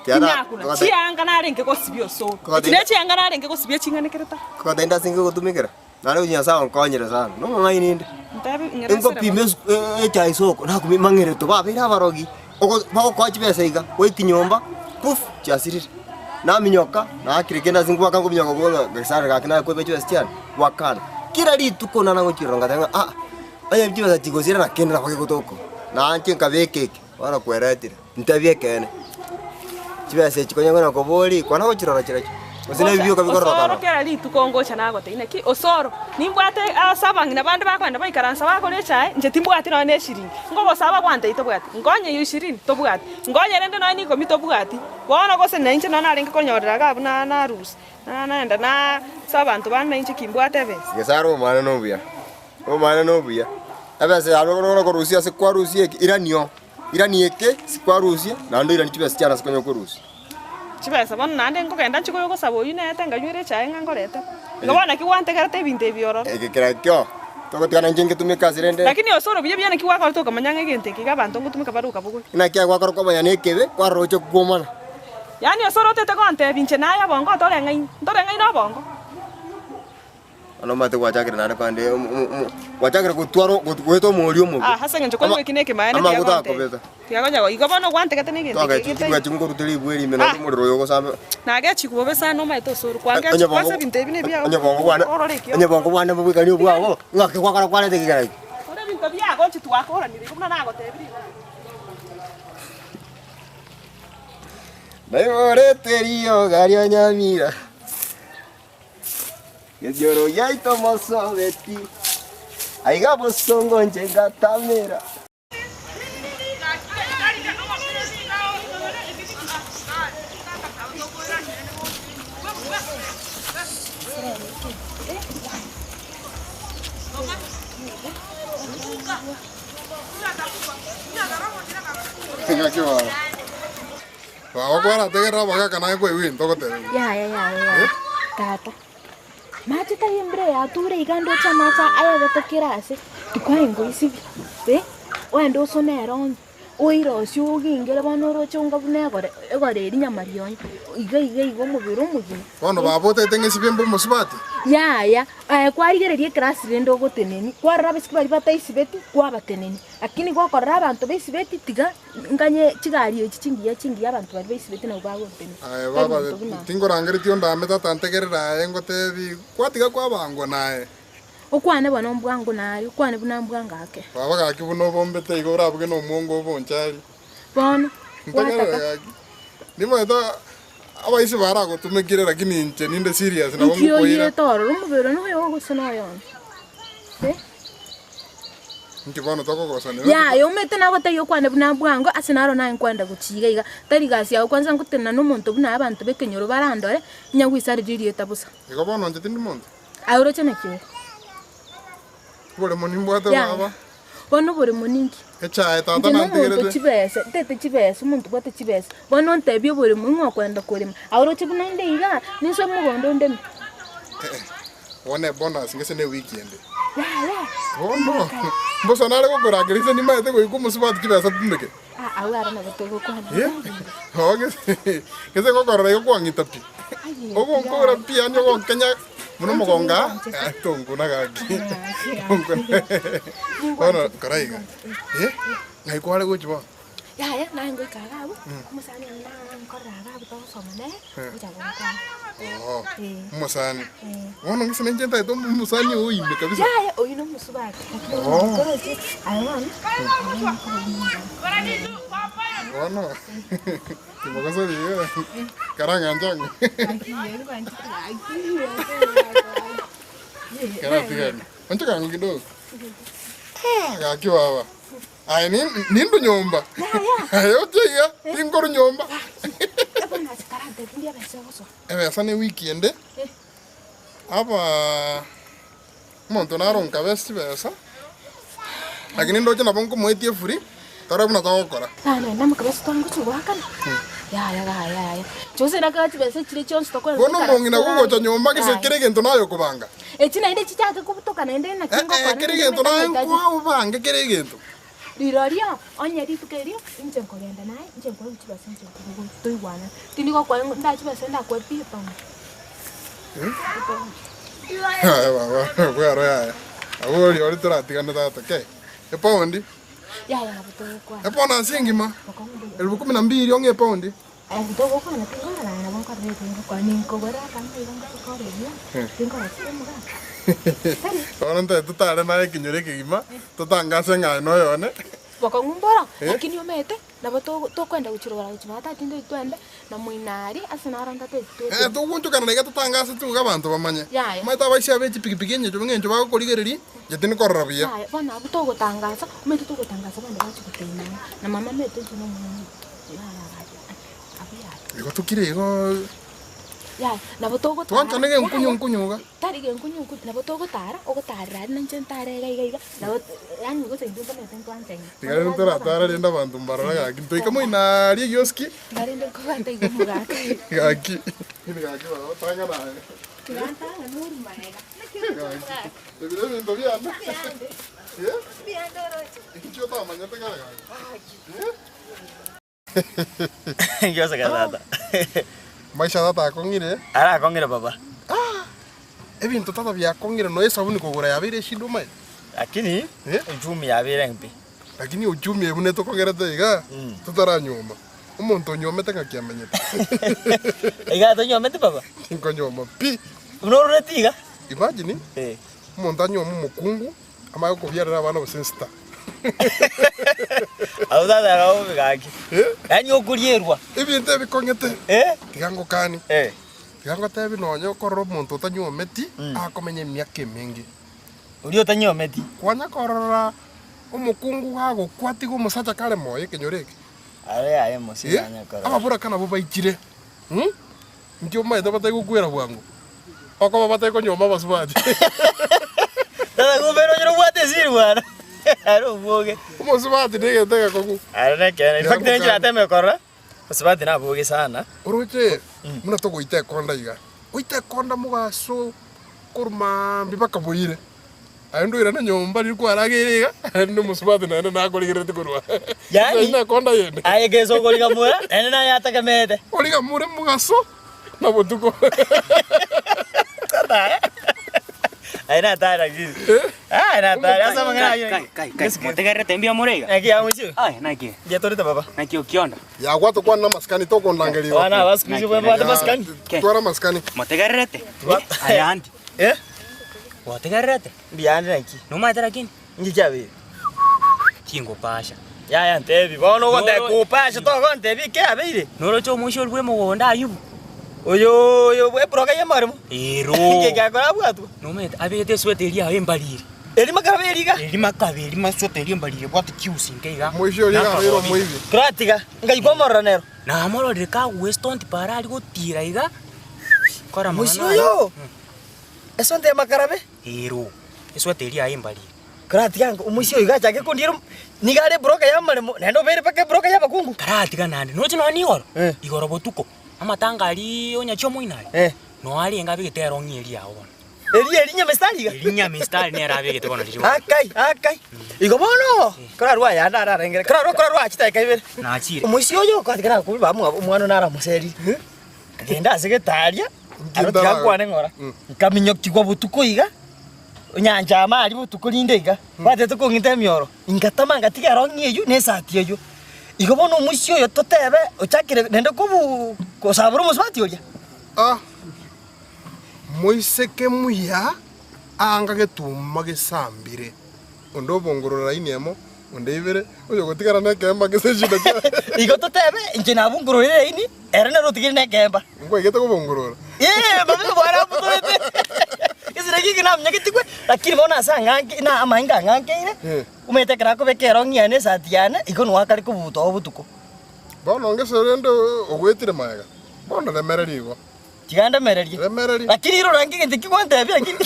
Tiana Tinakuna, nkogotebia chianga narenge gosibia osoro. Echi Nkogotebia ne chianga narenge gosibia ching'anekere ta. nkogotebia inde ase nkegotumekera. Naende gochia Nyasae onkonyire sana, nomong'aini inde. Ntebi ng'ira Engopima esu- e- echae isoko, nakumia mang'ereto babeire abarogi, ogo bagokoa chibesa iga, goika nyomba, puf, chiasirire. Naminyoka, naakire kende ase ngwaka nkominyoka kobua ng'a gesare gaki nakoiba chibesa chiane, gwakana. Kera rituko nana gochirora ngateba ng'a aa, onye chibesa chigosira na kende nabo gegotoka oo. Naanche nkabeka eke, bono kweretire. Ntebie ekeene, chibesa echi konya ng'ina koboria, kwana gochirora chirochio, gose na ebioka bikororokana Osoro oo. kera rituko ngocha nagotebia naki osoro nimbwate ase abang'ina bande bakogenda baikaransa bakore echae inche timbwati nonya na eshiringi ngogosaba gwantebia tobwati nkonye eywo ishirini tobwati nkonye rende nonya na ikomi tobwati bono gose na inche nonya narenge konyorera iga abwo na narusia na naenda na ase abanto bande na inche kimbwate ebesa. Nyasae omwana nobuya, omwana nobuya, ebesa yane okonyora korusia ase kwarusia eke, iranio. Irania eke sikwarusia, naende oiranie chibesa chiane ase konya okorusia. Chibesa bono naende nkogenda nchie koyogosaba oyio nete nganywere echae ng'a nkorete. Igo bono naki gwantegerete ebinto ebi ororo. Eke kerakio, togotigana inche ngetumeke ase rende. Lakini osore obuya buya naki gwakorete okamanya ng'a egento eke iga abanto ngotumeka bare okabogoria. Naki agwakora kwamanya nekebe, kwarora oche kwomana. Yaani osore otete gontebia inche naye obongo otoreng'aini, ntoreng'aini obongo. Bono omanyete gwachakire naende kogenda gwachakire gotwara goeta omooria omobe. Ah, ase eng'encho koigwa eki nekemanyererio Amaguta tiga gontebia. akobeta. Tiga konya go- igo bono gwantegete na egento eke Twagachi getaiyo. chibwa chinkorute ribwe eri ime Ah. naende omorero oyo ogosambe. Nagechi bobe sana omanyete osoro. Kwangechi Onye bongo kwansa ebinto ebi nebiago onye bongo bwane orore ekio. onye bongo bwane bobwekani obwago, ng'aki gwakora kwareta ekegera eke. Ore ebinto biago inche twakoranire igo buna nagotebirie igo. Naiborete rioga ria Nyamira. Gesioro giaito mosobeti, aiga bosongo inche ngatamera. Ng'aki baba. Baba kwarategerera abagaka naye kwaigwa egento ogotebiwa. Yaya yaya yaya tata mache tari embura yature iga ndoche amache ayebete kera ase tikwarenge goisibia eh, ogende osone ere onsi oirosie ogingere bono oroche onga buna egore egore eria nyamarionya iga iga iga omobere omogima. Bono baba otaete ng'esibie mbe omosubati? Yaya aye kwarigereria eclass rende ogotenenia kwarora abaiseke baria bataisibeti kwabatenenia lakini gokorora abanto baisibeti tiga Nganye chigari echi chingiya chingiya abanto baria baisibete nabwo bagotenena. Aye Tari baba, monto buna. tinkorangeretie ondame tata ntegerere aye ngotebi, kwatiga kwabangwa naye. Okwane bono mbwango nare, okwane buna mbwango ake. Baba gaki buna obombete iga orabuge nomwongo obonchari. Bono, Ntegerere gwataka. gaki. Nimanyete abaisi baragotumekire lakini inche ninde serious nabo Inki ngokoira. oyiete ororo omobere noyo gose noyondo? Eh? Inki bono tokogosanera? Yaya, omanyete nagotebia okwane buna bwango, ase naro naye nkwenda gochia iga iga, tari gasi yago kwanza ngotenena na omonto buna abanto b'ekenyoro barandore, inya gwisareria erieta bosa. Igo bono inche tindi monto? Aye oroche naki ore? Oboremo nimbwate Yaya, baba. bono oboremo ninki? Echae tata Inche nomonto nantegerete. chibesa, ntete chibesa, omonto obwate chibesa, bono ontebie oboremo ng'o okwenda korema, aye oroche buna inde igaa, ninsoe mogondo ndeme. Eh, bono ebonus gese ne ewiki ende. Yaya, Bono, mbosa nare gokorangeria inse nimanyete goika omosubati chibesa tumeke. Ah, agwo aro nabo togokwana. Eh, oo gese gese gokorora igo kwang'ita pi. Ogonkora pi yaani ogonkenya. Muno mogonga, tonkuna gaki. Tonkuna. Bono kora iga. Eh, ng'ai kware gochia bono? Yaya, naye ngoika iga abwo, Mm. omosani one nankorera iga abwo togosoma nere, Eh. gocha gonkwana. Oo, Eh. omosani. Eh. Bono gose ninche ntagete omosani oyo oime kabisa. Yaya, oyio na omosubati, lakini Oo. koroche, aye bono, Bono, timokosori iga, karang'anche ang'o. Karatigani. Onchoka ang'o kidogo. Ah, gaki baba. Aye nindu nyomba. Aye oche iga, tinkoru nyomba. Ebesa ne wiki ende, aba omonto naro nkabesa chibesa, lakini ndoche nabo nkomoetia efuri, tore buna togokora. Bono omong'ina gogocha nyomba gese kera egento naye okobanga. Echi naende chichake kobutoka naende naki Eh, ngokora kera egento naye nkoa obange kera egento. Rirorio onye rituko erio inche nkogenda naye, inche nkoegwa chibesa inche nkobogoria toigwanane. Tindi gokoa ng'a ndae chibesa ndakoe pi epaundi. Epaundi. Yaya baba, bwero yaya. Abwo oria oria toratigane tata kei. Epaundi, Yaya nabo togokwana. epaundi ase engima, elfu kumi na mbili ong'e epaundi. Aye togokwana tingorora aye nabo nkorora ebi ngokora ninkogora akang'u iga ngokora ebiya tinkora chire omogaka tari. Bono ntaete totare naye ekenyoro ekegima, totangase ng'a aye noyone. Bokong'u mboro, Eh. lakini omanyete nabo togo tokoenda gochia rogoro gochia baba tata intwe twende na moino aria ase naro ntateti Eh, toche. togoonchokana na iga totangase tu iga abanto bamanye. Yaya. Omanyete abaisia abe echipigipigi engencho eng'encho bagokorigereria, inche tindikorora buya. Yaya, bono abwo togotangasa, omanyete togotangasa abande bache gotenena, na mama omanyete inche na omwana yaya Igo tokire igo Yaya, nabo togotara. Twanchane genkunyu nkunyu iga. Tari genkunyu nkunyu, nabo togotara, ogotarera aria nainche ntare iga iga iga, nabo yaani gose intwe ntomanyete ntwanchaine. Tiga rende toratare rende abanto mbarore gaki, ntoike moino aria egioski. Tiga rende nkobwate iga omogaka. Gaki, gaki baba tang'ana aye. Tiga ntang'ane orwe magega. Naki Gaki, ebi nebinto biane. Mbiande. Eh? Mbiande oroche. Inki otamanyete kare gaki? Gaki. Eh? Ngioseka tata. Maisha tata akong'ire. Arakong'ire baba. Ebinto tata biakong'ire nonya esabuni kogora yabeire eshida omanyete. Lakini uchumi yabeire mbe. Lakini uchumi ebu netokong'erete iga totaranyuoma. Omonto onyuomete ng'aki amenyete. Iga tonyuometi baba? Tinkonyuoma pi. Buna ororeti iga? Imagine omonto anyuome omokungu Amanye kobiarera abana gose ensita. Abwo tata akabobe gaki. Yaani okorierwa. Ebinto ebikong'ete. Tiga ngokanie. Tiga ngotebi nonye okorora omonto otanyuometi, akomenya emiaka emenge. Oria otanyuometi. Kwanya korora omokungu gagokwa tiga omosacha kare moyo ekenyoro eke. Are aye mosio nanya korora. Ababoraka nabwo baichire. Inki omanyete batari gokwera bwango? Okoba batari konyuoma abasubati. Tata kumbe onyore obwate esiri bwana. Are obwoge. Omosubati negento egekong'u. Are nekeene. In fact ninche nateme korora, omosubati naboge sana. Oroche buna togoita ekonda iga, goita ekonda mogaso korwa maambia mpaka boire. Aye ndoirane nyomba riria kwarageire iga, naende omosubati naende nakorigerereti korwa Yaani, Ase ekonda yende. aye gesa okorigamura, naende naye atakemeete. Origamure mogaso na botuko. Aye natari lakini. Aye natari. Ase amang'ana ayio. Kai, kai, kai, motegererete mbuya more iga? Naki yamochie? Aye, naki? Mbuya torete baba. Naki okionda? Yagwa tokwane na amasikani tokondangeria igo. Bana aba siku hizi bwabwate masikani. Twara amasikani. Motegererete? Aye aunty. Eh? Gwategererete? Mbuya naki? Nomanyete lakini? Inki kiabeire? Tingopasha. Yaya ntebi, bono ogontebia kopasha togontebia eke yabeire. Noroche omoisia oria bw'emogondo Ayubu? Oyo oyo bw'eproka y'amaremo. Ero. Inki ekiakora abwatwe? Nomanyete abegete esweta eria yaye embariri. Eri makaba eri iga? Eri makaba eri masweta eria embariri ebwate chiusi nke iga. Omoisia oria iga abeire omoibi. Toratiga, ngai kwamorora nero. Namororire kagwestonti para aria gotira iga, kora Omoisia amang'ana aye. oyo! Esweta ya makarabe? Ero, esweta eria yaye embariri. Karatiga ango omoisia oyo iga achake kondiera nigo are ebroka y'amaremo naende obeire mpaka ebroka y'abakungu. Karatiga naende, noche nonya nigoro, igoro botuko, amatanga aria onyachia omoino aria, nonya arenge abegete erong'i eria yao bono. Eria eri nyamistari iga? Eria nyamistari nere abegete bono riria bono. Akai, akai. Igo bono, korarwa aya ande ararengere, korarwa korarwa aa chidakika ibere. Nachire. Omoisia oyo okatiga nakobua bamwabo omwana one aramoserie. Agenda ase getaria. Aro tiga nkwane ng'ora. Nkaminyokigwa botuko iga, onyancha ama aria botuko rinde iga, batete kong'ita emioro, ingatama ngatiga erong'i eywo na esati eywo. Igo bono omoisia oyo totebe ochakire naende kobuu kosabora omosubati oria. Ah, moiseke muya anga getuma gesambire. Onde obongorora laini emo, onde ibere, oyogotigara nekeemba gese chinda chiaye. Igo totebe, inche nabongororire laini, ere nere otigire nekeemba. Nkwaigete kobongorora. Ee, mabe bwana abutorete. Gese naki eke naminyogetigwe, lakini bono ase ang'anke na amainga ang'ankeire, omanyete ekero akobeka erong'i yane esati yane, igo nigo akare kobuta oo botuko. Bono ngese rende ogwetire magega, bono remereria igo. Tiga ndemererie. Remereria. Lakini rora nki egento ekio gwantebia lakini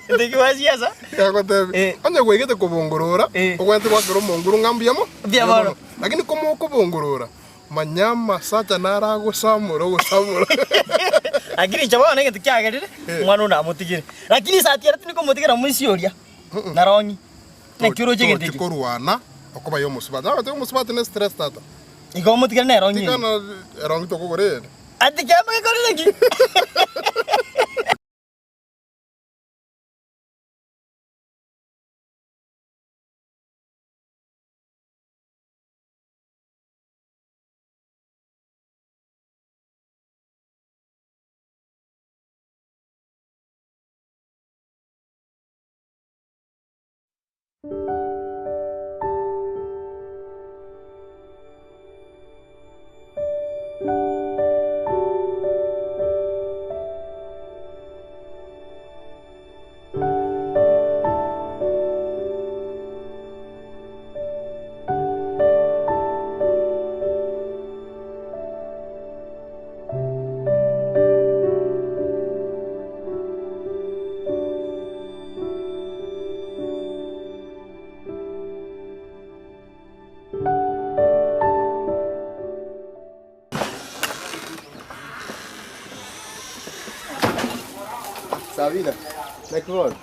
egento ekio gwasiasa. Yagotebia, onye gwaigete kobongorora, ogwenerete goakera omonguru ng'a mbuya mo? Mbuya mono. Lakini komokobongorora, manya amasacha naro agosamora ogosamora. Lakini inche bono egento kiagerire, omwana oyo namotigire. Lakini esati ere tindi komotigera moisia oria, narong'i. Naki oroche egento Tochi ekio? korwana okoba ya omosubati. Nagotebia omosubati ne stress tata. Igo omotigere na erong'i Tiga eyio. na erong'i tokogora ere. Ati kiambe gekorire ki? Sabina, naki bono?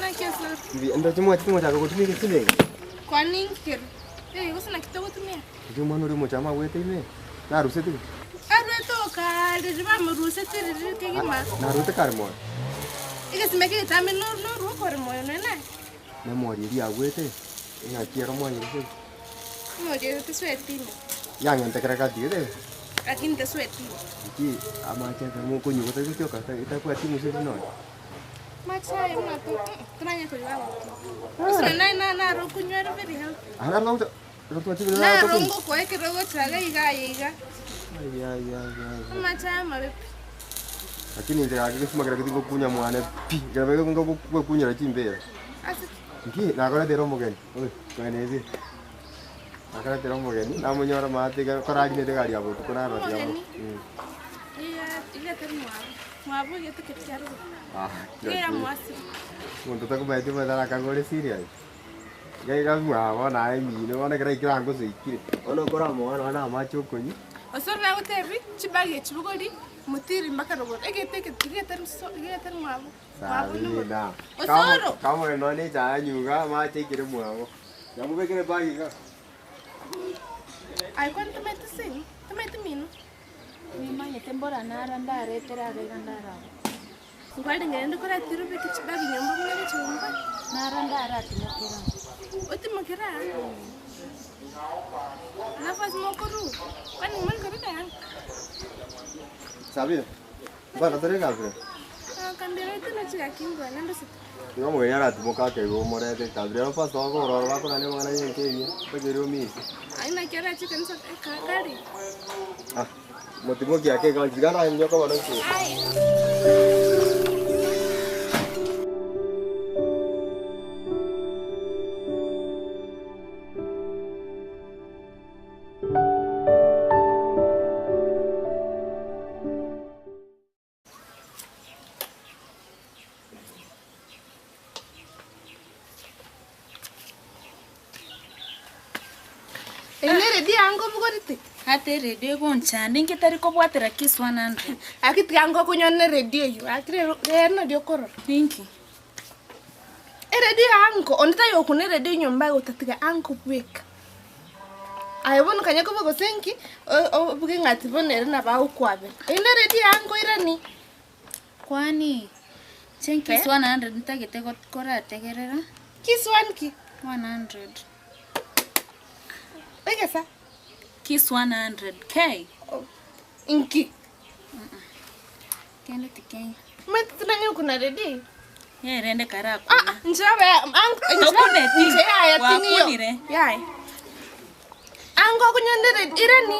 Naki osoro? Mbuya, ndoche mwachete mochaka gotumia egesima eke? Kwani nkere? Eh, gose naki togotumia? Inche omwana oria omochama agwete ime, narusete gose? Arwete oka riri bamorusete riri kegima. Narwete kare moyo? Egesima eke egetambe norwo okore moyo nonya naye. Nemori eria agwete, eng'aki ero mwanyerusete? Emori ere tesweti ime. Yang'ente kera gati gete? Lakini tesweti ime. Inki amache ekero mokonywa gotari gotioka etakwati moseri nonya? Mache aye buna to toranya koriwa agotu. Gose nonya naye naro okonywa ere very healthy. Aa naro gocha Naro ngokoa ekero ogochaga iga aye iga. Amache aya amabe pi. Lakini inche gaki gesima keria tingokunya mwane pi, kere ngogwekunyera chimbera. Ase ki? Nki nakoretera omogeni, oi kwenezi. Nakoretera omogeni, namonyora maate iga korarinete egari ya botuko narosia amo. Omogeni? Iga iga tari mwabo. Mwabo iga tokeri kiaroro. Ah, Iga yamoasire. Omonto takomaeti omanyete arakanga ore serious. Iga iga mwabo naye emino bono ekero aikire ango soikire, bono okoramoa nonya na amache okonywa. Osoro nagotebi, chibagi echi bogori, motiri mpaka rogoro. Egete eke iga tari so iga tari mwabo. Mwabo noboro. Sabina, Osoro! kamogeni nonya na echae anywe iga amache aikire mwabo. Yamobekere ebagi iga. Aye kwani tomaete semi? Tomaete mino? Nimanyete mbora nara ndaretere iga iga ndarabe. Nkwarenge rende koratire obeke chibagi nyomba buna egechumba. Nara ndaratimokera. Otimokera? Alafu ase mokorwa, kwani mori kobeka yanga? Sabina, mbana tore kabira? Ah, kambira oite nochigaki mbwana ndosete. Igo omogeni aratimoka akaiga omorete kabira ero pastor okorora bakorania amang'ana ya enka eyio, mpaka erio omisi. Aye naki orache ekanisa kare? Ah, motimoki ake iga tiga nanyoka bono inche. Aye. Eye neredio yango obogorete? Ate eredio egonchanda inki etari kobwatera Kiss 100? Aki tiga ngokonywa neredio eywo, aki rero rero nario okorora. Ninki? Eredio ya anko, onde taiyo okuna eredio nyomba gotatiga anko bweka. Aye bono kanya koba gose nki, obuge ng'a ati bono ere nabo agokwabera. Eyio nere edia yankoirani. Kwani, inche nkiss 100 ntagete korategerera. Kiss one ki? 100. Egesa? Kiss 100 K. Inki? Kende tikeiyo. Omanyete tinanyara okuna ready? Yee rende karakuna. Ah, inche abe Tokuneti. inche yaya ting'iyo. Wakunire. Yaya. Ango okunyonere irani.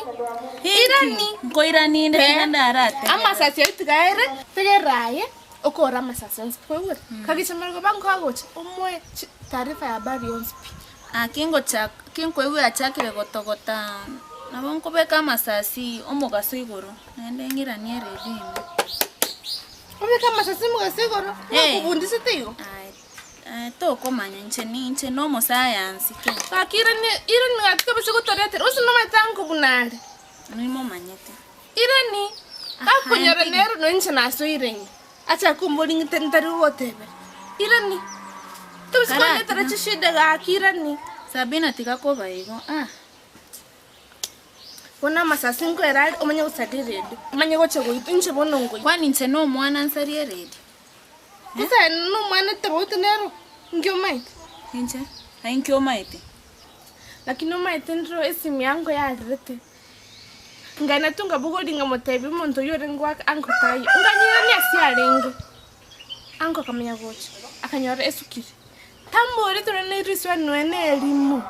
Irani. Nkoiraninde tiga ndarate. Amasasi aye tiga ere, tegerera aye, okore amasasi onsi pi kwaigure? Kagicha marogoba nkoagocha omoe taarifa ya habari yonsi pi. Ah, kingochaka, kinkoigwa yachakire gotogota, nabo nkobeka amasasi omogaso igoro, naende ng'iranie eredio ime. Obeke amasasi omogaso igoro? Eh. Nakobundisete igo? Aye, tokomanya inche ninche nomosayansi ki. Gaki irani, irani gaki tobasa gotoretera, gose nomanyete ango buna are? Nimomanyete. Irani, gakonyora nere nonya inche nasoire ime, achake komboria ng'a ntari gogotebera. Irani, tobasa kondetera chishida gaki irani. Sabina tiga koba igo, ah. Bono amasasi nkoera are omanye gosaria eredio, omanye gocha goitwa inche bono ngoitwa. Kwani inche nomwana nsarie eredio? Gose aye nomwana tobauti nero, inki omaete? Inche? Aye inki omaete? Lakini omaete ndiro esimu yango yarerete. Nkainatwa nkabogoria nkamotebia omonto oyio orenge goaka anko taiyo. Nkanyeirania ase arenge, anko akamanya gocha, akanyora esukire. Tamborete nonya ne riswa nonya ne erimo,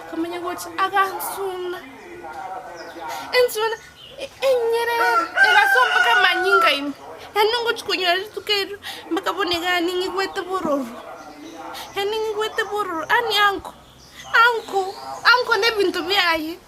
akamanya gocha agansuna, ensuna enyerere egasoa mpaka amanyinga ime. Yaani ngochia konyora rituko erio mpaka bono iga ning'igwete bororo, yaani ning'igwete bororo yaani anko. Anko, anko nebinto biaye.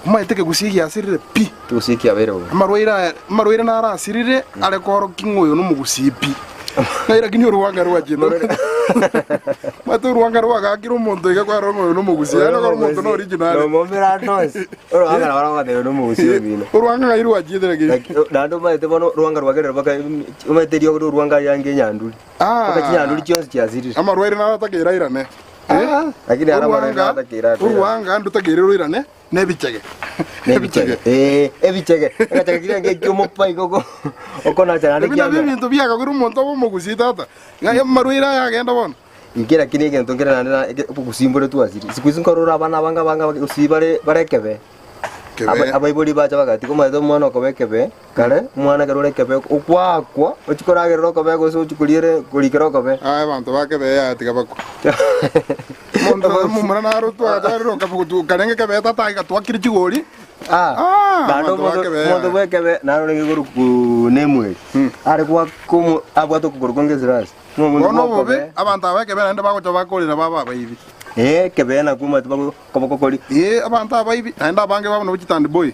Omanyete ekegusii giasirire pi. Ekegusii kiabeire bobe. Amarwaire aya, amarwaire naro asirire are koorokia ng'a oyo nomogusii pi. Ng'ai lakini orwanga rwachete. Omanyete orwanga rwagakire omonto iga kwarora ng'a oyo nomogusii, yaani okore omonto na original. Nomomera ande onsi. Orwanga nabo bagotebi nomogusii omino. Orwanga ng'ai rwachiete lakini. Laki naende omanyete bono orwanga rwagerire mpaka omanyete eriogo ria orwanga riange enyanduri. Mpaka chinyanduri chionsi chiasirire. Amarwaire naro atakeire airane. Lakini ara amarwaire Orwanga, naro atakeire airane. orwanga ndotakeire roirane. Nebichege. Nebichege. Eh, ebichege. Egechege kiria nge ekiomopa igo oko okonacha naende Ebi nabio kiamera. ebinto biakagwire omonto obe omogusii tata. Ng'a amarwaire aya agenda bono. Inki lakini egento nkere naende na eke obogusii mbore twasire. Siku hizi nkorora abana abange abange abagusii bare bare ekebe. Kebe. Aba- Abaibori bacha bagatiga omanyete omwana okoba ekebe, kare, omwana ekero ore ekebe okwakwa, ochia koragerera okobe gose ochia koriere korikera okobe. Aya abanto ba kebe yaya tiga bakwe. Omonto omomura narotwe agatwarire okabugutu karenge kebe tata agatwakire chigori. Ah, naende abanto ba omonto kebe omonto yaya. bwa ekebe naro orenge korokwa Nemueli, are goaka omo abwate okogoro konge esirasi. Omonto Bono bwa obobe, okobe. abanto aba ekebe naende bagocha bakorera babe abaibi. Eh, ekebe nakwo omanyete bago koboko koria. Ee, abanto abaibi, naende abange babo nabo chitandiboi.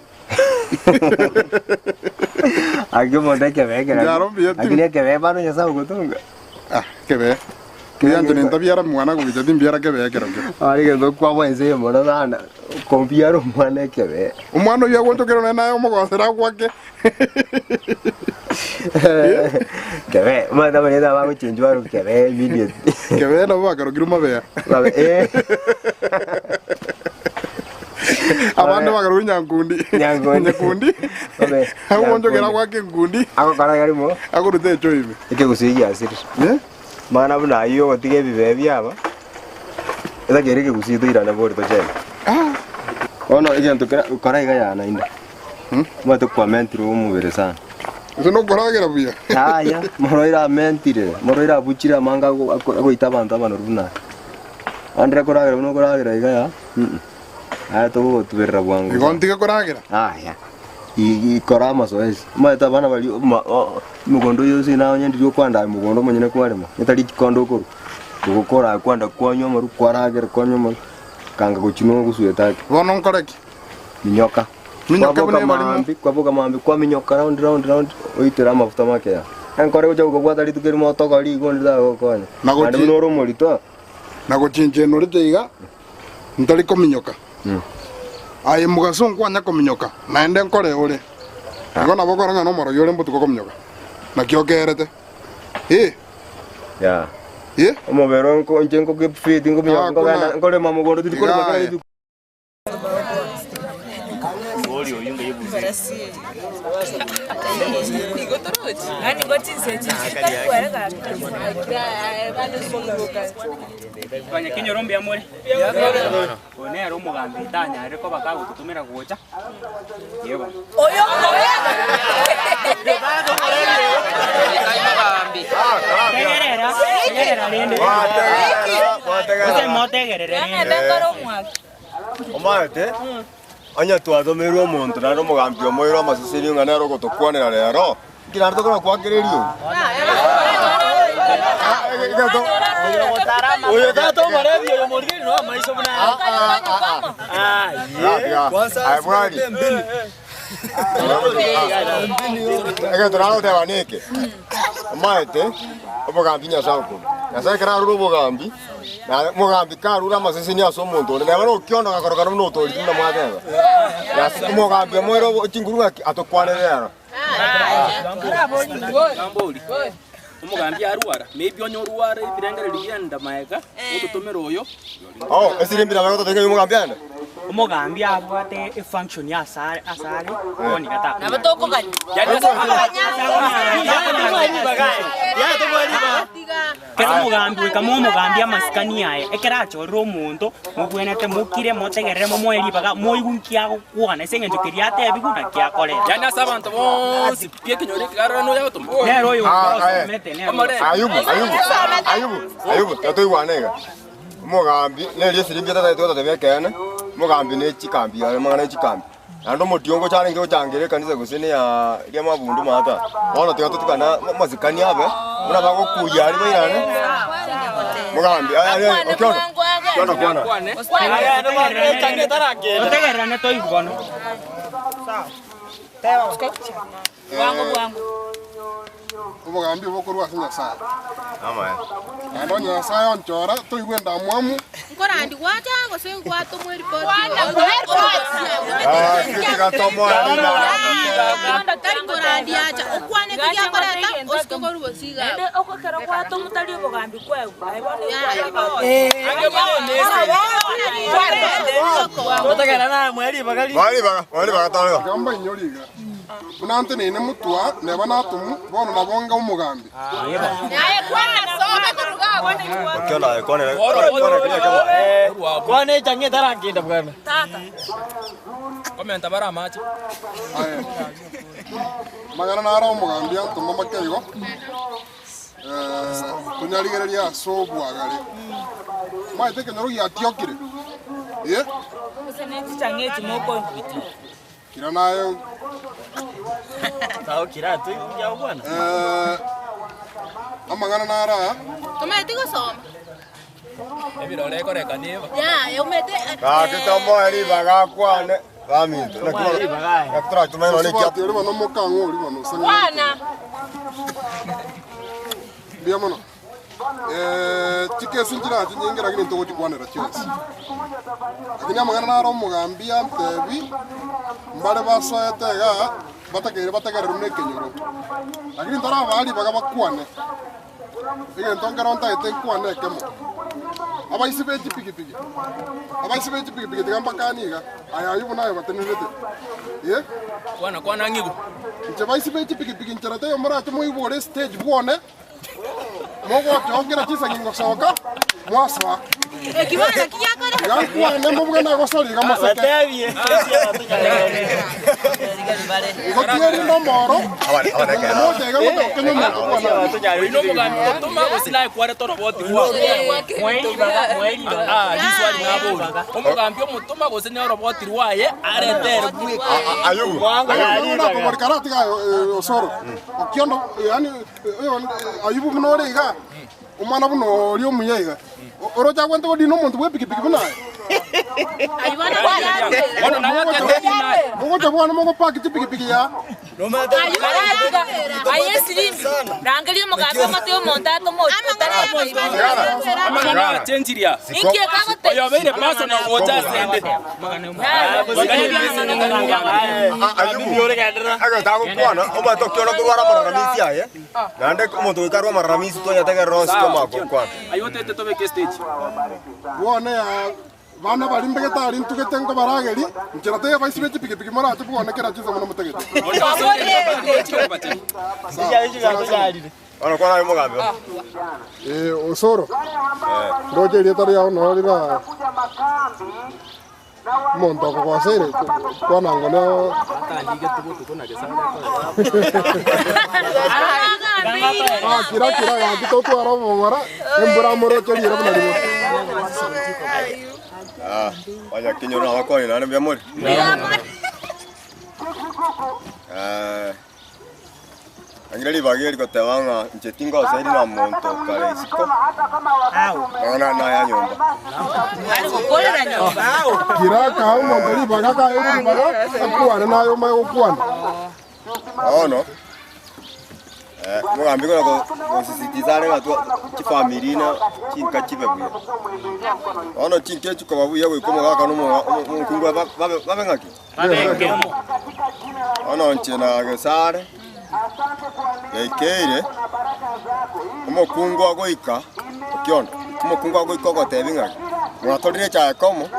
Aki omonto ekebe ekero. Njaro mbuya ti. Lakini ekebe bado Nyasaye ogotonga. Ah, ekebe. Mbuya inche ntabiara mwana gocha timbiara kebe ekero kio. Ari gento kwabwa ense eye mono sana kombiara omwana ekebe. Omwana oyio agonchokera nonye naye omogosera agwake. Kebe, omanyete abanyene abagochenchwa barokwa kebe immediate. Kebe nabo bakarokirwe mabea. Mabe, eh. Abande bakarokwa nyankundi. Nyankundi. Nyakundi. Mabe, Agonchokera nyankundi. agwake enkundi. Agokora garimo. Akorute echo ime. Ekegusii giasirire. Mana buna ayio ogotiga ebibe biaba, etakeire ekegusii toirane bori tochende. Bono egento kera kora iga yana inde. Omanyete kwamentire omobere sana. Gose nokoragera buya. Yaya, morwaire amentire, morwaire abuchire amange ago- ako- agoita abanto abanoru buna aya. Andire koragera buna okoragera iga ya, mm, aya togogotuberera bwango. Igo ntige koragera. Aya, i- kora amasoesi. Omanyete abana baria oma- o- omogondo oyo ase naye onye ndiria okwanda aye mogondo omonyene kwarema, etari chikondo okorwa. Ogokora aye kwanda kwanywa amaru, kwaragera kwanywa amaru, kanga gochia nogosweta ake. Bono nkore ki? Minyoka. Minyoka buna Kwaboka ebarimo. maambi, kwaboka maambi, kwaminyoka round round round, oitere amafuta make aya. Enkore gocha gokobwata rituko erimo otogori igo onde tagokonya. Na gochi- Naende buna ore omorito, Na gochinchenorete iga, ntari kominyoka. Aye mogaso nkwanya kominyoka, naende nkore ore. Igo nabo okore ng'a nomorogi ore mbotuko kominyoka. Naki okerete? Ee. Ya. Ee. Omobere nko inche nko keep fit nkominyoka Hakuna. nkogenda nkorema mogondo tindi korema kera Iga aye. rituko. Abanyakenyoro mbuya more? Oyo nere omogambi tanyarire koba kagototomera gocha. Yebo. Tegerera, tegerera rende. Gose motegerere rende. Omanyete, onye twatomeirwe omonto naende omogambi omoire amaseseni ng'a nere ogotokwanera rero, inki naende tokona goakera eriogi? Oyo tata omorebi oyo morigeri no amaiso buna Aye bwari. Egento nagoteba neke, omanyete obogambi Nyasae okorwa. Nyasae ekero arure obogambi, na omogambi karure amaseseni ase omonto onde, neba nokionda gakorokana buna otoriti buna mwateba. Nyasae omogambi omoere obo chinguru ng'aki atokwanere ero. Ngambori omogambi arwara maybe onye orware ebirengererio bienda maega ototomere oyo Oh, esirimbi nabo egototebia ng'a omogambi aende? Omogambi abwate efunction asare asare bono iga Nabo tokogania. Kera omogambi goika moe omogambi amasikani aye, ekero achorire omonto, mobwenerete mokire motegerere momoe ribaga moigwe nki agokwana ase eng'encho keria atebigwe naki akorete. Yaani ase abanto bonsi pi ekenyoro eke karore noyo agotoma. Nere oyo Ah, aye. osomete nere Omorembe. Ayubu, Ayubu, Ayubu, Ayubu, tatoigwana iga. Omogambi, neri esirimbi etatagete gototebia ekeene, omogambi ne chikambi are amang'ana e chikambi. Naende omotiongo charenge gochangera ekanisa gose ne ya eria amabundu maata. Bono tiga totukane amasikani abe, buna bagokuyia aria bairane, mogambi aye aye okiondo, okiondo kwana. Totegererane toigwe bono. Obogambi obo korwa ase Nyasae. Naende onye Nyasae onchora, toigwe endamwamu. Nkorandi gwacha gose gwatomwa eripoti tari korandi acha okwane keria akoreta osike korwa bosiga Naende ekero gwatomwa tari obogambi kwegwa aye bono Gamba inyori iga. Buna nteneine motwa, neba natomu, bono nabo nge omogambi. Kwana echang'a etarakinda bwana. Komenta bare amache. Aye. Amang'ana naro omogambi antoma make igo, eh, tonyarigereria ase obwagare. Omanyete ekenyoro giatiokire, eh? Gose ne chichang'a echi mokoigwa. Kira naye Eh, amang'ana naro aya. Tomaeti gosoma. Ebirore ekoreka niba. Yaya omete Gaki tomoe ribaga akwane baminto. Naki bono- naki toratumanye nonya ekia- Osubati ori bono mokang'u ori bono osang'e. kwana. Mbuya mono. Eh, chikesi nchire chinyinge lakini ntogochikwanera chionsi. Lakini amang'ana naro omogambi antebi, mbare basoete igaa, batakeire bategererwe na ekenyoro. Lakini ntorabaa ribaga bakwane, egento nkero ntaete nkwane ekemo, abaisi be chipigipigi, abaisi be chipigipigi tiga mbakanie iga, aya aywo buna aye batenerete, eh. Kwana kwana ng'ibu. Inche baisi be chipigipigi nchera teiyo morache moibore estage bwone, Mogochokera chisegi ngosoka, mwasoa. Iga nkwane mobuge nagosori iga moseke. Igo tierinde omoro, mocha iga gotoka omonto bwana. Oino omogambi gotoma gose naye kwareta oroboti rwao. Ah, riswali nabori. Omogambi omotoma gose ne oroboti rwaye arete ere bweka. Ayubu, Ayubu nakobori karatiga osoro. Okiondo yaani Ayubu buna ore iga, omwana buna oria omuya iga, oroche agwente godina omonto bw'epikipiki buna aye? Mogocha bwane mogopaki chipikipiki ya. Aye esirimbi, rangeria omogambi omote omonto atome Amang'ana achenchiria. Inki ekagote- Oyo obeire personal gocha asende. Agotagokwana omanyete okiona korwara amaramisi aye naende omonto goika arwe amaramisi tonyategerera osike omagokwana. Aye otete tobeke stage. Bwone ya bana bari mbegete ari ntugete nkobarageri nchera teiyo baisi be chipikipiki morache bwone kera chinsa mono motegete. Bono kwana aye omogambi oo. Eh, Osoro ndoche erieta riao noro rira omonto okogoseire kwana ngo ne Ah, kira kira gaki totware obong'ora embura moroche riire buna rimo. Ah, banyakenyoro nabakwane naende mbuya more? Eh, Angire ribaga eri goteba ng'a inche tingosairi na monto kare isiko, nonya naya nyomba. Kira akae omonto ribaga akaeirwe ribaga akwane naye omanye gokwana. Bono, eh, omogambi kona gosisitiza are ng'a twa chifamiri na chinka chibe buya. Bono chinka echi koba buya goika omogaka na omoga omokungu babe babe ng'aki? Bono inche na Gesare, yaikeire, omokungu agoika okiondo, omokungu agoika ogotebi ng'a mwatorire echaye komo,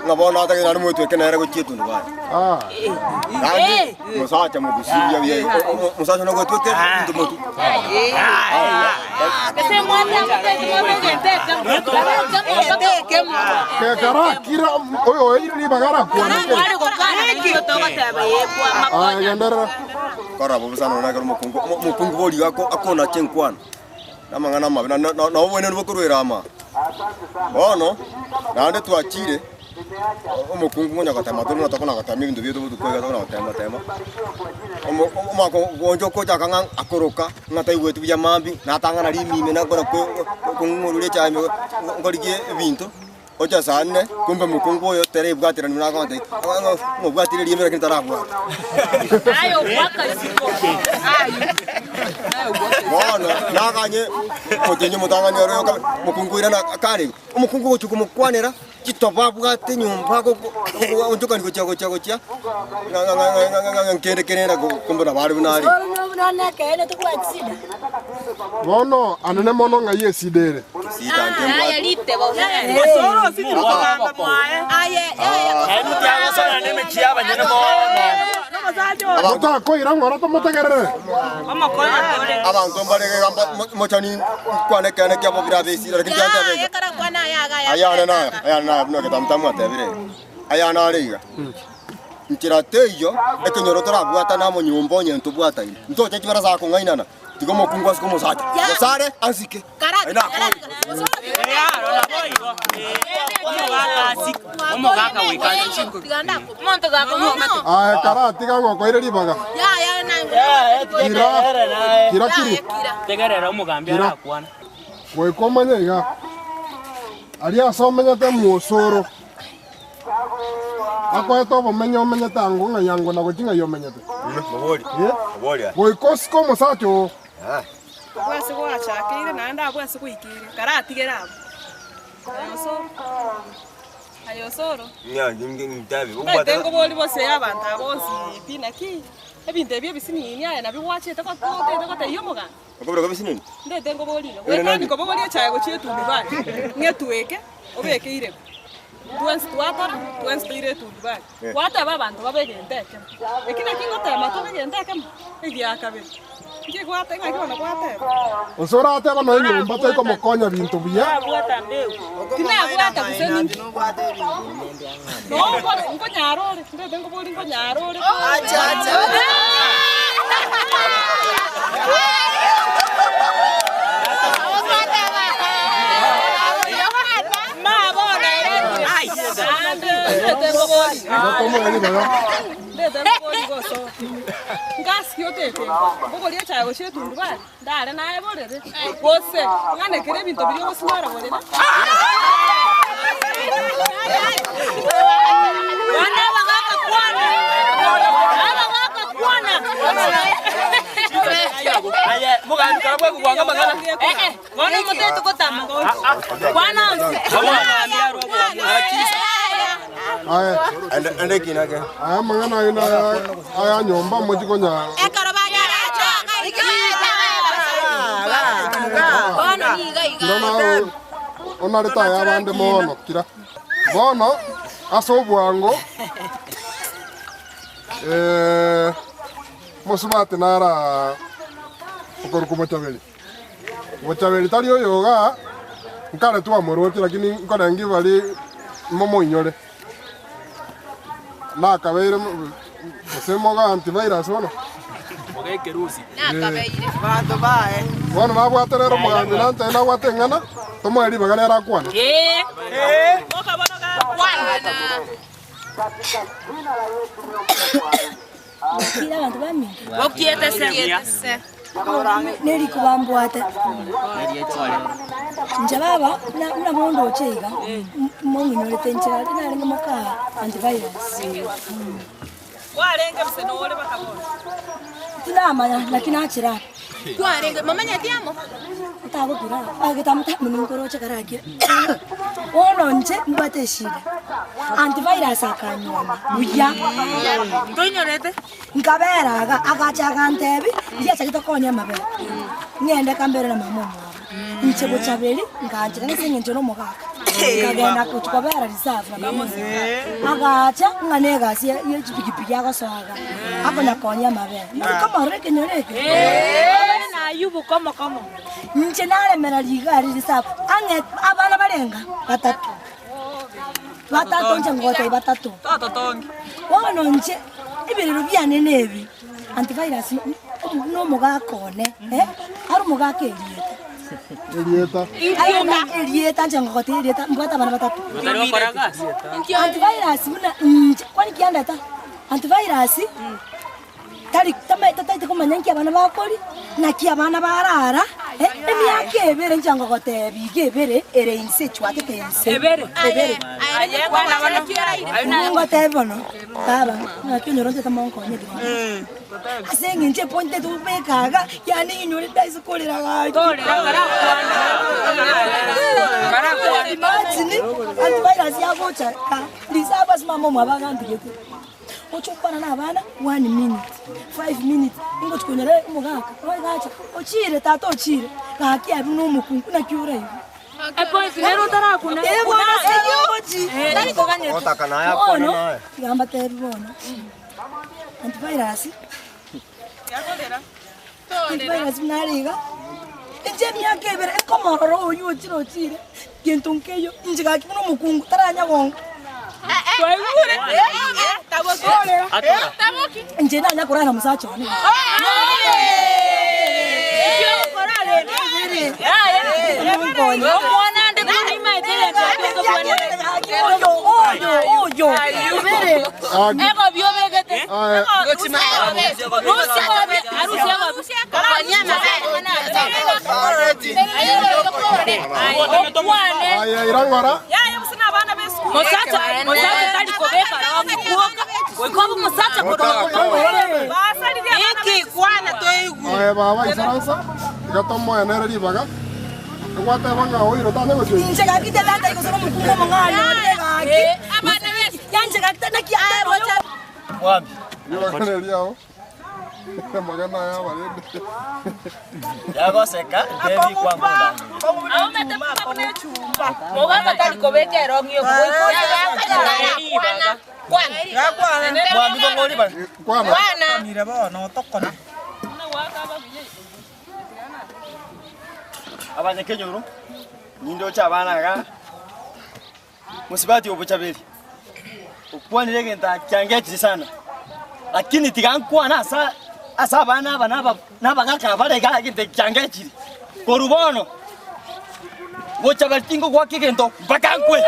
ng'a bono atagete naende mwetweke nere gochia etundubari. Naende omosacha mogusiria buya igo, omosacha one ogwetweka ebinto motwe. Gekara kira oyo oeire ribaga arakwane kere. Aya genderera. Kora bobe sana nonya ekero omokungu omokungu boria ako akonacha enkwana, na amang'ana amabe na na na obwenenu bokorwera ama. Bono, naende twachire, omokungu konya gotema tore buna tokona gotema ebinto biaito botuko iga tokona gotema tema, omo omwaka ogocha okochaka ng'a akoroka ng'a taigweti buya mambia, natang'ana rimime nakora ko kong'ururia echae ime nkorigie ebinto, ocha saa nne, kumbe mokungu oyo terebwaterani buna agontebia, ng'a ng'obwatire rieme lakini tarabwata. Bono naganye omotienyi omotang'ani ore oka mokungu oirana akare, omokungu ogochia komokwanera. Chitoba abwate nyomba agoonchokani gochia gochia gochia ng'a nkende kerenda kumbe nabo are buna are. Bono anene mono ng'ai esida ere? Motakoira ng'ora tomotegerere. Abanto mbare iga mochani nkwane ekeene kiabo birabe esida lakini tianteba iga. Ayane naya, ayane naya buna egetamutamu atebire iga. Ayane are iga. Nchera teiyo ekenyoro torabwatane amo nyomba onye ntobwataine. Ntoche chibarasa akong'ainana, tiga omokungu asike omosacha. Gose are ansike. Aye nakore. Aye karatiga ngokoire ribaga. Kira, kira kiri. Tegerera omogambi Kira. arakwana. Goika omanye iga, aria ase omenyete mwosoro, akoete obomenyo omenyete ango ng'ai ango na gochia ng'ai omenyete. Eh? Goika osike omosacha oo. Abwo ase gwachakeire naende abwo ase gwaikeire, karatigere abwo. Aye osoro, aye osoro. Omanyete nkobori bosio y'abanto aba bonsi pi naki, ebinto ebi ebisinini aye nabio gwachete gotete gotebia omoganda. Okobera ebisinini? Ndete nkoborie iga, goetania kobogoria echae gochia etundubari, ng'etweke, obeke ireko. Twensi twakora, twensi toire etundubari. Gwateba abanto babe egento ekemo. Eki naki ngotema tobe egento ekemo? Egia kabere, nki gwate ng'aki bono gwateba? Gose oratebe nonya enyomba toikomokonya binto buya. Tinabwata gose ninki? Noo nkonyara ore, ndete nkoborie nkonyara ore. Ndare naye borere, gose ng'anekere ebinto biria ogosinyora borere. Mugambi karabwe kugwanga mang'ana. Bono omoteto gotama. Kwana onsi. Aya. Ende kinake. Aya mang'ana aina aya nyomba mochikonya. Kira nawe onarete aya abande mono kira. Bono ase obwango eh, mosubati nara okoruka bochaberi. Bochaberi tari oyo igaa, nkare twamoroche lakini nkorengi bari momoinyore. Nakabeire gose moga antivirus bono. Mugekerusi. Banto bae. Bono nabwate rero omogambi nantebie nabwate eng'ana, tomoe ribaga rero akwane. Kira abanto baminto Bokiete se. neriko bambwate inche baba buna bondoche iga mong'inyorete inche narenge moka antivirus Kwarenge buse nore bakabona. tindamanya lakini achira Kwarenge mamanyeti amo. otagokira agetamutamuni nkoroche karakire bono inche mbwate eshida antivirus akanyoma buya Toinyorete? nkabera aga agacha agantebi ndiachagete konya amabere ng'ende kambere na mama omwabo inche bochaberi nganchera nase eng'encho na omogaka nkagenda kobera reserve na mama omwabo agacha ng'a na egasi ya echipikipiki agosoaga akonyakonya amabere marikomorora ekenyoro eke Ayubu komo komo. inche naremera rigari reserve ang'e abana barenga batatu batatu nche ngotei batatu Toto tongi. Bono nche ebirero biane nebi antivirus na omogaka one eh, ari omogaka erieta Erieta. Aye, erieta nche ngogotei erieta mbwate abana batatu Otari gokora gasi. Antivirus buna nche kwani kiandeta antivirus tari tataite komanya nki abana bakori naki abana barara eh, emiaka ebere nche ngogotebi iga ebere ere inse echwatete inse Ebere. ebere ngotebi bono baba naki onyore nchete monkonye ase eng'encho epoint tobekaga yani inyore ndaise korera gaki Imagine antivirus yagocha ka reserve ase mama omwabo agantigete ochokwana na abana 1 minute 5 minutes ingochikonyora omogaka oigacha ochire tata ochire gaki abi na omokungu naki oraibu Epoint nero otarakuna. Eh, bono siyochi. Otaka naye akwane Bono, naye. gamba tebi bono antivirus antivirus nariga inche emiaka ebere ekomororo oyu ochire ochire gento nkeyo inche gaki buna omokungu taranyagonga Twaigure. inche nanya korara musacha one Omwana ande kunima oyo oyo oyo ebere Ego biobegete. Aya irang'ora. Yaya buse na abana b'esukuru. Musacha musacha tari kobeka rongi kuoka. Goikoba musacha Iki kwana toigu. Aya baba isaransa. Iga tomoenere ribaga. Egwateba ng'a oiro tanya gochia. inche gaki tetata igosora omokungu omong'ani one gaki yanche gaki naki arocha Mwambi. Ribaga neriao. Amagana aya abarende. Yagoseka ntebi kwa munda. Mogaka tari kobeka erongi Mwambi kong'ori bana. Kwana. Mire bono tokona. Abanyakenyoro nindoche abana aga musibati obochaberi okwanire egento kiangechire sana lakini tigankwana asa ase abana aba nabagaka barega egento kiangechire koru bono bochaberi tingogwaka egento mpaka nkwe.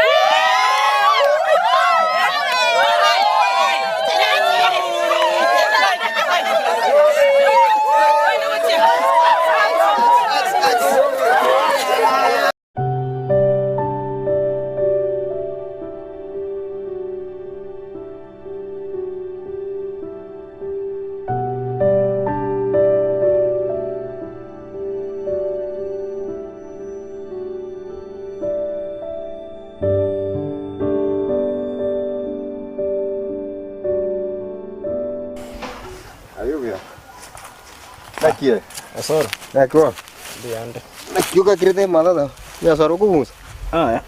Naki? Osoro. Naki bono? Mbuyande. Naki okakirete matata? Nyasore okobunsa? Aya.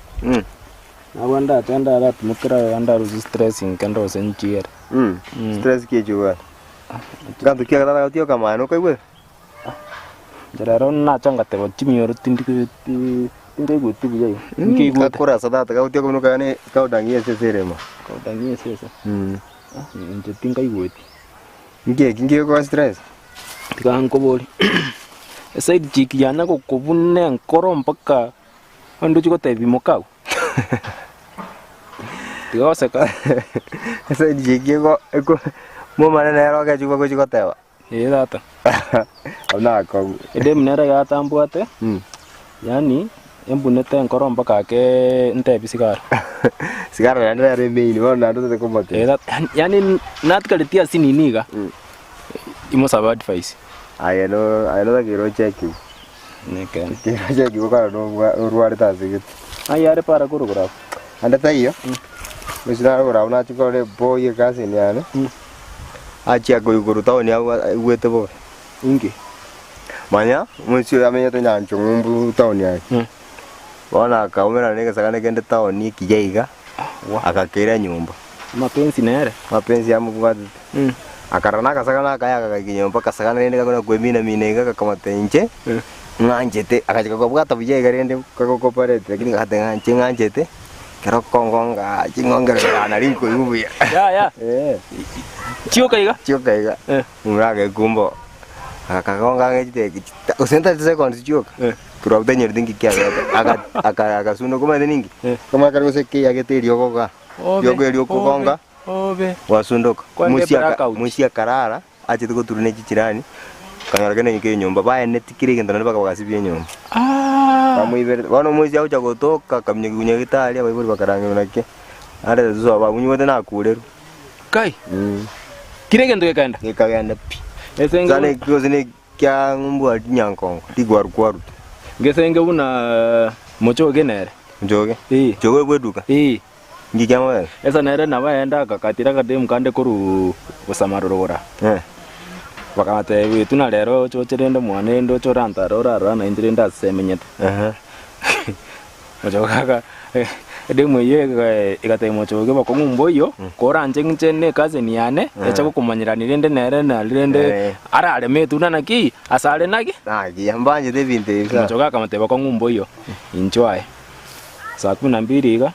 Nabo ndache ndaratimokera iga ndarusie stress nke ndose nchiere. Stress ki echio bwana? Ganto ki agatata gotioka okamanya nokoigwera? Inche rero nacha ngateba chimioro tindi tinkaigweti buya iga. Nkaigwete. Gakorasa tata gagotioka buna okagane kaodangi esese eremo. Kaodangi esese? Inche tinkaigweti. Nki eki ngegokoa stress? Tiga nkoborie, eside chick yanya gokobuna enkoro mpaka onde ochie gotebia mokau? Tiga goseka. Eside chick ego eko momane nere ogechigwa gochia goteba. Ee tata. Abwo nakong'u. Edemu nere yatambwate, yaani embunete enkoro mpaka ake ntebie sigara. Sigara naende nere emain bono naende otete komotiga. Ee tata, yaani natigareti ase nini iga, imosabe advice. Aye no aye notakeire ochekiwe. Nekeene. Otakeire ochekiwe okare nobwa orwarete ase gete. Aye are para korokora abwo. Ande taiyo, gose narora abwo nachia korora eboy ecousin yane, achia koigoro town abwo aigwete bobe. Inki? Manya, omoisia oyo amenyete nyancha ng'umbu town aye. Bono akaumerana na egesagane kende town ekiya iga, agakeira nyomba. Mapenzi nere? Mapenzi amobwatete. Akarora na agasagane akaye akagaika nyomba, akasagana rende gakona kwemina mina iga gakamotebia inche, ng'anchete, agachaka kobwata buya iga rende kagokopareti lakini gagateba ng'a inche ng'anchete, ekero okongonga ching'ongerero nari nkoigwa buya. Yaya. Chioka iga? Chioka iga. Momura agekumba akagonga ang'e chideki chita gose ntari chisekondi chioka, korwa abwo tanyoreti nki kiabete, aga- aka- agasunda komanyete ninki, kamanyete kare gose keyagete eriogo igaa, Obe, eriogo erio okogonga, obe, obe. gwasundoka. Kwande Moisia aka blackout. moisia akarara, achete goturwa ne chichirani, akanyora kende ng'ika enyomba, baeneti kera egento naende mpaka bagasibia enyomba. Bamoiberete, bono omoisia agocha gotoka, akaminyokia nyagetari, abaibori bakarangerwa naki, arete sobo abunywete nakurerwa. Kai! Kera egento gekaenda? Gekagenda pi. Esenge Sana gose ne kia ng'umbu aria nyankongo, rigwarukwaru. Ngesenge buna mochoge nere. Mochoge? Ee. Choge bwe eduka? Ee. Nki kiamobera? Esa nere nabo aenda akakatira akademu kande korwa gosamarorora. Eh. Bakabatebia tuna rero ochoche rende mwane rende oche orantare orarora nainche rende ase emenyete. Mochoge aka edemu eyio egatebia mochoge bokong'u mboiyo, koranche inche ne ecousin yane, eche gokomanyerania rende nere nari rende arareme etunda naki, ase are naki? Nakiya, mbanchete ebinto ebi sana. Mochoge akamotebia bokong'u mboiyo, inchuo aye. Saa kumi na mbili iga,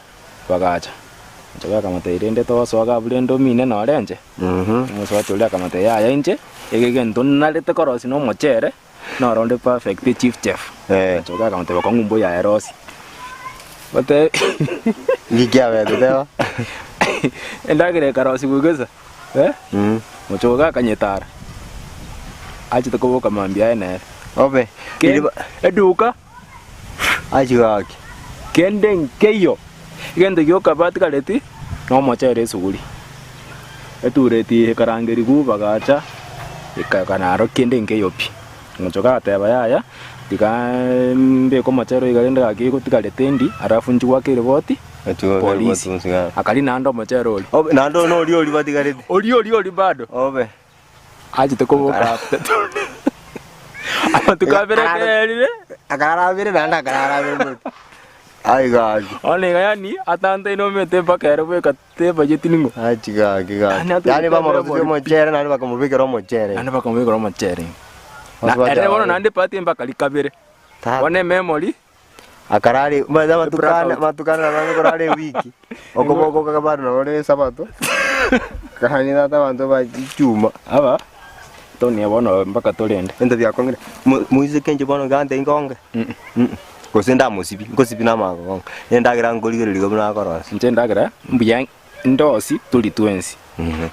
bagacha. Mochoge akamotebia rende togosoa iga abwo rende omine nore inche? Omosubati oria akamotebia yaya inche, eke egento narete korosia na omochere, Noro onde perfect chief chef. Mochoge akamotebia bokong'u mbuya aye rosi. Gote Nki kiabete teba? Endagera ekarosigwa gesa. Eh? Mochoge akanyetara. Achete koboka mambia aye nere. Obe. Ken, eduka. Achie gaki. Kende nkeiyo. Egento gioka batigareti nomochere esuguri. Etureti ekarangerigwa bagacha ekayoka naro kende nkeiyo pi. Omochoka agateba yaya, tiga mbeke omochere oyo iga rende gaki gotigarete ndi, alafu nchie goaka eriboti polisi. Akaria naende omochere oria. Obe, naende oyo noria oria batigarete. Oria oria oria bado. Obe. Achete koboka after amatuko abere ekerire. Akarara abere naende akarara abere moto. Ai gaki. Bono iga yaani atantaine omete mpaka ere bweka tebacheti ning'o. Achi gaki gaki. Yaani atugete Yaani bamorosetie embori pi. omochere naende bakamobekera omochere. Naende bakamobekera omochere. Na Basi ere bono bacha- naende ebahati mpaka rikabere. Bono ememory. Akarara omanyete amatuko ane Blackout. amatuko ane nabo akorara ewiki. Okoboko kaka bado nabo ore esabato, kani tata abanto ba chichuma. Aba tonia bono mpaka torende. Ebinto biakong'ire, mo- moiseke inche bono iga ante nkonge, gose ndamosibi, nkosibi na amagogo, endagera nkorigereria iga buna akorosia. Inche endagera mbuya ndosi tori twensi,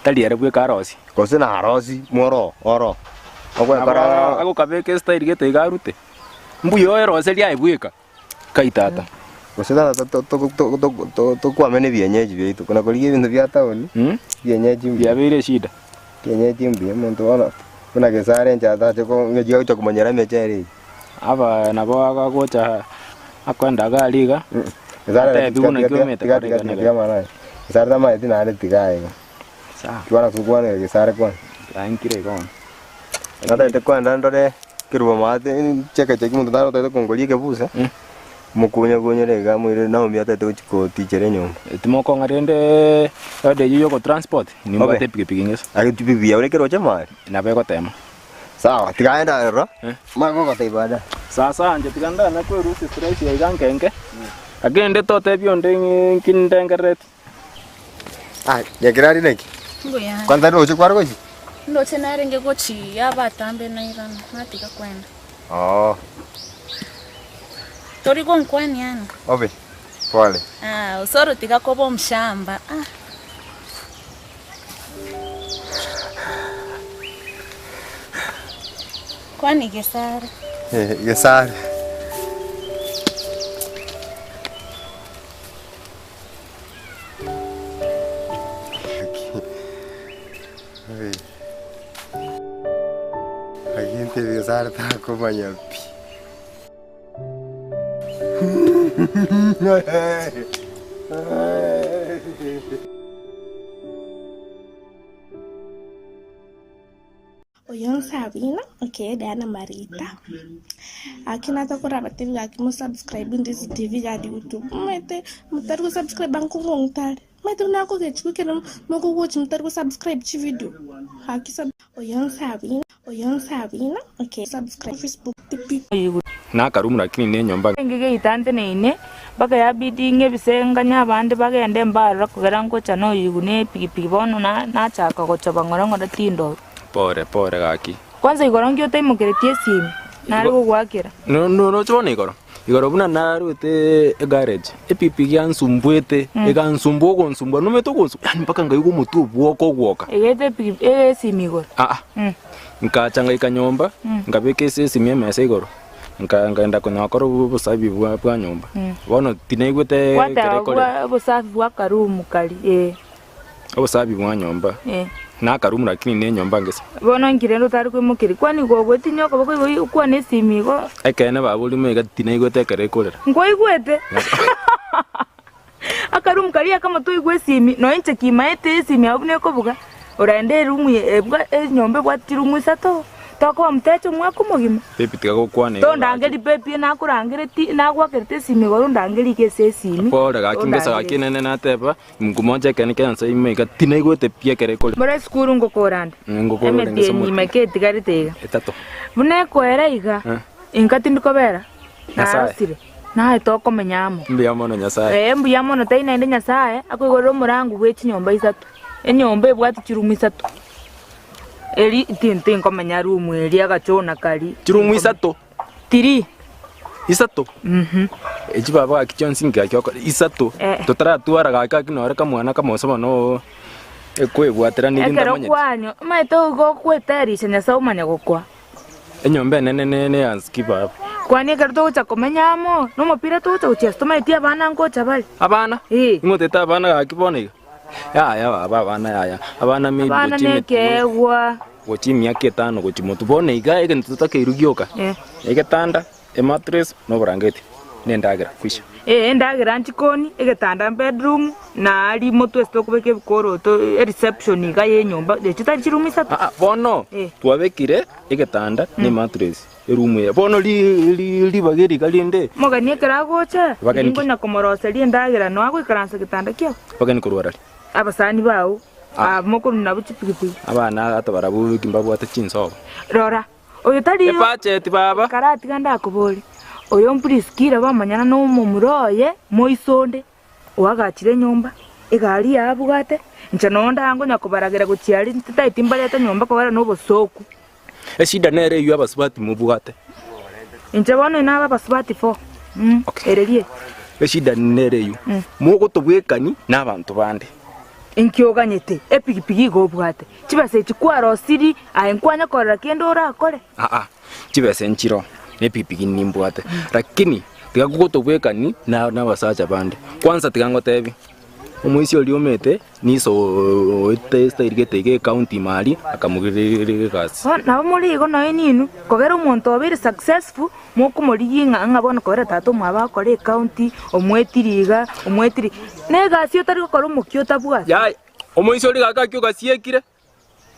tari ere bweka arosie. Gose narosi mworo oro, ogwekora. Nabo agokabeka estyle gete iga arute, mbuya oeroserie aye bweka. Kai tata. Gose tata tokwame ne bienyeji biaito, kona korigia ebinto bia town, bienyeji mbuya. Biabeire eshida. Kienyeji mbuya omonto bono buna gesare inche atache ng'achia gocha komonyera emechere eye. Aba nabo agagocha akoenda iga aria iga, Gesare atebiwe buna tiga tiga kiomete tiga kare tiga iga tiga na tiga iga. amang'ana aya. Gesare tamaeti naende tiga aye iga. Sawa. Kwana kwana gesare kwanza. Aye nkire iga bono. Natagete kwenda ndore kerubo maate ncheke cheki omonto nare otagete kongoria ekebuse, mokunye-kunyere iga moire Naomi atagete gochia kotichera enyomba. Timokong'a rende order eyio ya ogotransport, nimbwate epikipiki ng'ese. Ake epikipiki yago nekeroche mari? Nabo egotema. Sawa, tiga aende aroro, manye gogotebia baadaye. Sasa inche tiga ndanye kwerusia stress ya iga nkenke, lakini inde totebia onde ng'i nki ndengerereti. Ah, nyakirari naki? Mbuya. Kwanza ndoche kware gochi? Ndoche narenge gochi abatambe nairana, natiga kwenda. Oo, Tori gonkwania ano? obe, pole. Ah, osoro tiga koba omoshamba. Ah. Kwani Gesare? Eh, Gesare. Agente Gesare takomanya pi. Oyo Nsabina, okay, Diana Marita. Aki natokora abatebi gaki mo subscribe Ndizi TV gari YouTube. Maete mutari go subscribe ankung'ong'tare. Maete buna akogechigwa ekero mokogochi mutari go subscribe chivideo. Gaki sub Oyo Nsabina, oyo Nsabina, okay, subscribe Facebook TP. Nakarumu lakini nenyomba. Engige itanteneine, mpaka yabidi ng'ebise nganye abande bagende mbarora kogera ngocha noyigwa ne epigipigi bono na nachaka gochoba ng'ora ng'ora tindoro. Pore pore gaki. Kwanza igoro nki otaimokeretie esimi, nare gogoakera. No no roche bono igoro, igoro buna narwete egarage, epigipigi yansumbuete, egansumbua ogonsumbua nomanyete ogonsumbua yaani mpaka nkaigwa omotwe obwoka ogwoka. Egete epigipigi esimi igoro. Aa, nkacha ngaika nyomba, nkabeka ase esimi emesa igoro, nka nkaenda konya gokora obosafi bwa bwa nyomba. Bono tinaigwete ekero Gwateba ekorera. bwa obosafi bwa akarumu karia eh. Obosafi bwa nyomba, Eh. na akarumu lakini ne enyomba ngese. Bono inki rende otare koimokeria? Kwani gogotinya okoboko igo okwane esimi igo? Ekeene baborire iga tinaigwete ekero ekorera. Nkwaigwete? Akarumu karia akamo twaigwa esimi, nonya inche kimaete esimi yao buna ekobuga, oraende erumu ye ebwa enyomba ebwate chirumu isato, tokoba mtecha omwaka omogima. Baby tiga gokwana igo gaki. Tondangeri baby nakorangereti nagoakerete esimi igoro ondangerie iga ase esimi, Pore gaki ngese gaki ondangerie. nene nateba, Nkomocha ekeene kia Nyasae ime iga tinaigwete pi ekero ekore. More esukuru ngokora nde, Ngokora ore emetienyi ngesomete. ime ki etigarete iga. Etato. Buna ekoera iga, Eh. inka tindi kobera, Nyasae. narosire, naye tokomenya amo. Mbuya mono Nyasae. Ee, mbuya mono, tari naende Nyasae akoigorera omorango bwe chinyomba isato, enyomba ebwate chirumu isato. Eri tin tinkomenya rumu eria agachona karia. Chirumu isato. Tiri. Isato. Echi baba gaki chionsi ngaki okora isato. Eh. Totaratwara gaki gaki nore kamwana kamosa bono ekoebwaterania rinde Ekero amanyeti. kwanyu, omanyete ogo okwetayarisha Nyasae omanye gokwa. Enyomba enene ne ne yanski baba. Kwani ekero togocha komenya amo, na omopira togocha gochiesa tomaeti abana ngocha bare. Abana? Ing'o otete abana gaki bono iga? Yaya baba abana yaya. Abana maybe Abana gochia emeti nekeegwa. gochia emiaka etano gochia motwe. Bono iga egento totakeirwe gioka, Eh. egetanda, emattress, na oborangeti, na endagera, kwisha. Ee, endagera nchikoni, egetanda bedroom, na aria motwe ase tokobeka ebikoroto, ereception iga ya enyomba, echio tari chiroom isato? Aa, bono Eh. twabekire egetanda na emattress eroom eye. Bono ri- ri- ribaga eri iga rinde, Omogeni ekero agocha, Bageni ki? ngonya komoroseria endagera, noe agoikaransa getanda kiao. bageni korwa arari. Abasani bao, aba mokorwa nabwo chipigipigi. Abana ata barabwo mbabwate chinsobo. Rora, oyo tari Ebacheti baba. Karatiga ndakoborie, oyo Priskila bamanyana nomomura oye moiso onde, oagachire enyomba, egari yabwate, inche noo ndangonya kobaragera gochia aria ntitaeti mbarete nyomba kogera nobosooku. Eshida nere eyio abasubati mobwate. Inche bono inaba abasubati fo, ererie. Eshida nere eyio, mogotobwekani nabanto bande. Inki oganyete? Epigipigi igo obwate. Chibesa echi kwarosirie, aye nkwanya korora kende orakore? Aa, chibesa nchiroo, na epigipigi nimbwate, lakini tiga gotobwekani na nabasacha bande. Kwanza tiga ngotebie, omoisia oria omete niso oete estyle gete iga ecounty ime aria, akamogireria egasi. Bono nabo more igo nonya ninwe, kogera omonto obeire successful, Mokomorigia ng'a ng'a bono kogera tata omwabo akore ecounty, omwetiri iga, omwetiri, na egasi otari gokora omokia otabwati. Yaya, omoisia oria gaki gaki ogasiekire.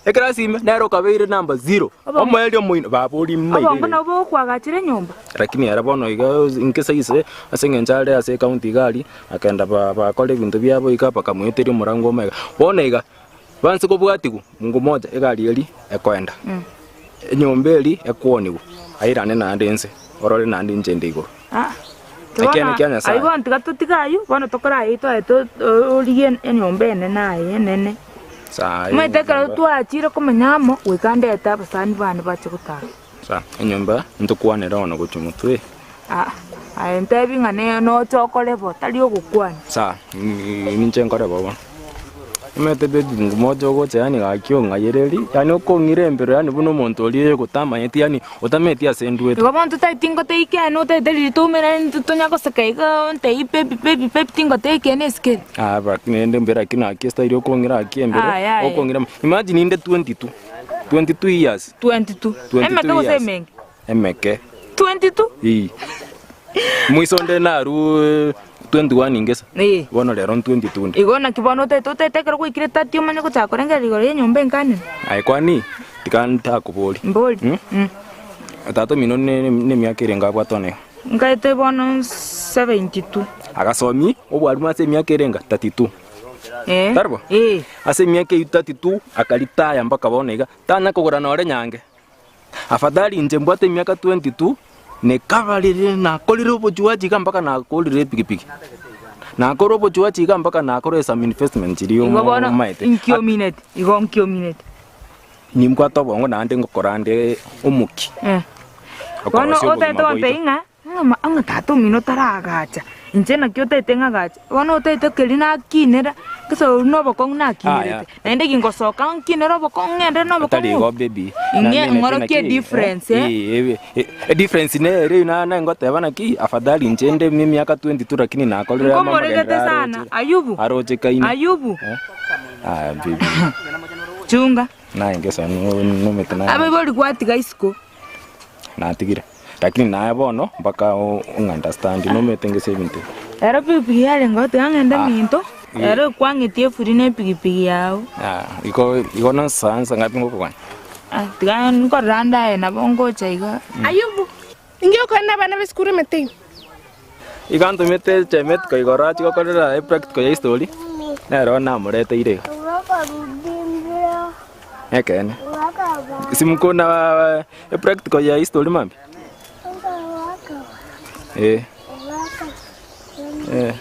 Ekerasi ime nere okabeire number zero. Omoerio omoino baba oria Obongo mairiri. nabwo bogokwagachera enyomba. Lakini ere bono iga inke saise ase eng'encho are ase ecounty iga aria, akenda ba bakora ebinto biabo iga bakamoeteria omorango omega. Bono iga, banse kobwatigwa mungu moja egari eria ekoenda, enyomba eria ekwonigwa, airane naende inse, orore naende inche inde igoro. Ah, Ekiene kia Nyasae. Ayio bono tiga totige ayio, bono tokore ayio twaye to origie enyomba enene aye enene. Saa Omanyete ekero twachire komenya amo, goika ndete abasani bane bache gotara. Saa enyomba ntokwanere ono gochia motwe. Aa, aye ntebi ng'a ne noche okore bo, tari ogokwana. Saa ninche nkore bo bono. Omanyete baby mocha ogocha yaani gaki ong'ayereri, yaani okong'ira embero yaani buna omonto oria oyogotamanyeti yaani otameti ase ndwete. Igo bono totari tingotebia ekeene otagete riria toumerane intwe tonya goseka iga ontebie baby baby baby tingotebia ekeene esike ere. Aa lakini rende mbere lakini naki estyle okong'ira gaki embero, Aye aye. okong'ira imagine inde 22, 22 years. 22, 22 emeke gose years. emenge? Emeke. 22? Ii. Moiso onde narue 21 ingesa. Ee. Bono rero 22 nde. Igo naki bono otagete otagete ekero gwaikire 30 omanye gochaka korengereria igoro ya enyomba enkanene. Aye kwani tiga ntakobori. Mbori. Mm? Tata omino ne emiaka erenge abwate one iga? Nkaete bono 72. Agasomi obwarimu ase emiaka erenge 32. Eh. Tari bo? Eh. Ase emiaka eyio 32 akaritaya mpaka bono iga, tanya kogora nore nyange. Afadhali inche mbwate emiaka 22, nekabarire nakorire obochuachi iga mpaka nakorire epikipiki. Nakora obochuachi iga mpaka nakora some investment chiria Igo bono omaete. inki omineti? Igo nki omineti? Nimbwate obongo naende ngokora nde omoki. Eh. Bono Okorosia otagete obogima gontebia bwaito. ng'a ng'a ng'a tata omino taragacha, inche naki otagete ng'agache, bono otagete keria nakinera, gose oria na obokong'u nakinerete, naende gingosoka nkinere obokong'u ng'endere na Tari obokong'u igo obo. baby. Ing'e Namenyete ng'orokie naki, edifference eh. eh, eh, edifference nere eyio na nengoteba naki afadhali inche inde emiaka 22 lakini nakorire amo Nkomoregete amagenderero sana, aroche Ayubu, arochekaine. Ayubu, Eh, aya baby. chunga. Naye ngeso nomete naye. Abaibori gwatiga isiko. Natigire. Lakini naye bono mpaka ong understand nomete ngese ebinto ebi. Ero pikipiki yarenge gotiga ng'ende Ah. minto, ero ekwang'etie efuri na epikipiki yao. Ah, igo igo nosansa ngapi ngokokwana. Ah, tiga nkorora ande aye nabo ngocha iga. Ayubu, inki okore nabana b'esukuru emete ime? Iga ntomete Chemetiko igoro achie gokorera epractical ya history, nere namoreteire iga. Ekeene. Simokona epractical ya history mambia? Eh. Eh.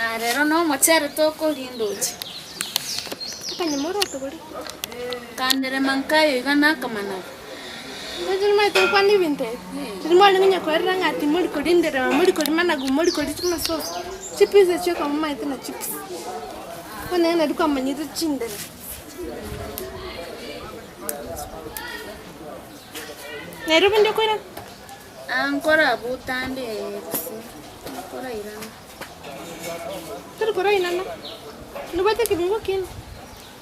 Ah, rero nomochere tokoria ndoche. Akanyama oratogore. Kanderema nkayo iga nakamanaga. Ndoche nimaete gokwana ebinto ebi. Riria mwarenge onye kwerera ng'a timori koria enderema, mori koria managu, mori koria chimasosa, chipisa chioka momaete na chips. Bono nere naria kwamanyete chinderema. Nairobi ndio koirana? Ah, nkorabuta ande gose nkorairana. Tori korairana? Nobwate ekebungo kende?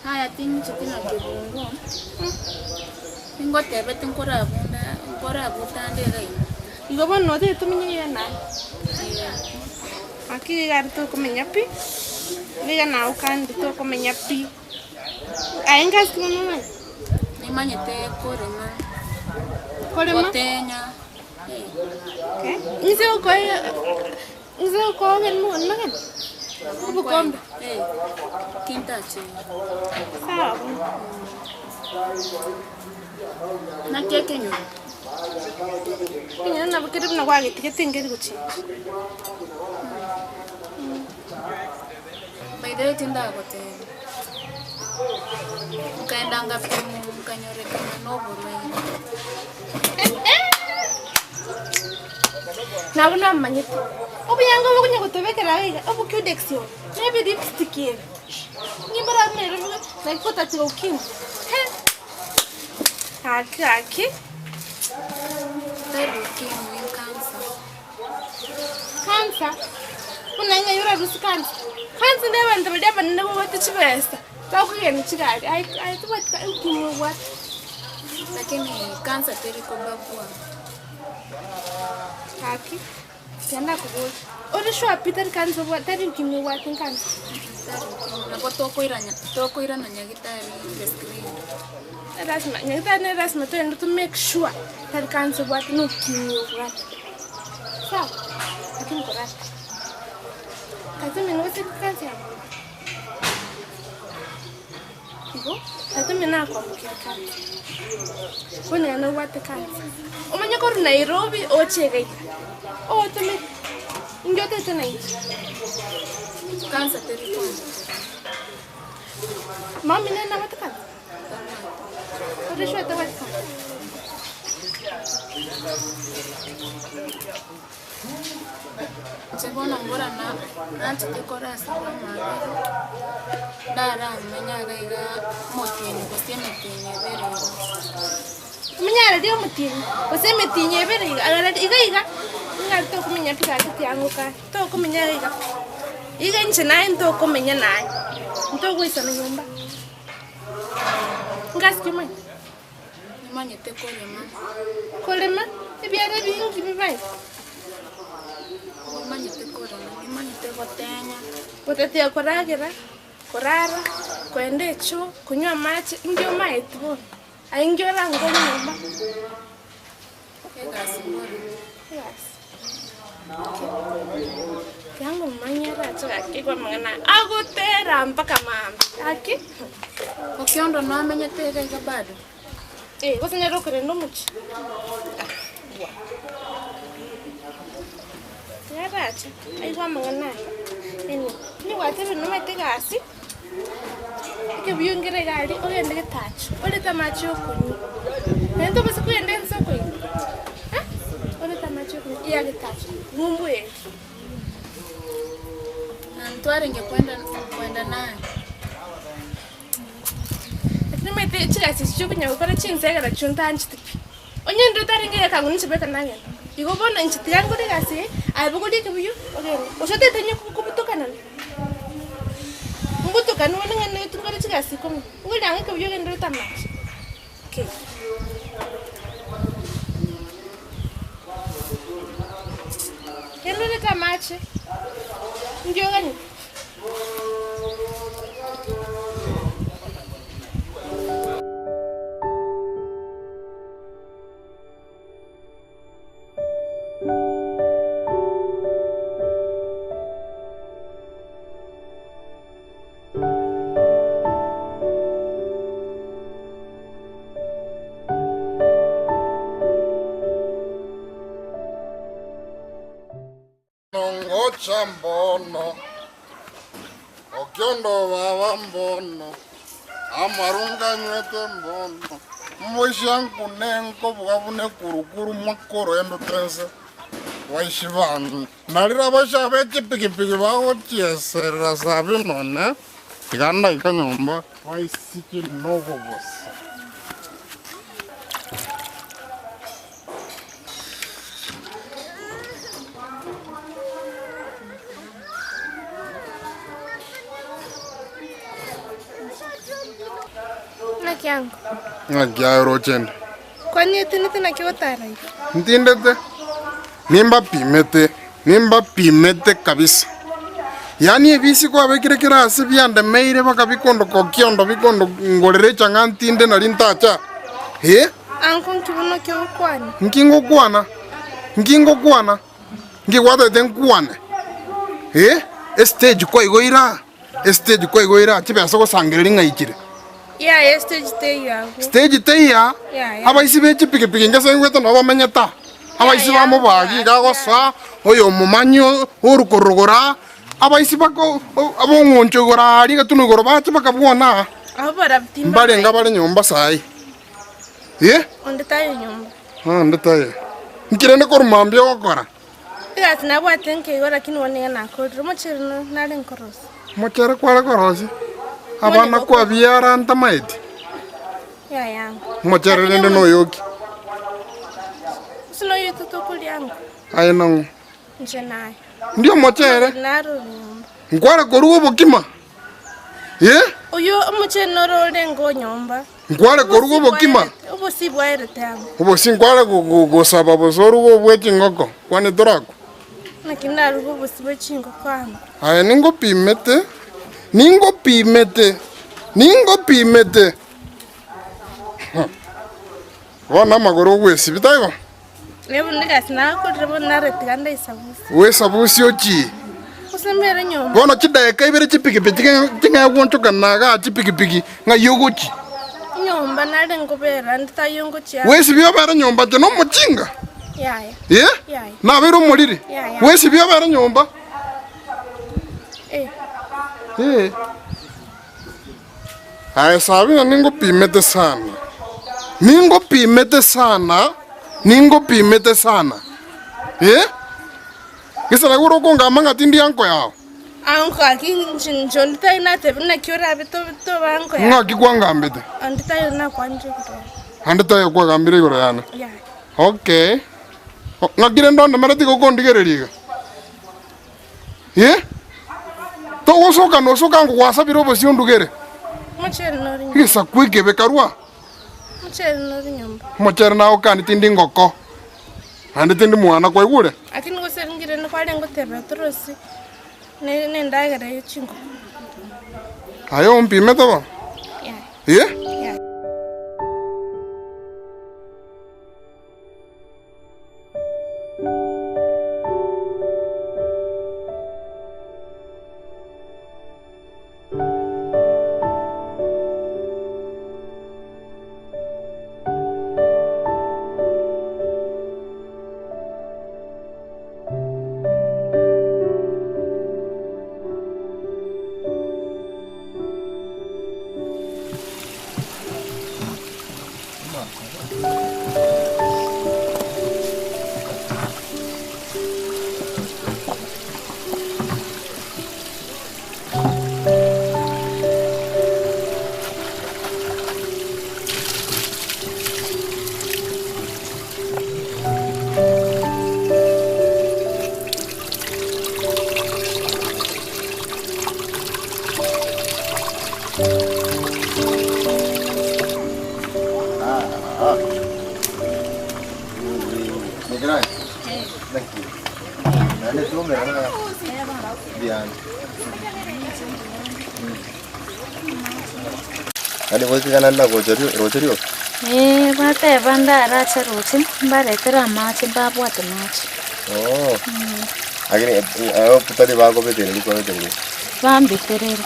Haya tingicheti na kebungo, ningotebete nkorabunda nkorabuta ande iga iga. Igo bono notagete tomenye iga naye? Eeh. Gaki iga aria tokomenya pi, niga naye okande tokomenya pi. Aye ngasi ki mono omanyete? Nimanyete korema, Korema? gotenya, eh. Okay. Inse gokoa inse gokoa ogende mogondo nogende? Obokombe? Eh, tintachire. Sawa bono. Naki ekenyoro? Ekenyoro nabo kere buna kwagetigete nkeri gochengi. By the way tindagotebia, nkaenda ngapimwa nkanyorekana na oborwaire. Nabo namanyete, obonyango obo okonya gotobekera iga iga, obocudex obo, na ebilipstick ebi, nimbora nere naki gotatiga ukimwi, he! Gaki gaki. Tari ukimwi, cancer. Cancer, buna ng'ai orarusie cancer? Cancer na abanto baria abanene babwate chibesa. Tokogenda chigari, aye aye tobwati ka ukimwi obwate. Lakini cancer teri kobagua. Gaki, tiga ndakoborie, ore sure pi tari cancer obwate tari ukimwi obwate nkansa? Tari ukimwi, nabo tokoiranya tokoirana nyagitari be screen. Lasima, nyagitari nere lasima togende to make sure tari cancer obwate na ukimwi obwate. Sawa? Lakini korake. Tata omino gose cancer yamobwate. Igo, tata omino akwambokia cancer. Bono nere nobwate cancer. Omanye korwa Nairobi oche iga iga, otome inki otete nainche? Cancer teri kwamboka. Mama nere nabwate cancer? Ore sure tabwati cancer? Inche bono mbora nanchete korasa amabera, ndaramenya iga iga omotienyi gose emetienyi ebere iga. Omenye aria omotienyi gose emetienyi ebere iga arare iga iga, ng'a tokomenya pi gaki tiangoka tokomenya iga iga pi. Iga inche naye ntokomenya naye, ntogoisana nyomba. Ngasi ki omanyete? Nimanyete korema. Korema ebiara ebingi bibae. Nimanyete korema, nimanyete gotenya. Gotetia koragera, korara, koenda echoo, konywa amache, inki omaeti bono? Aye inki orankonye nyomba? Egasi mboro. Egasi. Tiga ngomanye arache gaki amang'ana aya agotera mpaka mambia gaki. Okiondo nomenyete iga iga bado? Eh, gose nere okorenda omochie? Tiga arache aigwe amang'ana aya. Anyway, onye gwatebire nomanyete egasi, ekebuyu nkere iga aria ogende getacho, orete amache ya okonywa. Naende tobasa kogenda ense okoigwa, eh, orete amache ya okonywa ya getacho, ng'umbu ere. Na ntwarenge kwenda kwenda naye. Nimanyete chigasi echi chiokonya gokora chinsegera chio ntancheti pi. Onye ndire tarenge egeka ng'o ninche beka nagenda. Igo bono inche tiga nkore egasi eye, aye bogoria ekebuyu ogende. Gose otagete onye kobutokanana, mbutokani bono ng'ende nkore chigasi ikomi, bogoria ang'e ekebuyu ogende orete amache. Okay. Genda orete amache, inki oganyete? Ngocha mbono, Okiondo baba mbono, Amarunga nywete mbono, Mboishankune nkobuga buna ekurukuru mwakoro endote ense, Baishi bane. Narire abaisha be chipigipigi bagochieserera sabi none, tiga ndaika nyomba baisiki nobobosa. Naki ango? Ng'aki aye oroche inde? Kwani etinete naki gotara iga? Ntindete, nimbapimete, nimbapimete kabisa. Yaani ebisi kwabekire kera ase biandemeire baka bikondoka okiondo bikondo ngorera echang'a ntinde nari ntacha. Eh? Ango nki bono ki ogokwana? Nki ngokwana? Nki ngokwana? Nki gwatagete nkwane? Eh? Estage kwaigoire aa, estage kwaigoire aa, chibesa ogosangereria ng'a ichire. Yaya stage teiyo abwo. Stage teiyo aa, Yaya. abaisi be chipigipigi ngese ngwete nabo bamenyete aa. Abaisi Yaya, bamobagi iga agosoa, oyo omomanyi orukorogoro aa, abaisi bako abong'oncho igoro aaria egetunu igoro bache bakabwona aa. Abwo barabwo timbabaeti. Mbarenge bare nyomba saii. Eh? Onde taiyo nyomba. Onde taiyo. Nki rende korwa mambia ogokora? Egasi nabwate nkeigo lakini bono nigo nakorire. Omochere nare nkorosia. Omochere kware korosia? Abana kwabiara ntamaeti? Yaya ango. Omochere rende noyoki? Ase noyoito tokoria ango. Aye nang'o? Inche naye. Ndio omochere? Naro nyomba. Nkware koruga obokima? Eh? Oyo omochenu ore orenge o nyomba. Nkware koruga obokima? Obosie bwaerete amo. Obosie nkware gosaba bosa oruge obwe chingoko, kwani torakwa? Naki ndaruge obosie bwe chingoko amo? Aye ningopimete, ningopimete, ningopimete. Bono amagoro ogwesibia, taibo? Ee bono egasi nakorire bono naretiga ndaisabusie. Gwesabusia ochie. Gose mbere nyomba. Bono chidaeka ibere chipikipiki ching'e gwonchokana igaa chipikipiki ng'ai ogochia? Nyomba nare nkobera ande taiyo ngochia. Gwesibia obere nyomba inche nomochinga? Yaya. Eh? Yaya. Nabeire omoriri? Yaya. Gwesibia obere nyomba? Eh. Eh. Aye Sabina ningopimete sana, ningopimete sana, ningopimete sana, eh? Gese naki ore okongamba ng'a tindi anko yao? Anko aki inche inche onde tari natebire naki orabe tobe tobe anko yane. Ng'aki kwangambete? Onde tari nakwanire igoro yane. Ande taiyo kwagambire igoro yane? Yaya. Okay. Ng'aki rende ondemereti iga okondigereria iga? Eh? Togosoka nosoka ango gwasabire obosio ondugere. Omochere nore nyomba. Egesaku ekebe karua. Omochere nore nyomba. Omochere nagokani tindi ngoko. Naende tindi mwana kwaigure? Lakini gose ringire nigo arenge goteba torosi ne nendagera ye chingoko. Aye ompimete bono? Yaya. Eh? Yaya. Yaani goikigana na gocha rio roche rioka. Ee, bateba ndarache roche, mbaretere amache mbabwate mache. Oo. Lakini aye tari bakobetereri kwabetereri. Bambeterere.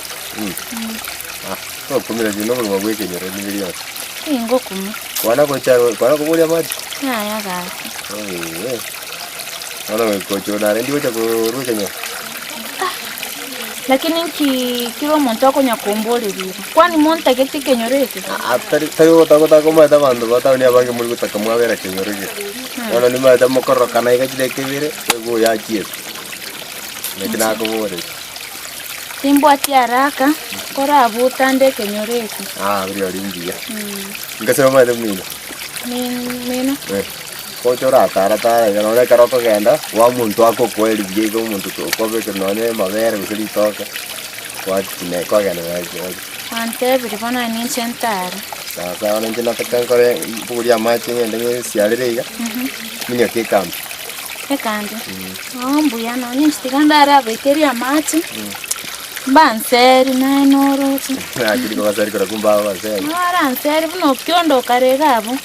Ah, tokumira chino obogima bwa ekenyoro nigo rionsi. Tingokumia. Kwana gocha kwana koboria amache? Yaya gaki. Eeh. Bono gocha nare ndi gocha korwa ekenyoro. Lakini nki kera omonto akonya komboreria iga? Kwani montagete ekenyoro eke? Aa tari tari gotaka komaete abanto ba town abange muri gotaka mwabera ekenyoro eke. Bono nimaete mokororokana iga chidakika ibere, oigwe oyo achiete. Naki nakoboreria. Timbwati haraka, korabutande ekenyoro eke. Ah, rirorio mbuya. Nkase omanyete mino? Mino. Eh. Gocha oratara tara iga nonye ekero okogenda, bwa omonto agokoa ribuya iga omonto okobekera nonye amabere gose ritoke, kwakina kwagenda naye. Gwantebirie bono aye ninche ntare. Sawa sawa bono inche nataka nkore mbogorie amache ng'ende ng'esiarere iga, minyoke ekambi. Ekambi? Oo mbuya nonye inche tiga ndarabekerie amache, mbanseri naye noroche. Lakini kobaseri korokwo mbabaseri. Baranseri buna okionda okare iga abwo.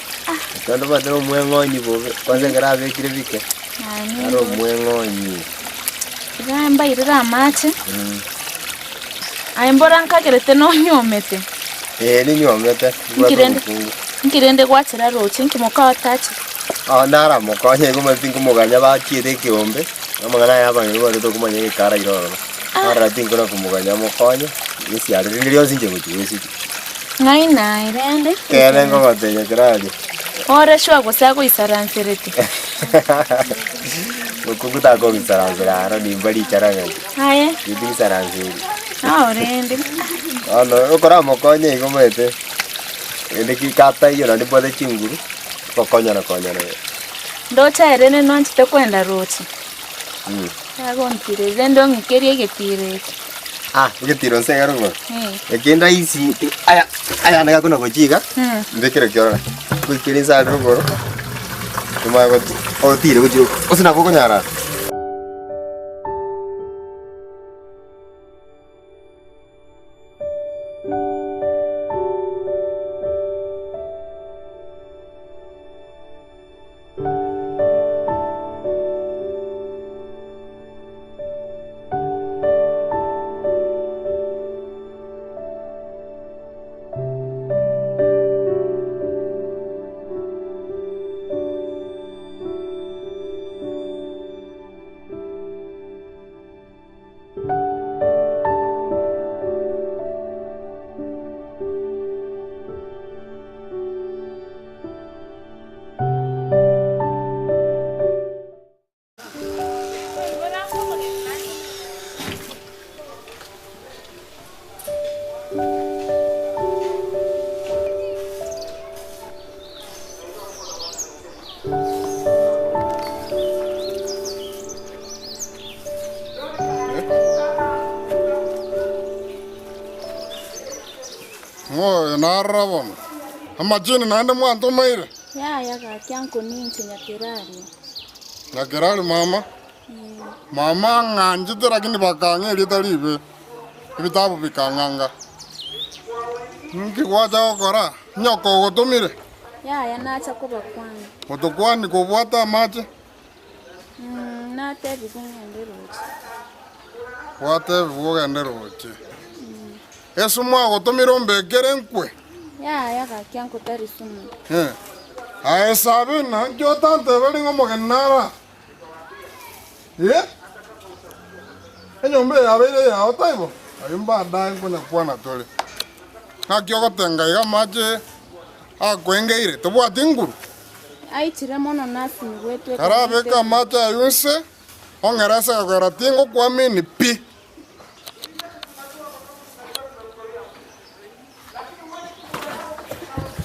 Ekero omanyete omweng'onyi bobe, kwanza ekero abekire bike, are omweng'onyi. Iga mbairere amache, aye mbora nkagerete nonyuomete. Ee ninyuomete, Nki rende nki rende gwachera roche, nki mokao tachire? Ah naramokonye igo omanyete tinkomoganya bachiete ekeombe, amang'ana aya abang'ina bare tokomanya egekara ira ororo. Narora tinkona komoganya mokonye, gesiare rinde rionsi inche ngochia gwesiria. Ng'ai naye rende? Ekeene nkogotebia keraria. Ore sure gose agoisaranserete? Mokungu takogisaransera aro nimba richara ng'aki. Aye. Tingisaranseri. Nao rende. Bono okoramokonye igo omanyete, rende ki kataiyo naende mbwate chinguru, gokonyana konyana. Ndoche aye rende nwanchete kwenda roche. Agontireri rende ong'ikerie egetiro eke. Ah, egetiro nse iga rogoro. Eh. Eke ndaisi ti- aya aya niga kona gochia iga, mbekere ki orore. Goikera inse aria rogoro, omanye goti otire gochia rogoro. Gose nabo okonyara. Ng'o oyo narora bono? Amachini naende mwantomeire? Yaya gaki anko ninche Nyakerario. Nyakerario mama? Mama ang'anchete lakini bakang'a erieta ribe, ebitabu bikang'anga. Nki gwacha gokora? Nyoko ogotomire? Yaya nacha kobakwania. Gotokwania kobwate amache? Mm, natebigwe ng'ende roche. Gwatebigwe ogende roche. Esumu agotomire ombekere nkwe? Yaya gaki anko tari sumu. Eh. Aye Sabina, nki otanteberi ng'a omogeni nara? Eh? Enyomba eye yabeire eyao, taibo? Ayio mbadaye nkonyakwana tore. Ng'aki ogotenga iga amache akoengeire, tobwati nguru? Aichire mono nasinyigwetwe Karabeke amache ayio inse, ong'ere ase egekogera tingokwamini pi.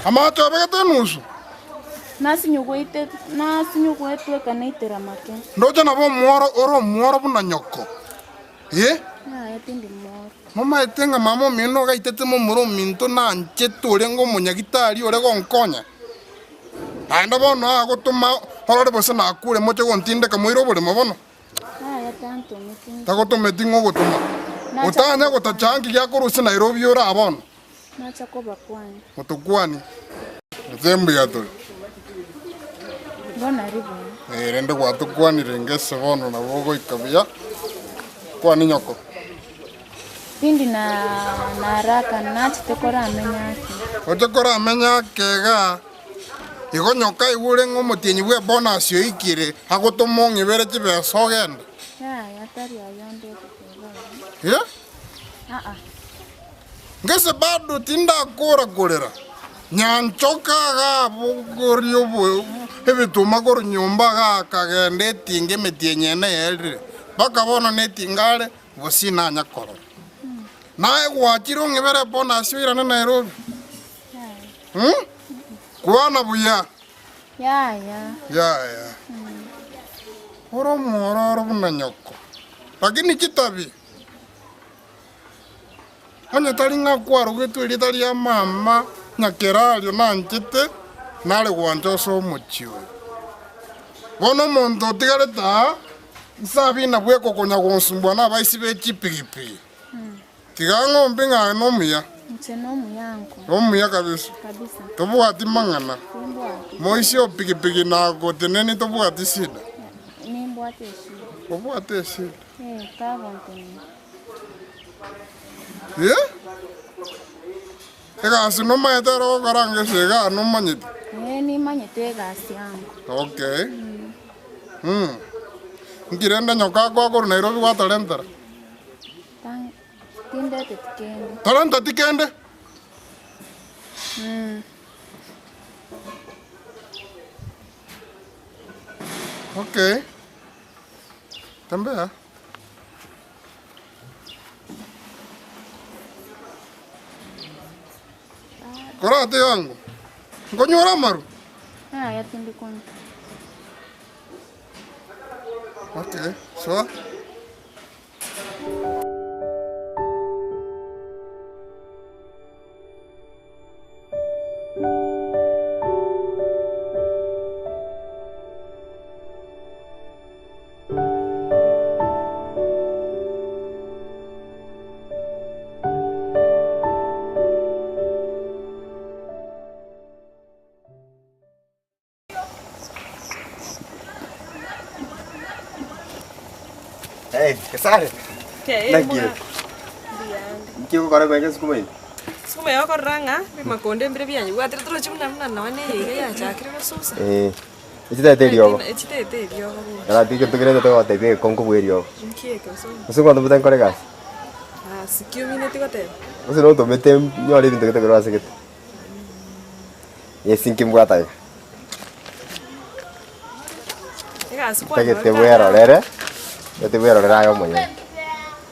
Amache obegete enusu. Nasinyigwetwe ekanaitera make. Ndoche nabo omworo ore omworo buna nyoko. Eh? Yaya tindi mworo. Momaete ng'a mama omino ogaitete momura ominto nanchete orenge omonyagitari ore gonkonya? Naende bono agotoma orore gose nakure moche gontindeka moire oboremo bono. Yaya tantometi. Tagotometi ng'a ogotoma. Otanya gotacha nki giakorusia Nairobi ore aa bono? Nacha kobakwania. Motokwanie. Gose mbuya tore. Bono aria buya. Eh, rende gwatokwanire ngese bono nabo ogoika buya. Kwani nyoko. Tindi na na haraka nachete koramenya ake. Oche koramenya ake igaa, igo nyoka aigure ng'a omotienyi bw'ebonus oikire, agotoma ong'ibere chibesa ogende. Yaya tari ayio onde ogoteba ayio. Eh? Aa. Ngese bado tindakora korera, nyanchoka agabogoria ebituma korwa nyomba agakagenda etinga emetienyi ene yaerire, mpaka bono netinga are gose inanya korora. Naye gwachire ong'ibere ebonus oirane Nairobi? Hmm? Kwana buya. Yaya. Yaya. Ore omwororo buna nyoko, lakini chitabi. Onye tari ng'a kwarogetwe erieta ria mama Nyakerario nanchete, nare gwancha ase omochie oyo. Bono omonto otigarete aa, Sabina bweka okonya gonsumbua nabaisi be chipigipigi. Tiga ng'ombe ng'a aye nomuya. Inche nomuya anko. Nomuya kabisa. Kabisa. Tobwati mang'ana. Timbwati. Moisia o pigipigi nagoteneni tobwati shida. Nimbwate eshida. Obwate eshida. Eh, tagontenena. Eh? Egasi nomaete ere ogokora ngese igaa nomanyete? Eh, nimanyete egasi yango. Okay. Mm. Nki rende nyoka akoa korwa Nairobi gwatorentera? Tang- Tindeteti kende. Torenteti kende? Mm. Okay. Tembea. Korate yango, nkonyora amaru? Yaya tindi konywa. Okay, soa. Eh, Gesare. Naki? Nki ogokora kwenge esukuma eye? Sukuma yokorora ng'a ebimakonde mbire bianyebwatire torochi buna buna nonye na eye iga yachakire gosusa. Eh. Echitete eriogo. Echitete eriogo bono. Karati egento kere togotebia egekongo bwa eriogo. Nki eke gose? Gose gwantomete nkore egasi? Ase ki omineti goteba? Gose nontomete nyore ebinto gete korwa ase gete. Yes inki mbwate iga. Egasi Tagete kwanyorete bwerorere, tagete bwerorere aye omonyene.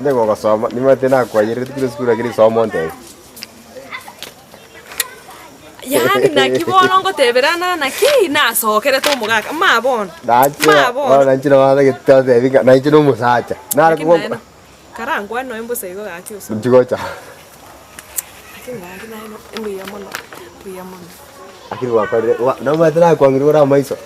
Onye gogosoma, nimanyete nakoayerereti korwa esukuru lakini soma ontebie. Yaani naki bono ngoteberana naki nasokerete omogaka, ma bono, Nache, ma bono. bono nainche nabo natagete ontebie ng'a nainche na omosacha. Nare Lakini kogo naye no, karankwane nonya mbosa igo gaki osoro. Inchi gocha. Lakini gaki naye no, mbuya mono, mbuya mono. Lakini gwakorire, gwa nomanyete nakwangire ore amaiso,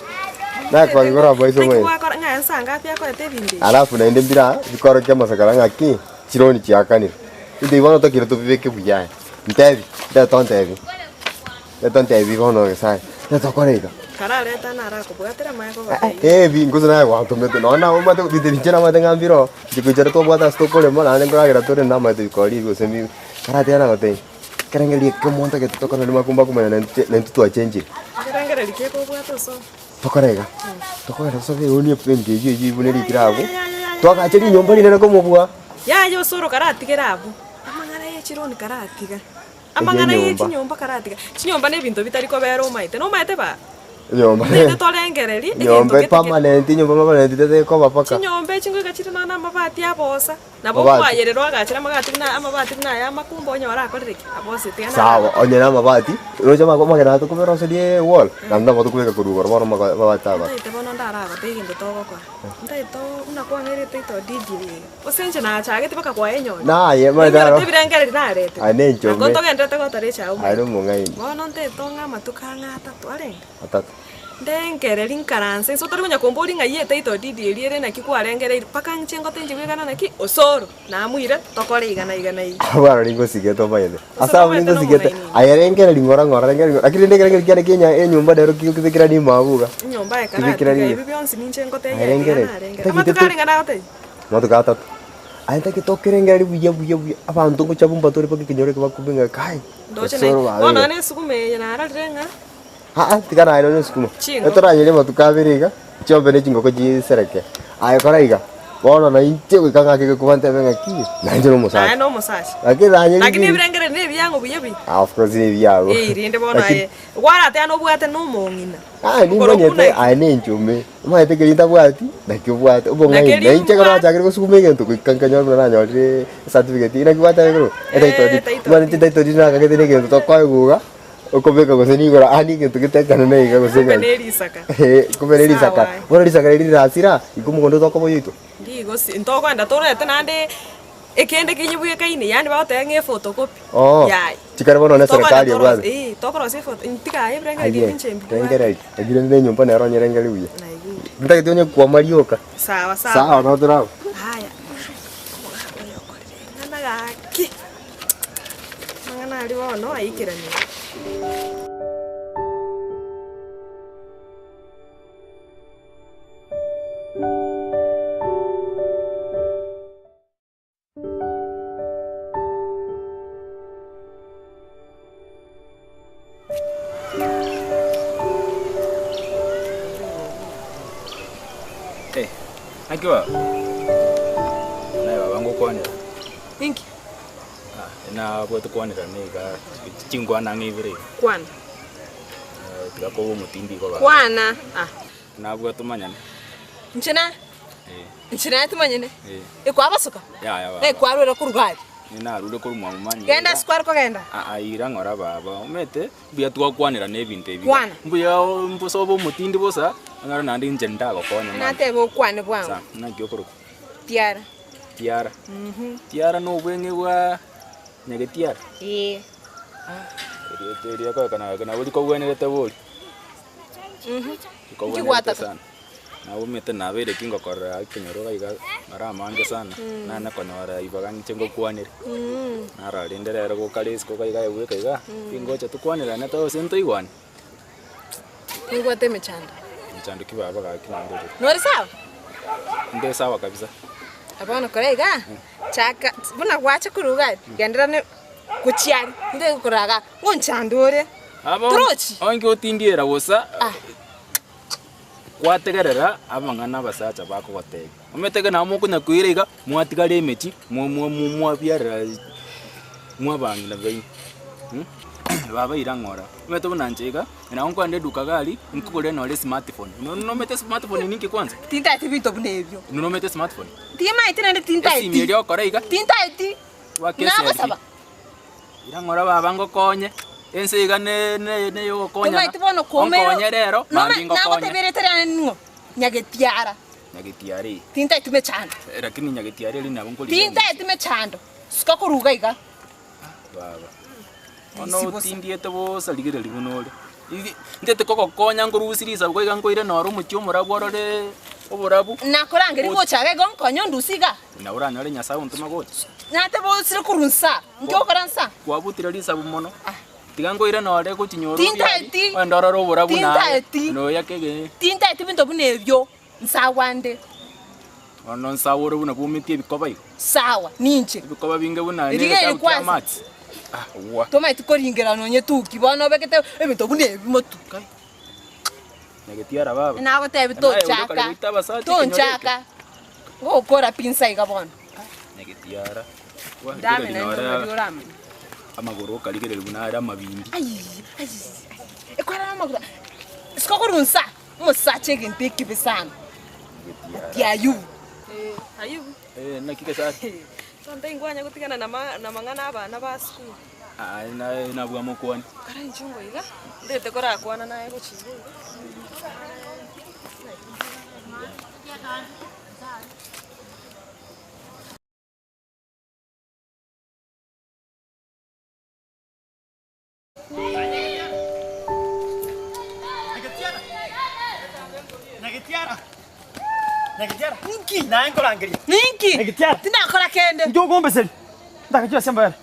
nakwangire ore amaiso Naki omanyete. gwakora ng'a nsa ngapi akorete ebinto ebi? Alafu naende mbire aa, bikorokia amasakara ng'aki, chironi chiakanire. Ebinto ebi bono tokire tobibeke buya aya. Ntebi, nte tontebi, nte tontebi bono Nyasaye, nte tokore iga. Karareta narakobwatera amanye kogotebia. Ebi gose naye gwantomete nonya naye omanyete ebinto ebi inche namanyete ng'a mbire oo, inche goichera twabwate ase tokorema naende nkoragera tore namanyete bikori ebi gose mbibe. Karatiga nagotebia, ekerengerio eke omonto egete tokore naende makumba komanya naintwe naintwe twachenchire. Ekerengererio ki ekobwate osoro? Tokore iga, tokogenda tosobe eoni ebenki eywo eywo buna erikire abwo, twagacha rinyomba rinene komobua. Yaya osoro karatigere abwo, amang'ana ye chironi karatiga, amang'ana ye Enyomba. chinyomba karatiga, chinyomba na ebinto bitari kobera omaete, nomaete baa? Enyomba Naende torengererie egento enyomba gete ke epermanent, enyomba permanent tetekoba mpaka. chinyomba echi ngoika chire nonya na amabati abosa. Nabo Amabati. okoayererwa agachere amagati buna amabati buna aya amakumba onyore akorire ki? Abosete tiga Sawa, naro. onye na amabati, roche amako amagena aya tokoberoseria ewall, naende nabo tokobeka korwa igoro bono amako amabati aba. Ntaete bono ndaragote egento togokora, ntaete buna kwang'erete ito didi eye iga, gose inche nachagete mpaka kwaenyora. Naye omanyete Nainyorete aro. ebirengererio narete, Aye nenchome. nabo ntogenderete gotora echae Aye omoyo. nomong'aini. Bono ntaete ng'a amatuko ang'e atato arenge? Atato. Ndengereri nkaranse inse otari konya komboria ng'ai etitle deed eria ere naki kwarengereiri mpaka inche ngote inche bwegana naki osoro namoire tokore iga na iga na iga. Abwo aroro ningosigete omanyete. Ase Osoro abwo omanyete ningosigete, nomong'aini. aye rengereri ng'ora ng'ora rengereri ng'ora lakini rende ekerengerio kiane kia enya enyomba rero kebekera rimo abwo iga. Enyomba aye Kebekera karatiga rimo. ebi bionsi ninche ngotebia Aye tiga rengereri. narengere. Tagete Amatuko to arenge nagotebia? Amatuko atato. Aye ntagete okerengereri buya buya buya, abanto ngocha bambatore mpaka ekenyoro eke bakube ng'a kai, Ndoche naye osoro bono babeire. nonye esukuma eye narorire ng'a. Aa, tiga naye nonye esukuma. Chingoko. Etoranyerie amatuko abere iga, chiombe ne chingoko chisereke. Aye kora iga, bono na inche goika ng'ake egekuba ntebe ng'a ki, nainche Naye nomosacha. nomosacha. Lakini nanye Lakini rigiya. ebirengererio na ebiang'o buya bi. Ah, of course nebiago. Ee, rende bono Lakini aye, gwarateana obwate na omong'ina. Ah, Okorokwa nimanyete naki? aye nenchome, omanyete keria ntabwati, naki obwate, obong'aini. Nakeri Na inche ekero mbwate. nachakire gosukuma egento goika nkanyora buna nanyorire ecertificate, naki gwateba igoro? Etitle deed. Eh, title Omanyete inche title deed nakagete na egento tokoegwa iga. Okobeka gose nigoro aa negento getekane iga gose Kumbe ng'aki. ne risaka. Eh, kumbe ne risaka. Sawa. Bono risaka riria rirasira, igo omogondo tokoba oyoito. Ndigosi ntokoenda torete naende ekende kenyebwekaine yaani bagoteba ng'a ephotocopy. Oo, Yaya. chikare bono ne Tokoenda serikali torosie ebwate. eh, tokorosia ephoto tiga aye ebirengererio Aye, ebi inche mbibwate. rengereria, lakini rende enyomba nero onyerengereria buya. Ntagete onye kwama rioka. Sawa sawa. Sawa nabo toraba. Haya, omogaka oyo okorire ring'ana gaki. Amang'ana aria bono aikeranire. Eh, naki baba? Naye baba ngokwanera. Inki? Nabwate kwanera niga chinkwana ang'e ibere iga. Kwana. Eh, tiga koba omotindi igo baba. Kwana. Ah. Nabwate omanyane. Inche na Eh, inche naye timanyene. eh. Ekwabasoka? Yaya baba. Ekwarwera korwa aria. Narure korwa mwa momanyire. Genda ase kware kogenda. Aa ira ng'ora baba. Omanyete mbuya twakwanera na ebinto ebi. Kwana. Mbuya mbosa obe omotindi bosa, onyore naende inche ndagokonya mambia. Natebe okwane bwango. Sawa, naki okorokwa? Tiara. Tiara. Mhm. Tiara na obweng'e bwa Nyagetiara? Ee. Erieta eria ekorekana nabo rikogwenerete bori. Mhm. Rikogwenerete Nkiwataka. sana. Nabo omanyete nabeire ki ngokorera ekenyoro iga iga mara amange sana, Mm. nane konyora ibaga inche ngokwanere. Mm. Narora rende rero gokare isiko iga iga bweka iga, Mm. tingocha tokwanerane tose ntoigwane. Nimbwate emechando. Mechando ki baba gaki naende ore? Nore sawa? Nde sawa kabisa. Bono kora iga, chaka buna gwacha korwa iga aria, genderera ne gochia aria, nde gokorora igaa, ngonchande ore. Abo Torochi? onge otindiera bosa Gwategerera amang'ana abasacha bakogotebia. Omanyete ekero nabo mokonya koira iga, mwatigara emechie, mwabiarera mwabang'ina baino baba ira ng'ora. Omanyete buna inche iga, nabo nkoenda eduka iga aria, nkogore nore esmartphone. Nomanyete esmartphone ninki kwanza? Tintaeti binto buna ebio. Nomanyete esmartphone? Timaeti naende tintaeti. Esimi eria okora iga. Tintaeti. Gwaka eselfie. Nagosaba. Ira ng'ora baba ngokonye, ense iga neyogokonyana, Tomaeti bono koumera onkonye rero mambia ngokonye. Nagoteberete riane ning'o? Nyagetiara. Nyagetiara eye. Tintaeti mechando. Lakini nyagetiara eri nabo nkorigia. Tintaeti mechando. Suka korwa iga iga. Baba. Bono otindiete bosa rigereria buna ore. Ntete kogokonya nkorusia risabu iga nkoire noro omochie omorabu orore oborabu. Nakorangeria gocha iga igo nkonye ondusie iga. Na oranyore Nyasae ontoma gocha. Nateba osire korwa nsa, inki ogokora nsa? Kwabutire risabu mono. Tiga nkoire nore gochinyora obiari, Tintaeti. ogende orore oborabu naye. Tintaeti. Noya kege. Tintaeti binto buna ebio, nsawa nde. Bono nsawa ore buna bwometie ebikoba igo. Sawa, ninche. Ebikoba binge buna Riria ne egetabu kia kwanza. amache. Ah, wa. Tomaeti koringera nonye tuki, bono obegete ebinto buna ebi motu. Nyagetiara baba. Nagotebi Naye ore kare tonchaka, goita abasacha ekenyoro eke. tonchaka. Ngokora pi nsa iga bono. Nyagetiara. Wa, Ndame rigereria naende nore nari oramanye. amagoro okarigereria buna are amabimbi. Ai, ai, ai. Ekwara amagoro. Isiko korwa nsa, omosacha egento ekibe sana. Nyagetiara. Ati Ayubu. Ayubu. Eh, naki gesati? Tonto ingwanya gotigana na ma- na mang'ana abana ba sukuru. Aye naye nabua mokwane. Kara inchungo iga, ndete korakwana naye gochia iga iga. Ninki? Naye nkorangeria. Ninki? Nyagetiara. Tinakora kende. Inki okombeseria? Ntaka chibesa chi'amabere.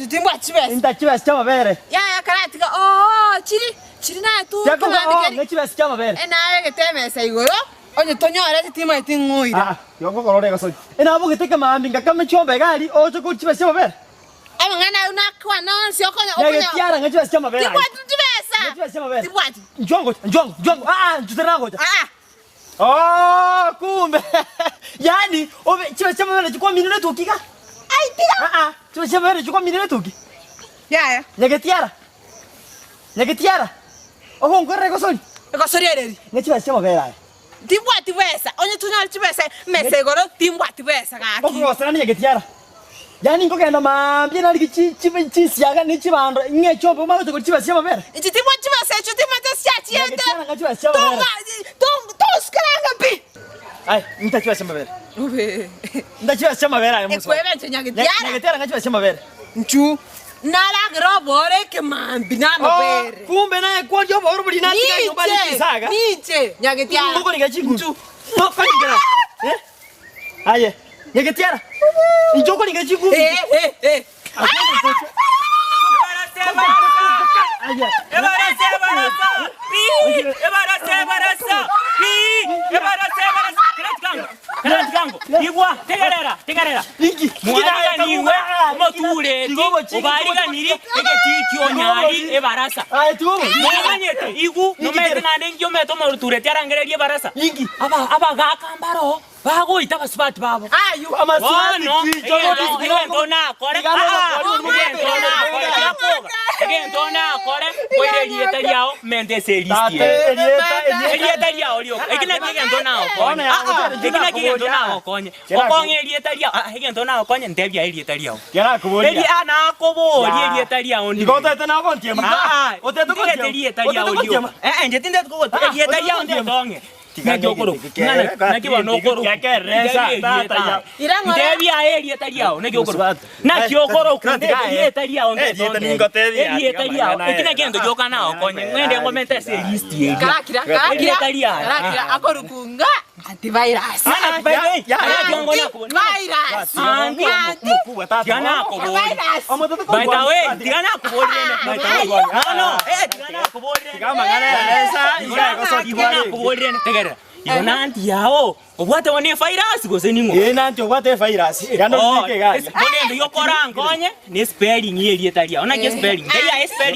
Timbwati chibesa. Ntaka chibesa chi'amabere. Yaya karatiga oo chiri chiri naye tu Tiga koba oo ng'e chibesa chi'amabere. Enabegete emesa igoro onye tonyoreti timaeti ng'oira. Ah, tiga ngokorora egosori. Enabogete ekemaambia ngakama chiombe iga aria oche koria chibesa chi'amabere. Amang'ana ayio nakwana onsi okonya okonya. Nyagetiara ng'e chibesa chi'amabere aye. Tibwati chibesa. Ng'e chibesa chi'amabere. Tibwati. Inchuo ngocha, inchuo ango, inchuo ango. Ah ah, inchuo tari nagocha. Ah ah. Oh, kumbe. Yaani obe chibesa chi'amabere chikwaminire etuki iga? Ai tiga. Ah ah, chibesa chi'amabere chikwaminire etuki? Yaya. Nyagetiara. Nyagetiara. Ogonkorera egosori. Egosori ereri. Ng'e chibesa chi'amabere aye. Timbwati besa, onye tonyore chibesa emesa igoro, timbwati besa gaki. Okogosera ninyagetiara. Yaani nkogenda mambia narige chi chi chinsiaga ne chibando ng'e chiombe omanye gocha koria chibesa chi'amabere. Inche timbwati chibesa echio timanyete siachiete. Nyagetiara ng'a chibesa chi'amabere. Tonga tosukeranga pi. Aye, nta chibesa chi'amabere. Nta chibesa chi'amabere aye mosubati. Ekwebe inche nyagetiara. Nyagetiara ng'a chibesa chi'amabere. Nchu naragera oboro ekemambi namabere. Oh, kumbe naye kworia oboro boria natiga nyomba ase chinsaga. Ninche nyagetiara. Ngokoriga chinguru. Ngokoriga. Eh? Aye, nyagetiara. Inche okoriga chinguru. Eh, eh, eh. Ebarasa, ebarasa, pi, ebarasa, ebarasa, pi, ebarasa, ebarasa. Kera Kera tigango, igwa, tegerera, tegerera. Mwariganigwe, omotureti, obariganiri, egetii ki'onyari, ebarasa. Nomanyete, igu, nomanyete naende inki omanyete omotureti arangererie ebarasa? Aba, abagaka mbaro, bagoita abasubati babo. Bono, egento, egento nakore, aa, egento nakore, tiga koba. Egento nakore, koira erieta riao, mente ase elisti eye. Erieta riao rioka. Eki nakio egento nagokonye. Aa, eki nakio egento nagokonye. Okong'a erieta riao, aa, egento nagokonye, ntebia erieta riao. Eri, aa, nakoboria erieta riao Igo otete nagontiema. Aa, Otete ntigete gontiema. erieta riao Otete rioka. gontiema. Eh, eh, inche tindeti kogotiema. Erieta riao ndetong'e. Naki okorokwa? Ng'ana, naki bono okorokwa? Ntebia aye erieta riao, naki okorokwa? Naki okorokwa? Ntebia erieta riao ngetong'e. Erieta riao, eki nakio egento gioka nagokonye, ng'ende ngomente ase elist eria. Karakira, karakira, Erieta riaye. karakira, akorokwa ng'a antivirus. Antivirus. Tiga nakoborie. By the way, tiga nakoborie rende. By the way. No, no, eh, tiga nakoborie rende. Tiga nakoborie rende, tegerera. Igo nanti yao, obwate bono efirus gose ning'o? Ee, nanti obwate efirus. Genda Oh, orike iga aria. bono endo yokorankonye ne spelling ye erieta riao. Naki spelling? Teiyo aye spelling.